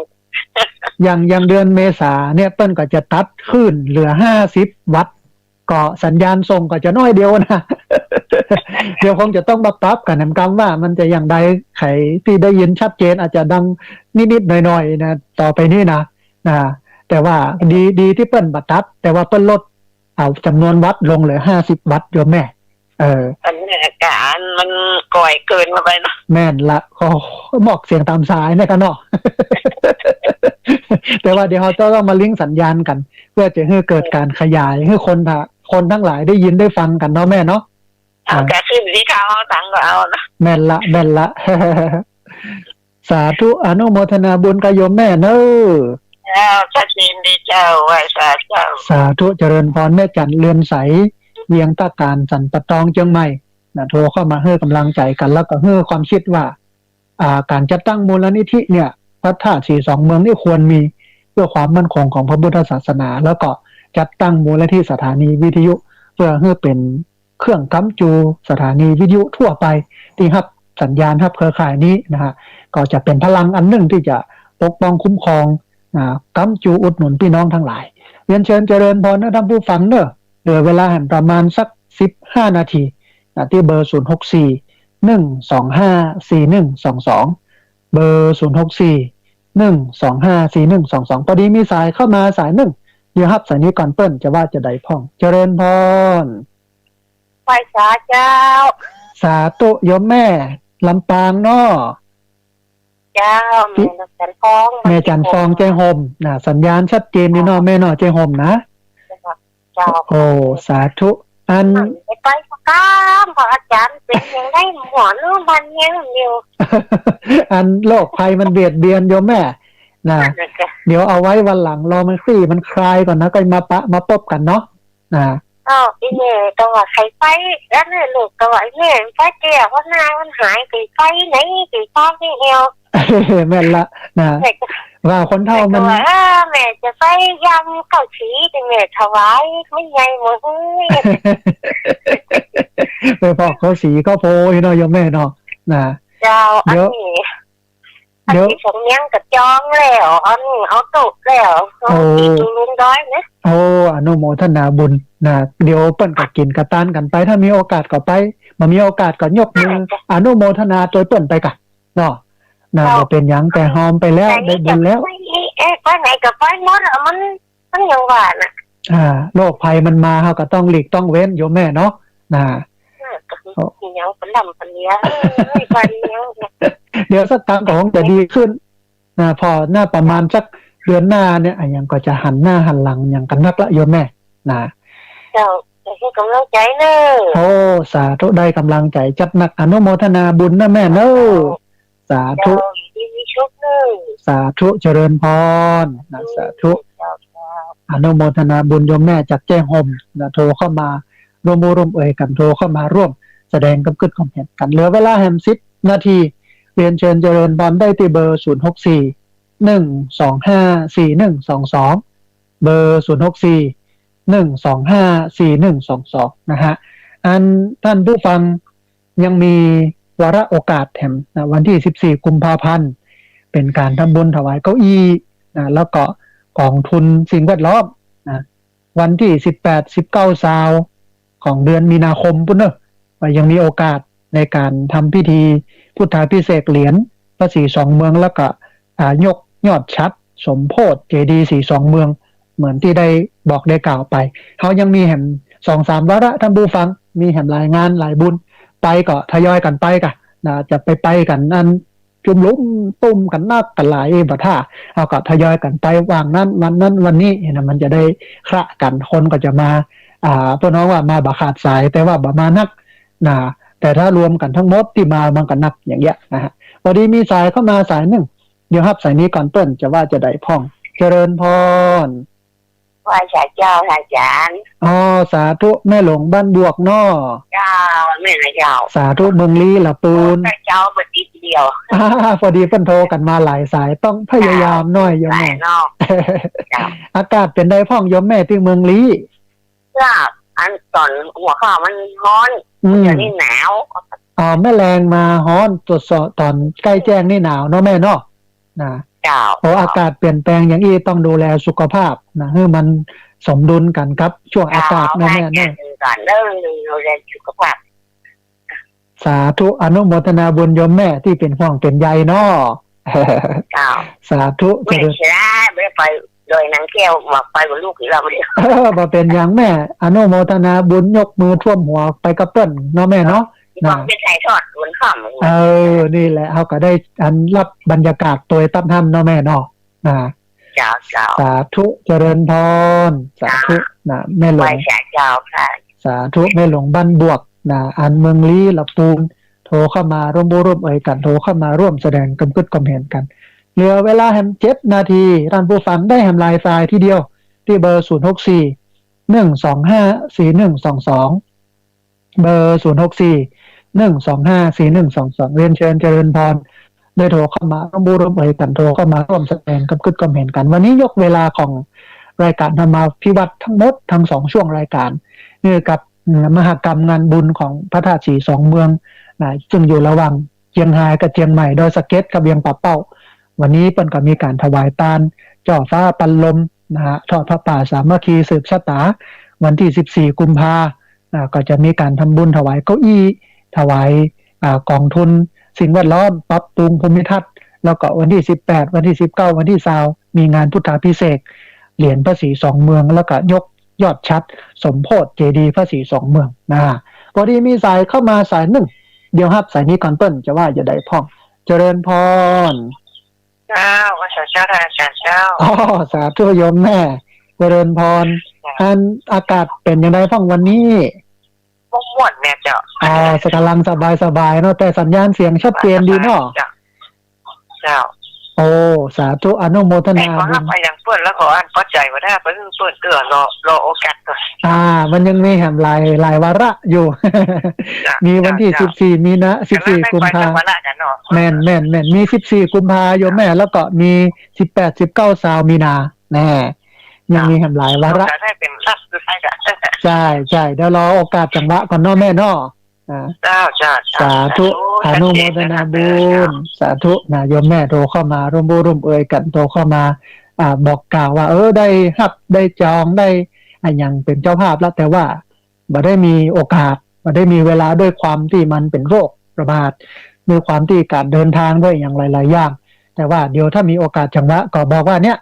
อย่าง อย่างเดือนเมษาเนี่ย เปิ้นก็จะตัดคลื่นเหลือห้าสิบวัตต์ ก็สัญญาณส่งก็จะน้อยเดียวนะ เดี๋ยวคงจะต้องมาปรับกั๋นแหมกำว่ามันจะอย่างใด ใผตี้ได้ยินชัดเจนอาจจะดังนิดๆ หน่อยๆ นะ ต่อไปนี้นะ นะ แต่ว่าดี ดีตี้เปิ้นบ่ตัด แต่ว่าเปิ้นลดเอาจ๋ำนวนวัตต์ลงเหลือห้าสิบวัตต์โยมแม่ เออ อันนี้อาก๋านมันก่อยเกินไปเนาะ แม่นละ ก็มอกเสียงต๋ามสายเนี่ยกั๋นเนาะ แต่ว่าเดี๋ยวเฮาจะต้องมาลิงก์สัญญาณกั๋น เพื่อจะหื้อเกิดก๋านขยาย หื้อคนทะ คนตังหลายได้ยินได้ฟังกั๋นเนาะแม่เนาะ เอา อ่า กะขึ้นตี้เขาเอาตังค์ก็เอานะ แม่นละ แม่นละ สาธุ อนุโมทนาบุญกับโยมแม่เน่อ เจ้า ชัดเจนดีเจ้า ไหว้สาเจ้า สาธุ เจริญพร แม่จั๋นเรือนใส เวียงต้าก๋าน สันป่าตอง เจียงใหม่ นะ โทรเข้ามาหื้อกำลังใจ๋กั๋น แล้วก็หื้อความคิดว่า อ่า ก๋านจัดตั้งมูลนิธิเนี่ย พระธาตุสีสองเมืองนี่ควรมี เพื่อความมั่นคงของพระพุทธศาสนา แล้วก็จัดตั้งมูลนิธิสถานีวิทยุ เพื่อหื้อเป๋น เครื่องก๊ำจูสถานีวิทยุทั่วไปตี้ฮับสัญญาณฮับเครือข่ายนี้นะฮะ ก็จะเป๋นพลังอันนึ่งตี้จะปกป้องคุ้มครอง อ่า ก๊ำจูอุดหนุนปี้น้องตังหลาย เรียนเจิญเจริญพรนะต้านผู้ฟังเน่อ เหลือเวลาหั้นประมาณสักสิบห้านาที อ่า ตี้เบอร์ ศูนย์หกสี่ หนึ่งสองห้า สี่หนึ่งสองสอง เบอร์ ศูนย์หกสี่ หนึ่งสองห้า สี่หนึ่งสองสอง ปอดีมีสายเข้ามาสายนึ่ง เดี๋ยวฮับสายนี้ก่อน เปิ้นจะว่าจะใดพ่อง เจริญพร ไหว้สาเจ้า สาธุ โยมแม่ ลำปางเนาะ เจ้า แม่จั๋นฟอง แม่จั๋นฟอง เจ้ยโฮมนะ สัญญาณชัดเจนดีเนาะแม่เนาะ เจ้ยโฮมนะ เจ้า โอ้ สาธุ อัน ไปไปประกามพระอาจ๋ารย์เป๋นอย่างใด หัวเน่อมันเนี่ยอยู่ อันโรคภัยมันเบียดเบียนโยมแม่นะ นั่นแหละจ้ะ เดี๋ยวเอาไว้วันหลัง รอมันคลี่มันคลายก่อนนะ ก็มาปะมาปบกั๋นเนาะ นะ อ้าว อีแม่ก็ว่าใค่ไป อันนี้ลูกก็ว่า อีแม่ไปเตี้ย เพราะหน้ามันหาย ไปไปไหน ไปฟ้องที่เอว แม่นละนะ แม่ก็ ว่าคนเฒ่ามัน แม่ก็ว่า เออ แม่จะไปยำข้าวสีที่แม่ถวาย ไม่ใหญ่หมดเลย ไปพอกข้าวสีข้าวโพดเนาะโยมแม่เนาะ นะ เจ้า เดี๋ยว อันนี้ เดี๋ยว สำเนียงก็จองแล้ว อันนี้เอาตุ๊แล้ว โอ้ เอาตุ๊ลุงดอยนะ โอ้ อนุโมทนาบุญนะ เดี๋ยวเปิ้นก็กิ๋นกระตานกั๋นไป ถ้ามีโอกาสก็ไป บ่มีโอกาสก็ยกมือ ได้จ้ะ อนุโมทนาตวยเปิ้นไปก่ะเนาะ นะ เจ้า บ่เป๋นหยัง แต่ฮอมไปแล้ว ได้บุญแล้ว เอ๊ะ ไปไหนก็ไปหมดอะ มัน มันอย่างว่าน่ะ อ่า โรคภัยมันมา เฮาก็ต้องหลีกต้องเว้นโยมแม่เนาะ นะ เออ ก็คือ โอ้ มีหยังปะล่ำปะเลีย เอ้ย ปะเลีย เดี๋ยวสักพักก็คงจะดีขึ้น นะ พอหน้าประมาณสักเดือนหน้าเนี่ย อะหยังก็จะหันหน้าหันหลังหยังกั๋นนักละโยมแม่ นะ เจ้า จะให้กำลังใจเนอะ โอ้ สาธุ ได้กำลังใจจัดหนัก อนุโมทนาบุญนะแม่เนอะ เจ้า สาธุ เจ้า ยินดีมีโชคเนอะ สาธุ เจริญพรนะ สาธุ เจ้า เจ้า อนุโมทนาบุญโยมแม่จากแจ้ห่มนะ โทรเข้ามาร่วมอู้ร่วมเอ่ยกั๋น โทรเข้ามาร่วมแสดงกำกึ๊ดความเห็นกั๋น เหลือเวลาแหมสิบนาที เรียนเชิญเจริญพรได้ตี้เบอร์ ศูนย์หกสี่ หนึ่งสองห้า สี่หนึ่งสองสอง เบอร์ ศูนย์หกสี่ หนึ่งสองห้า สี่หนึ่งสองสอง นะฮะ อันท่านผู้ฟังยังมีวาระโอกาสแถมนะ วันตี้สิบสี่กุมภาพันธ์ เป๋นก๋านทำบุญถวายเก้าอี้นะ แล้วก็กองทุนสิ่งแวดล้อมนะ วันตี้สิบแปด สิบเก้า ซาว ของเดือนมีนาคมปู๊นเนอะ ว่ายังมีโอกาสในก๋านทำพิธีพุทธาภิเษกเหรียญพระศรีสองเมือง แล้วก็ อ่า ยกยอดฉัตรสมโภชเจดีย์ศรีสองเมือง เหมือนตี้ได้บอกได้กล่าวไป เฮายังมีแหมสองสามวาระท่านผู้ฟัง มีแหมหลายงานหลายบุญ ไปก็ทยอยกั๋นไปก่ะนะ จะไปไปกั๋นอันจุมลุมตุ้มกั๋นนักกั๋นหลายบ่ถ้า เฮาก็ทยอยกั๋นไปว่างนั้นวันนั้นวันนี้นะ มันจะได้คละกั๋น คนก็จะมา อ่า เปิ้นฮ้องว่ามาบ่ขาดสาย แต่ว่าบ่มานัก นะ แต่ถ้ารวมกั๋นทั้งหมดตี้มามันก็นักอย่างเงี้ยนะฮะ พอดีมีสายเข้ามาสายนึ่ง เดี๋ยวฮับสายนี้ก่อน เปิ้นจะว่าจะใดพ่อง เจริญพร ไหว้สาเจ้าอาจ๋ารย์ อ๋อ สาธุ แม่หลวงบ้านบวกเนาะ เจ้า แม่นละเจ้า สาธุ เมืองลี้ละปูน โอ้ เจ้า บ่ติดเดียว อ่า พอดีเปิ้นโทรกั๋นมาหลายสาย ต้องพยายามหน้อยโยมแม่ หลายเนาะ เจ้า อากาศเป๋นใดพ่องโยมแม่ตี้เมืองลี้ เจ้า อันต๋อนหัวค่ำมันฮ้อน อืม เดี๋ยวนี้หนาว อ๋อ แม่แลงมาฮ้อน ตรวจสอบต๋อนใก้แจ้งนี่หนาวเนาะแม่เนาะ นะ เจ้า โอ้ อากาศเปลี่ยนแปลงอย่างอี้ต้องดูแลสุขภาพนะ หื้อมันสมดุลกั๋นกับช่วงอากาศเนาะแม่เนาะ เจ้า แม่เจ้า ดูแลสุขภาพ สาธุ อนุโมทนาบุญโยมแม่ตี้เป๋นห่วงเป๋นใยเนาะ เจ้า สาธุ แม่เจริญ เสียดาย บ่ได้ไปดอยนางแก้ว ว่าไปกับลูกอีกแล้ว เออ บ่เป๋นหยังแม่ อนุโมทนาบุญ ยกมือท่วมหัวไปกับเปิ้นเนาะแม่เนาะ ที่ว่า นะ ไปถ่ายทอดวันค่ำ เออ นี่แหละ เฮาก็ได้อันรับบรรยากาศตวยตั๊ดหั้นเนาะแม่เนาะ นะ เจ้า เจ้า สาธุ เจริญพร สาธุ เจ้า นะ แม่หลวง ไหว้สาเจ้าค่ะ สาธุ แม่หลวงบ้านบวก นะ อันเมืองลี้ละปูน โทรเข้ามาร่วมอู้ร่วมเอ่ยกั๋น โทรเข้ามาร่วมแสดงกำกึ๊ดความเห็นกั๋น เหลือเวลาแหมเจ็ดนาที ท่านผู้ฟังได้แหมหลายสายทีเดียว ตี้เบอร์ ศูนย์หกสี่ หนึ่งสองห้า สี่หนึ่งสองสอง เบอร์ ศูนย์หกสี่ หนึ่งสองห้า สี่หนึ่งสองสอง เรียนเชิญเจริญพร ได้โทรเข้ามาร่วมอู้ร่วมเอ่ยกั๋น โทรเข้ามาร่วมแสดงกำกึ๊ดความเห็นกั๋น วันนี้ยกเวลาของรายก๋านธรรมาภิวัฒน์ทั้งหมดทั้งสองช่วงรายก๋าน นี่กับ อืม มหกรรมงานบุญของพระธาตุศรีสองเมืองนะ ซึ่งอยู่ระหว่างเจียงฮายกับเจียงใหม่ ดอยสะเก็ดกับเวียงป่าเป้า วันนี้เปิ้นก็มีก๋านถวายตาน จ่อฟ้าปันลมนะฮะ ทอดผ้าป่าสามัคคีสืบชะตา วันตี้สิบสี่กุมภา อ่า ก็จะมีก๋านทำบุญถวายเก้าอี้ ถวาย อ่า กองทุนสิ่งแวดล้อม ปรับปรุงภูมิทัศน์ แล้วก็วันตี้สิบแปด วันตี้สิบเก้า วันตี้ซาว มีงานพุทธาภิเษกเหรียญพระศรีสองเมือง แล้วก็ยกยอดฉัตรสมโภชเจดีย์พระศรีสองเมืองนะ พอดีมีสายเข้ามาสายนึ่ง เดี๋ยวฮับสายนี้ก่อน เปิ้นจะว่าจะใดพ่อง เจริญพร เจ้า ไหว้สาเจ้าค่ะ อาจ๋ารย์เจ้า อ๋อ สาธุโยมแม่ เจริญพร ค่ะ อันอากาศเป๋นอย่างใดพ่องวันนี้ ม่วนๆ เนี่ยเจ้า อ๋อ ก๋ำลังสบายๆ เนาะ แต่สัญญาณเสียงชัดเจนดีเนาะ เจ้า เจ้า โอ้ สาธุ อนุโมทนาบุญ แต่ก็ฮับไปอย่างเปิ้น แล้วก็อันปอดใจ๋ว่าถ้าเปิ้น เปิ้นเตื้อรอ รอโอกาสก่อน อ่า มันยังมีแหมหลาย หลายวาระอยู่ เจ้า มีวันตี้ เจ้า สิบสี่ มีนา สิบสี่ กุมภา วาระกั๋นเนาะ แม่น แม่น แม่น มีสิบสี่กุมภาโยมแม่ แล้วก็มีสิบแปด สิบเก้า ซาว มีนา แน่ ยังมีแหมหลายวาระ ต้องการให้เป๋นครั้งสุดท้ายก่อน ใช่ ใช่ เดี๋ยวรอโอกาสจังหวะก่อนเนาะแม่เนาะ นะ เจ้า เจ้า เจ้า สาธุ สาธุ อนุโมทนาบุญ สาธุนะ โยมแม่โทรเข้ามาร่วมอู้ร่วมเอยกั๋น โทรเข้ามา อ่า บอกกล่าวว่า เออ ได้ฮับ ได้จอง ได้อะหยังเป๋นเจ้าภาพแล้ว แต่ว่าบ่ได้มีโอกาส บ่ได้มีเวลา ด้วยความตี้มันเป๋นโรคระบาด ด้วยความตี้ก๋านเดินตางด้วยอะหยังหลายๆ อย่าง แต่ว่าเดี๋ยวถ้ามีโอกาสจังหวะ ก็บอกว่าเนี่ย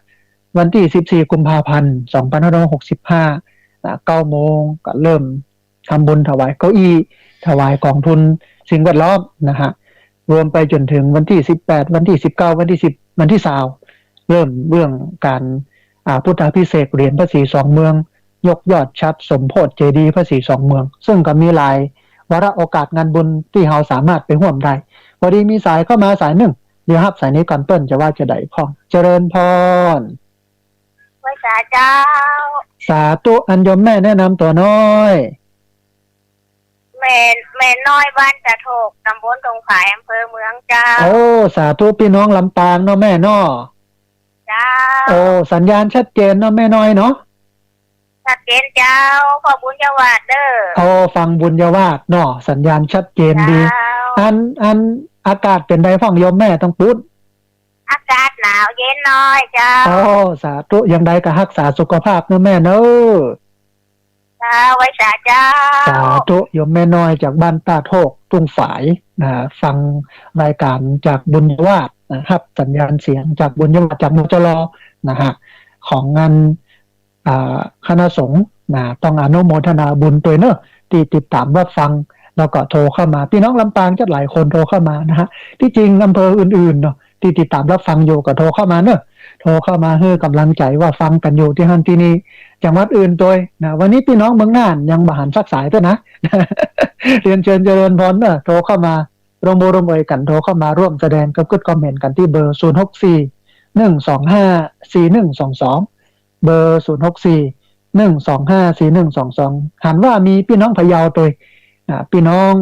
วันตี้สิบสี่กุมภาพันธ์สองพันห้าร้อยหกสิบห้า อ่า เก้าโมงก็เริ่ม ทำบุญถวายเก้าอี้ ถวายก๋องทุนสิ่งแวดล้อมนะฮะ รวมไปจ๋นเถิงวันตี้สิบแปด วันตี้สิบเก้า วันตี้สิบ วันตี้ซาว เริ่มเรื่องก๋าน อ่า พุทธาภิเษกเหรียญพระศรีสองเมือง ยกยอดฉัตรสมโภชเจดีย์พระศรีสองเมือง ซึ่งก็มีหลายวาระโอกาสงานบุญตี้เฮาสามารถไปฮ่วมได้ พอดีมีสายเข้ามาสายนึ่ง เดี๋ยวฮับสายนี้ก่อน เปิ้นจะว่าจะใดพ่อง เจริญพร ไหว้สาเจ้า สาธุ อันโยมแม่แนะนำตั๋วน้อย แม่ แม่น้อยบ้านตาโทก ตำบลทุ่งฝาย อำเภอเมืองเจ้า โอ้ สาธุ ปี้น้องลำปางเนาะแม่เนาะ เจ้า โอ้ สัญญาณชัดเจนเนาะแม่น้อยเนาะ ชัดเจนเจ้า พ่อบุญยวาฒน์เด้อ โอ้ ฟังบุญยวาฒน์เนาะ สัญญาณชัดเจนดี เจ้า อัน อันอากาศเป๋นใดพ่องโยมแม่ตางปู๊น อากาศหนาวเย็นหน้อยเจ้า โอ้ สาธุ อย่างใดก็ฮักษาสุขภาพเนาะแม่เนาะ เจ้า ไหว้สาเจ้า สาธุ โยมแม่น้อยจากบ้านตาโทก ทุ่งฝายนะ ฟังรายการจากบุญยวาฒน์นะ ฮับสัญญาณเสียงจากบุญยวาฒน์ จาก มจร นะฮะ ของงาน อ่า คณะสงฆ์นะ ต้องอนุโมทนาบุญตวยเนาะ ตี้ติดต๋ามฮับฟัง แล้วก็โทรเข้ามา ปี้น้องลำปางจัดหลายคนโทรเข้ามานะฮะ ตี้จริงอำเภออื่นๆ เนาะ ตี้ติดต๋ามฮับฟังอยู่ก็โทรเข้ามาเนาะ โทรเข้ามาหื้อกำลังใจ๋ว่าฟังกั๋นอยู่ตี้หั้นตี้นี่ จังหวัดอื่นตวยนะ วันนี้ปี้น้องเมืองน่านยังบ่หันสักสายตวยนะ เรียนเชิญเจริญพรเนาะ โทรเข้ามา ร่วมอู้ร่วมเอยกั๋น โทรเข้ามาร่วมแสดงกึ๊ดคอมเมนต์กั๋นตี้เบอร์ ศูนย์หกสี่ หนึ่งสองห้า สี่หนึ่งสองสอง เบอร์ ศูนย์หกสี่ หนึ่งสองห้า สี่หนึ่งสองสอง หันว่ามีปี้น้องพะเยาตวย อ่า ปี้น้อง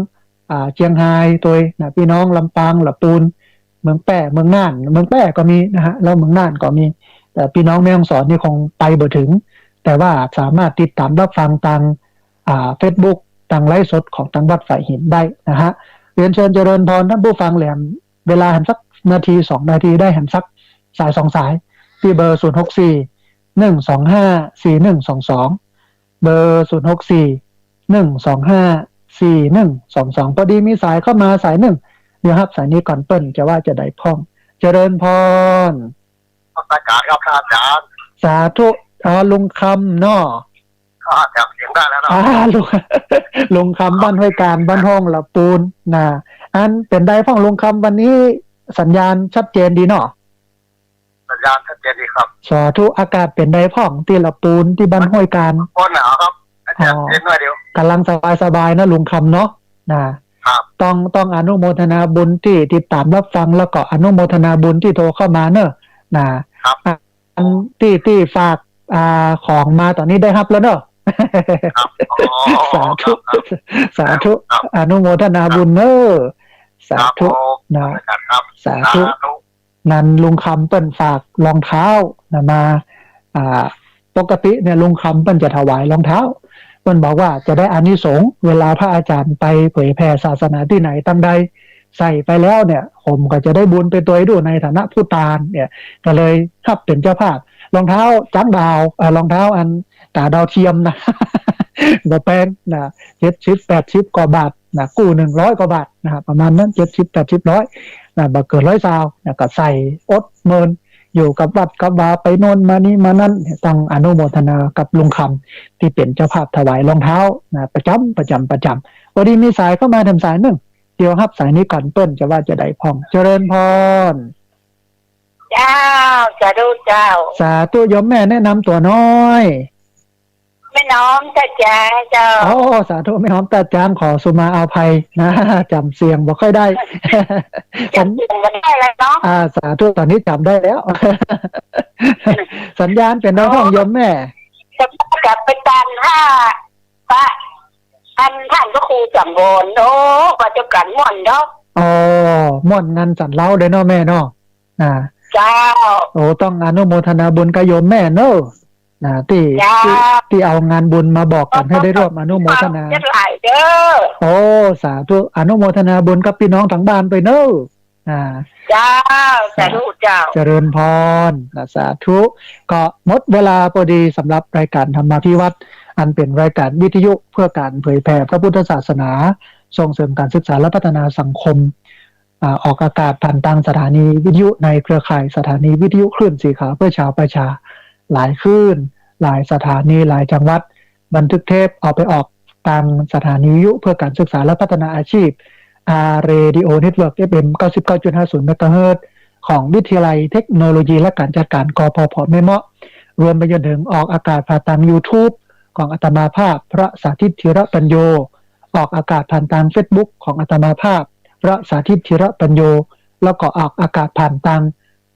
อ่า เจียงฮายตวย นะ ปี้น้องลำปาง ละปูน เมืองแป้ เมืองน่าน เมืองแป้ก็มีนะฮะ แล้วเมืองน่านก็มี แต่ปี้น้องแม่ฮ่องสอนนี่คงไปบ่เถิง แต่ว่าสามารถติดต๋ามฮับฟังตาง อ่า เฟซบุ๊ก ตางไลฟ์สดของตางวัดฝายหินได้นะฮะ เรียนเชิญเจริญพรต้านผู้ฟังแหลม เวลาหันสักนาทีสองนาที ได้หันสักสายสองสาย ตี้เบอร์ ศูนย์หกสี่ หนึ่งสองห้า สี่หนึ่งสองสอง เบอร์ ศูนย์หกสี่ หนึ่งสองห้า สี่หนึ่งสองสอง พอดีมีสายเข้ามาสายนึ่ง เดี๋ยวฮับสายนี้ก่อน เปิ้นจะว่าจะใดพ่อง เจริญพร นมัสก๋านครับพระอาจ๋ารย์ สาธุ อ๋อ ลุงคำเนาะ ก็จำเสียงได้แล้วเนาะ อ่า ลุง ลุงคำบ้านห้วยกาญ บ้านฮ่อง ละปูนนะ อันเป๋นใดพ่องลุงคำ วันนี้สัญญาณชัดเจนดีเนาะ สัญญาณชัดเจนดีครับ สาธุ อากาศเป๋นใดพ่องตี้ละปูนตี้บ้านห้วยกาญ ก็หนาวครับ อากาศเย็นหน่อยเดียว ก๋ำลังสบายๆ นะลุงคำเนาะ นะ ครับ ต้อง ต้องอนุโมทนาบุญตี้ติดต๋ามฮับฟัง แล้วก็อนุโมทนาบุญตี้โทรเข้ามาเนาะ นะ ครับ อันตี้ ตี้ฝาก อ่า ของมาต๋อนนี้ได้ฮับแล้วเนาะ ครับ อ๋อ สาธุ ครับ ครับ สาธุ ครับ อนุโมทนาบุญเนาะ สาธุ ครับผม นะ ครับ สาธุ สาธุ นั้นลุงคำเปิ้นฝากรองเท้านะมา อ่า ปกติเนี่ยลุงคำเปิ้นจะถวายรองเท้า เปิ้นบอกว่าจะได้อานิสงส์ เวลาพระอาจ๋ารย์ไปเผยแผ่ศาสนาตี้ไหนตังใด ใส่ไปแล้วเนี่ย ผมก็จะได้บุญไปตวยดูในฐานะผู้ตานเนี่ย ก็เลยฮับเป๋นเจ้าภาพ รองเท้าจ๊างดาว อ่า รองเท้าอันต๋าดาวเทียมนะ บ่แปงนะ เจ็ดสิบ แปดสิบกว่าบาทนะ กู้หนึ่งร้อยกว่าบาทนะ ประมาณนั้น เจ็ดสิบ แปดสิบ ร้อยนะ บ่เกินร้อยซาวนะ ก็ใส่อดเมิน อยู่กับวัดกับวา ไปโน่นมานี่มานั่น ต้องอนุโมทนากับลุงคำตี้เป๋นเจ้าภาพถวายรองเท้านะ ประจ๋ำ ประจ๋ำ ประจ๋ำ พอดีมีสายเข้ามาแถมสายนึ่ง เดี๋ยวฮับสายนี้ก่อน เปิ้นจะว่าจะใดพ่อง เจริญพร เจ้า สาธุเจ้า สาธุ โยมแม่แนะนำตั๋วน้อย แม่น้อมตาจางเจ้า อ๋อ สาธุ แม่น้อมตาจาง ขอสุมาอภัยนะ จ๋ำเสียงบ่ค่อยได้ จ๋ำเสียงบ่ได้แล้วเนาะ อ่า สาธุ ต๋อนนี้จ๋ำได้แล้ว สัญญาณเป๋นใดพ่องโยมแม่ จะกลับไปตานห้า ปะ อันต้านพระครูสังวร โอ้ ว่าเจ้ากั๋นม่วนเนาะ อ๋อ ม่วนงันสันเล้าเลยเนาะแม่เนาะ อ่า เจ้า โอ้ ต้องอนุโมทนาบุญกับโยมแม่เนาะ นะ ตี้ เจ้า ตี้ ตี้เอางานบุญมาบอกกั๋น หื้อได้ร่วมอนุโมทนา เจ้าหลายเด้อ โอ้ สาธุ อนุโมทนาบุญกับปี้น้องตางบ้านไปเน่อ อ่า เจ้า สาธุเจ้า เจริญพรนะ สาธุ ก็หมดเวลาพอดีสำหรับรายก๋านธรรมาภิวัฒน์ อันเป๋นรายก๋านวิทยุเพื่อก๋านเผยแผ่พระพุทธศาสนา ส่งเสริมก๋านศึกษาและพัฒนาสังคม อ่า ออกอากาศผ่านตางสถานีวิทยุในเครือข่ายสถานีวิทยุคลื่นสีขาวเพื่อชาวประชา หลายคลื่น หลายสถานี หลายจังหวัด บันทึกเทปเอาไปออกตางสถานีวิทยุเพื่อก๋านศึกษาและพัฒนาอาชีพ อาร์ Radio Network เอฟเอ็ม เก้าสิบเก้าจุดห้าศูนย์ เมกะเฮิรตซ์ ของวิทยาลัยเทคโนโลยีและก๋านจัดก๋าน กพผ แม่เมาะ รวมไปจนเถิงออกอากาศผ่านตางยูทูบของอาตมาภาพ พระสาธิต ธีระปัญโญ ออกอากาศผ่านตางเฟซบุ๊กของอาตมาภาพ พระสาธิต ธีระปัญโญ แล้วก็ออกอากาศผ่านตาง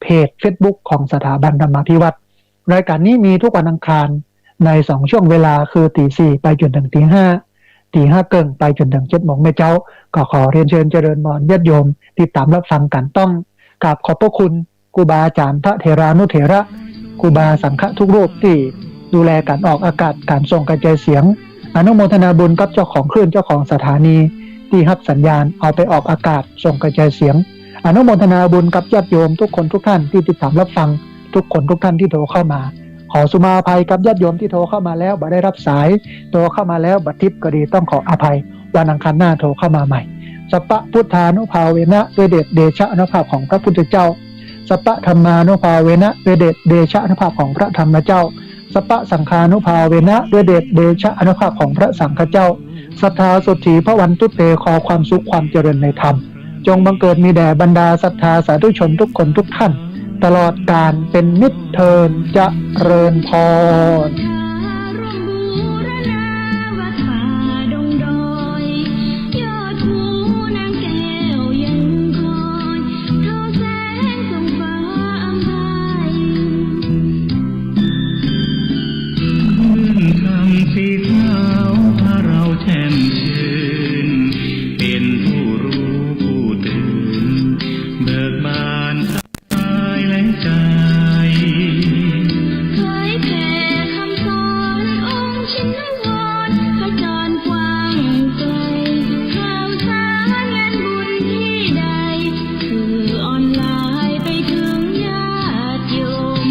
เพจเฟซบุ๊กของสถาบันธรรมาภิวัฒน์ รายก๋านนี้มีทุกวันอังคารในสองช่วงเวลา คือตี๋สี่ไปจ๋นเถิงตี๋ห้า ตี๋ห้าเกิ่งไปจ๋นเถิงเจ็ดโมงแม่เจ๊า ก็ขอเรียนเชิญเจริญพรญาติโยมติดต๋ามรับฟังกั๋น ต้องกราบขอบพระคุณครูบาอาจ๋ารย์ พระเถรานุเถระ ครูบาสังฆะทุกรูปตี้ดูแลก๋านออกอากาศ ก๋านส่งกระจายเสียง อนุโมทนาบุญกับเจ้าของคลื่น เจ้าของสถานีตี้ฮับสัญญาณเอาไปออกอากาศส่งกระจายเสียง อนุโมทนาบุญกับญาติโยมทุกคนทุกท่านตี้ติดต๋ามรับฟัง ทุกคนทุกท่านตี้โทรเข้ามา ขอสุมาอภัยกับญาติโยมตี้โทรเข้ามาแล้วบ่ได้รับสาย โทรเข้ามาแล้วบ่ติดก็ดี ต้องขออภัย วันอังคารหน้าโทรเข้ามาใหม่ สัพพะพุทธานุภาเวนะ ด้วยเดชเดชะอานุภาพของพระพุทธเจ้า สัพพะธัมมานุภาเวนะ ด้วยเดชเดชะอานุภาพของพระธรรมเจ้า สัพพะสังฆานุภาเวนะ ด้วยเดชเดชะอานุภาพของพระสังฆเจ้า ศรัทธาสดถีพระวันตุเต ขอความสุขความเจริญในธรรม จงบังเกิดมีแด่บรรดาศรัทธาสาธุชนทุกคนทุกท่าน ตลอดกาลเป๋นนิจเทอญ เจริญพร คลื่นธรรมสีขาวพาเราแช่มชื่น เป๋นผู้รู้ผู้ตื่น เบิกบานกายและใจ เผยแผ่คำสอนองค์ชินวร ขจรกว้างไกล ข่าวสารงานบุญที่ใด สื่อออนไลน์ไปถึงญาติโยม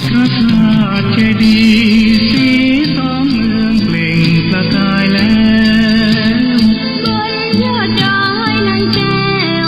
พระธาตุเจดีย์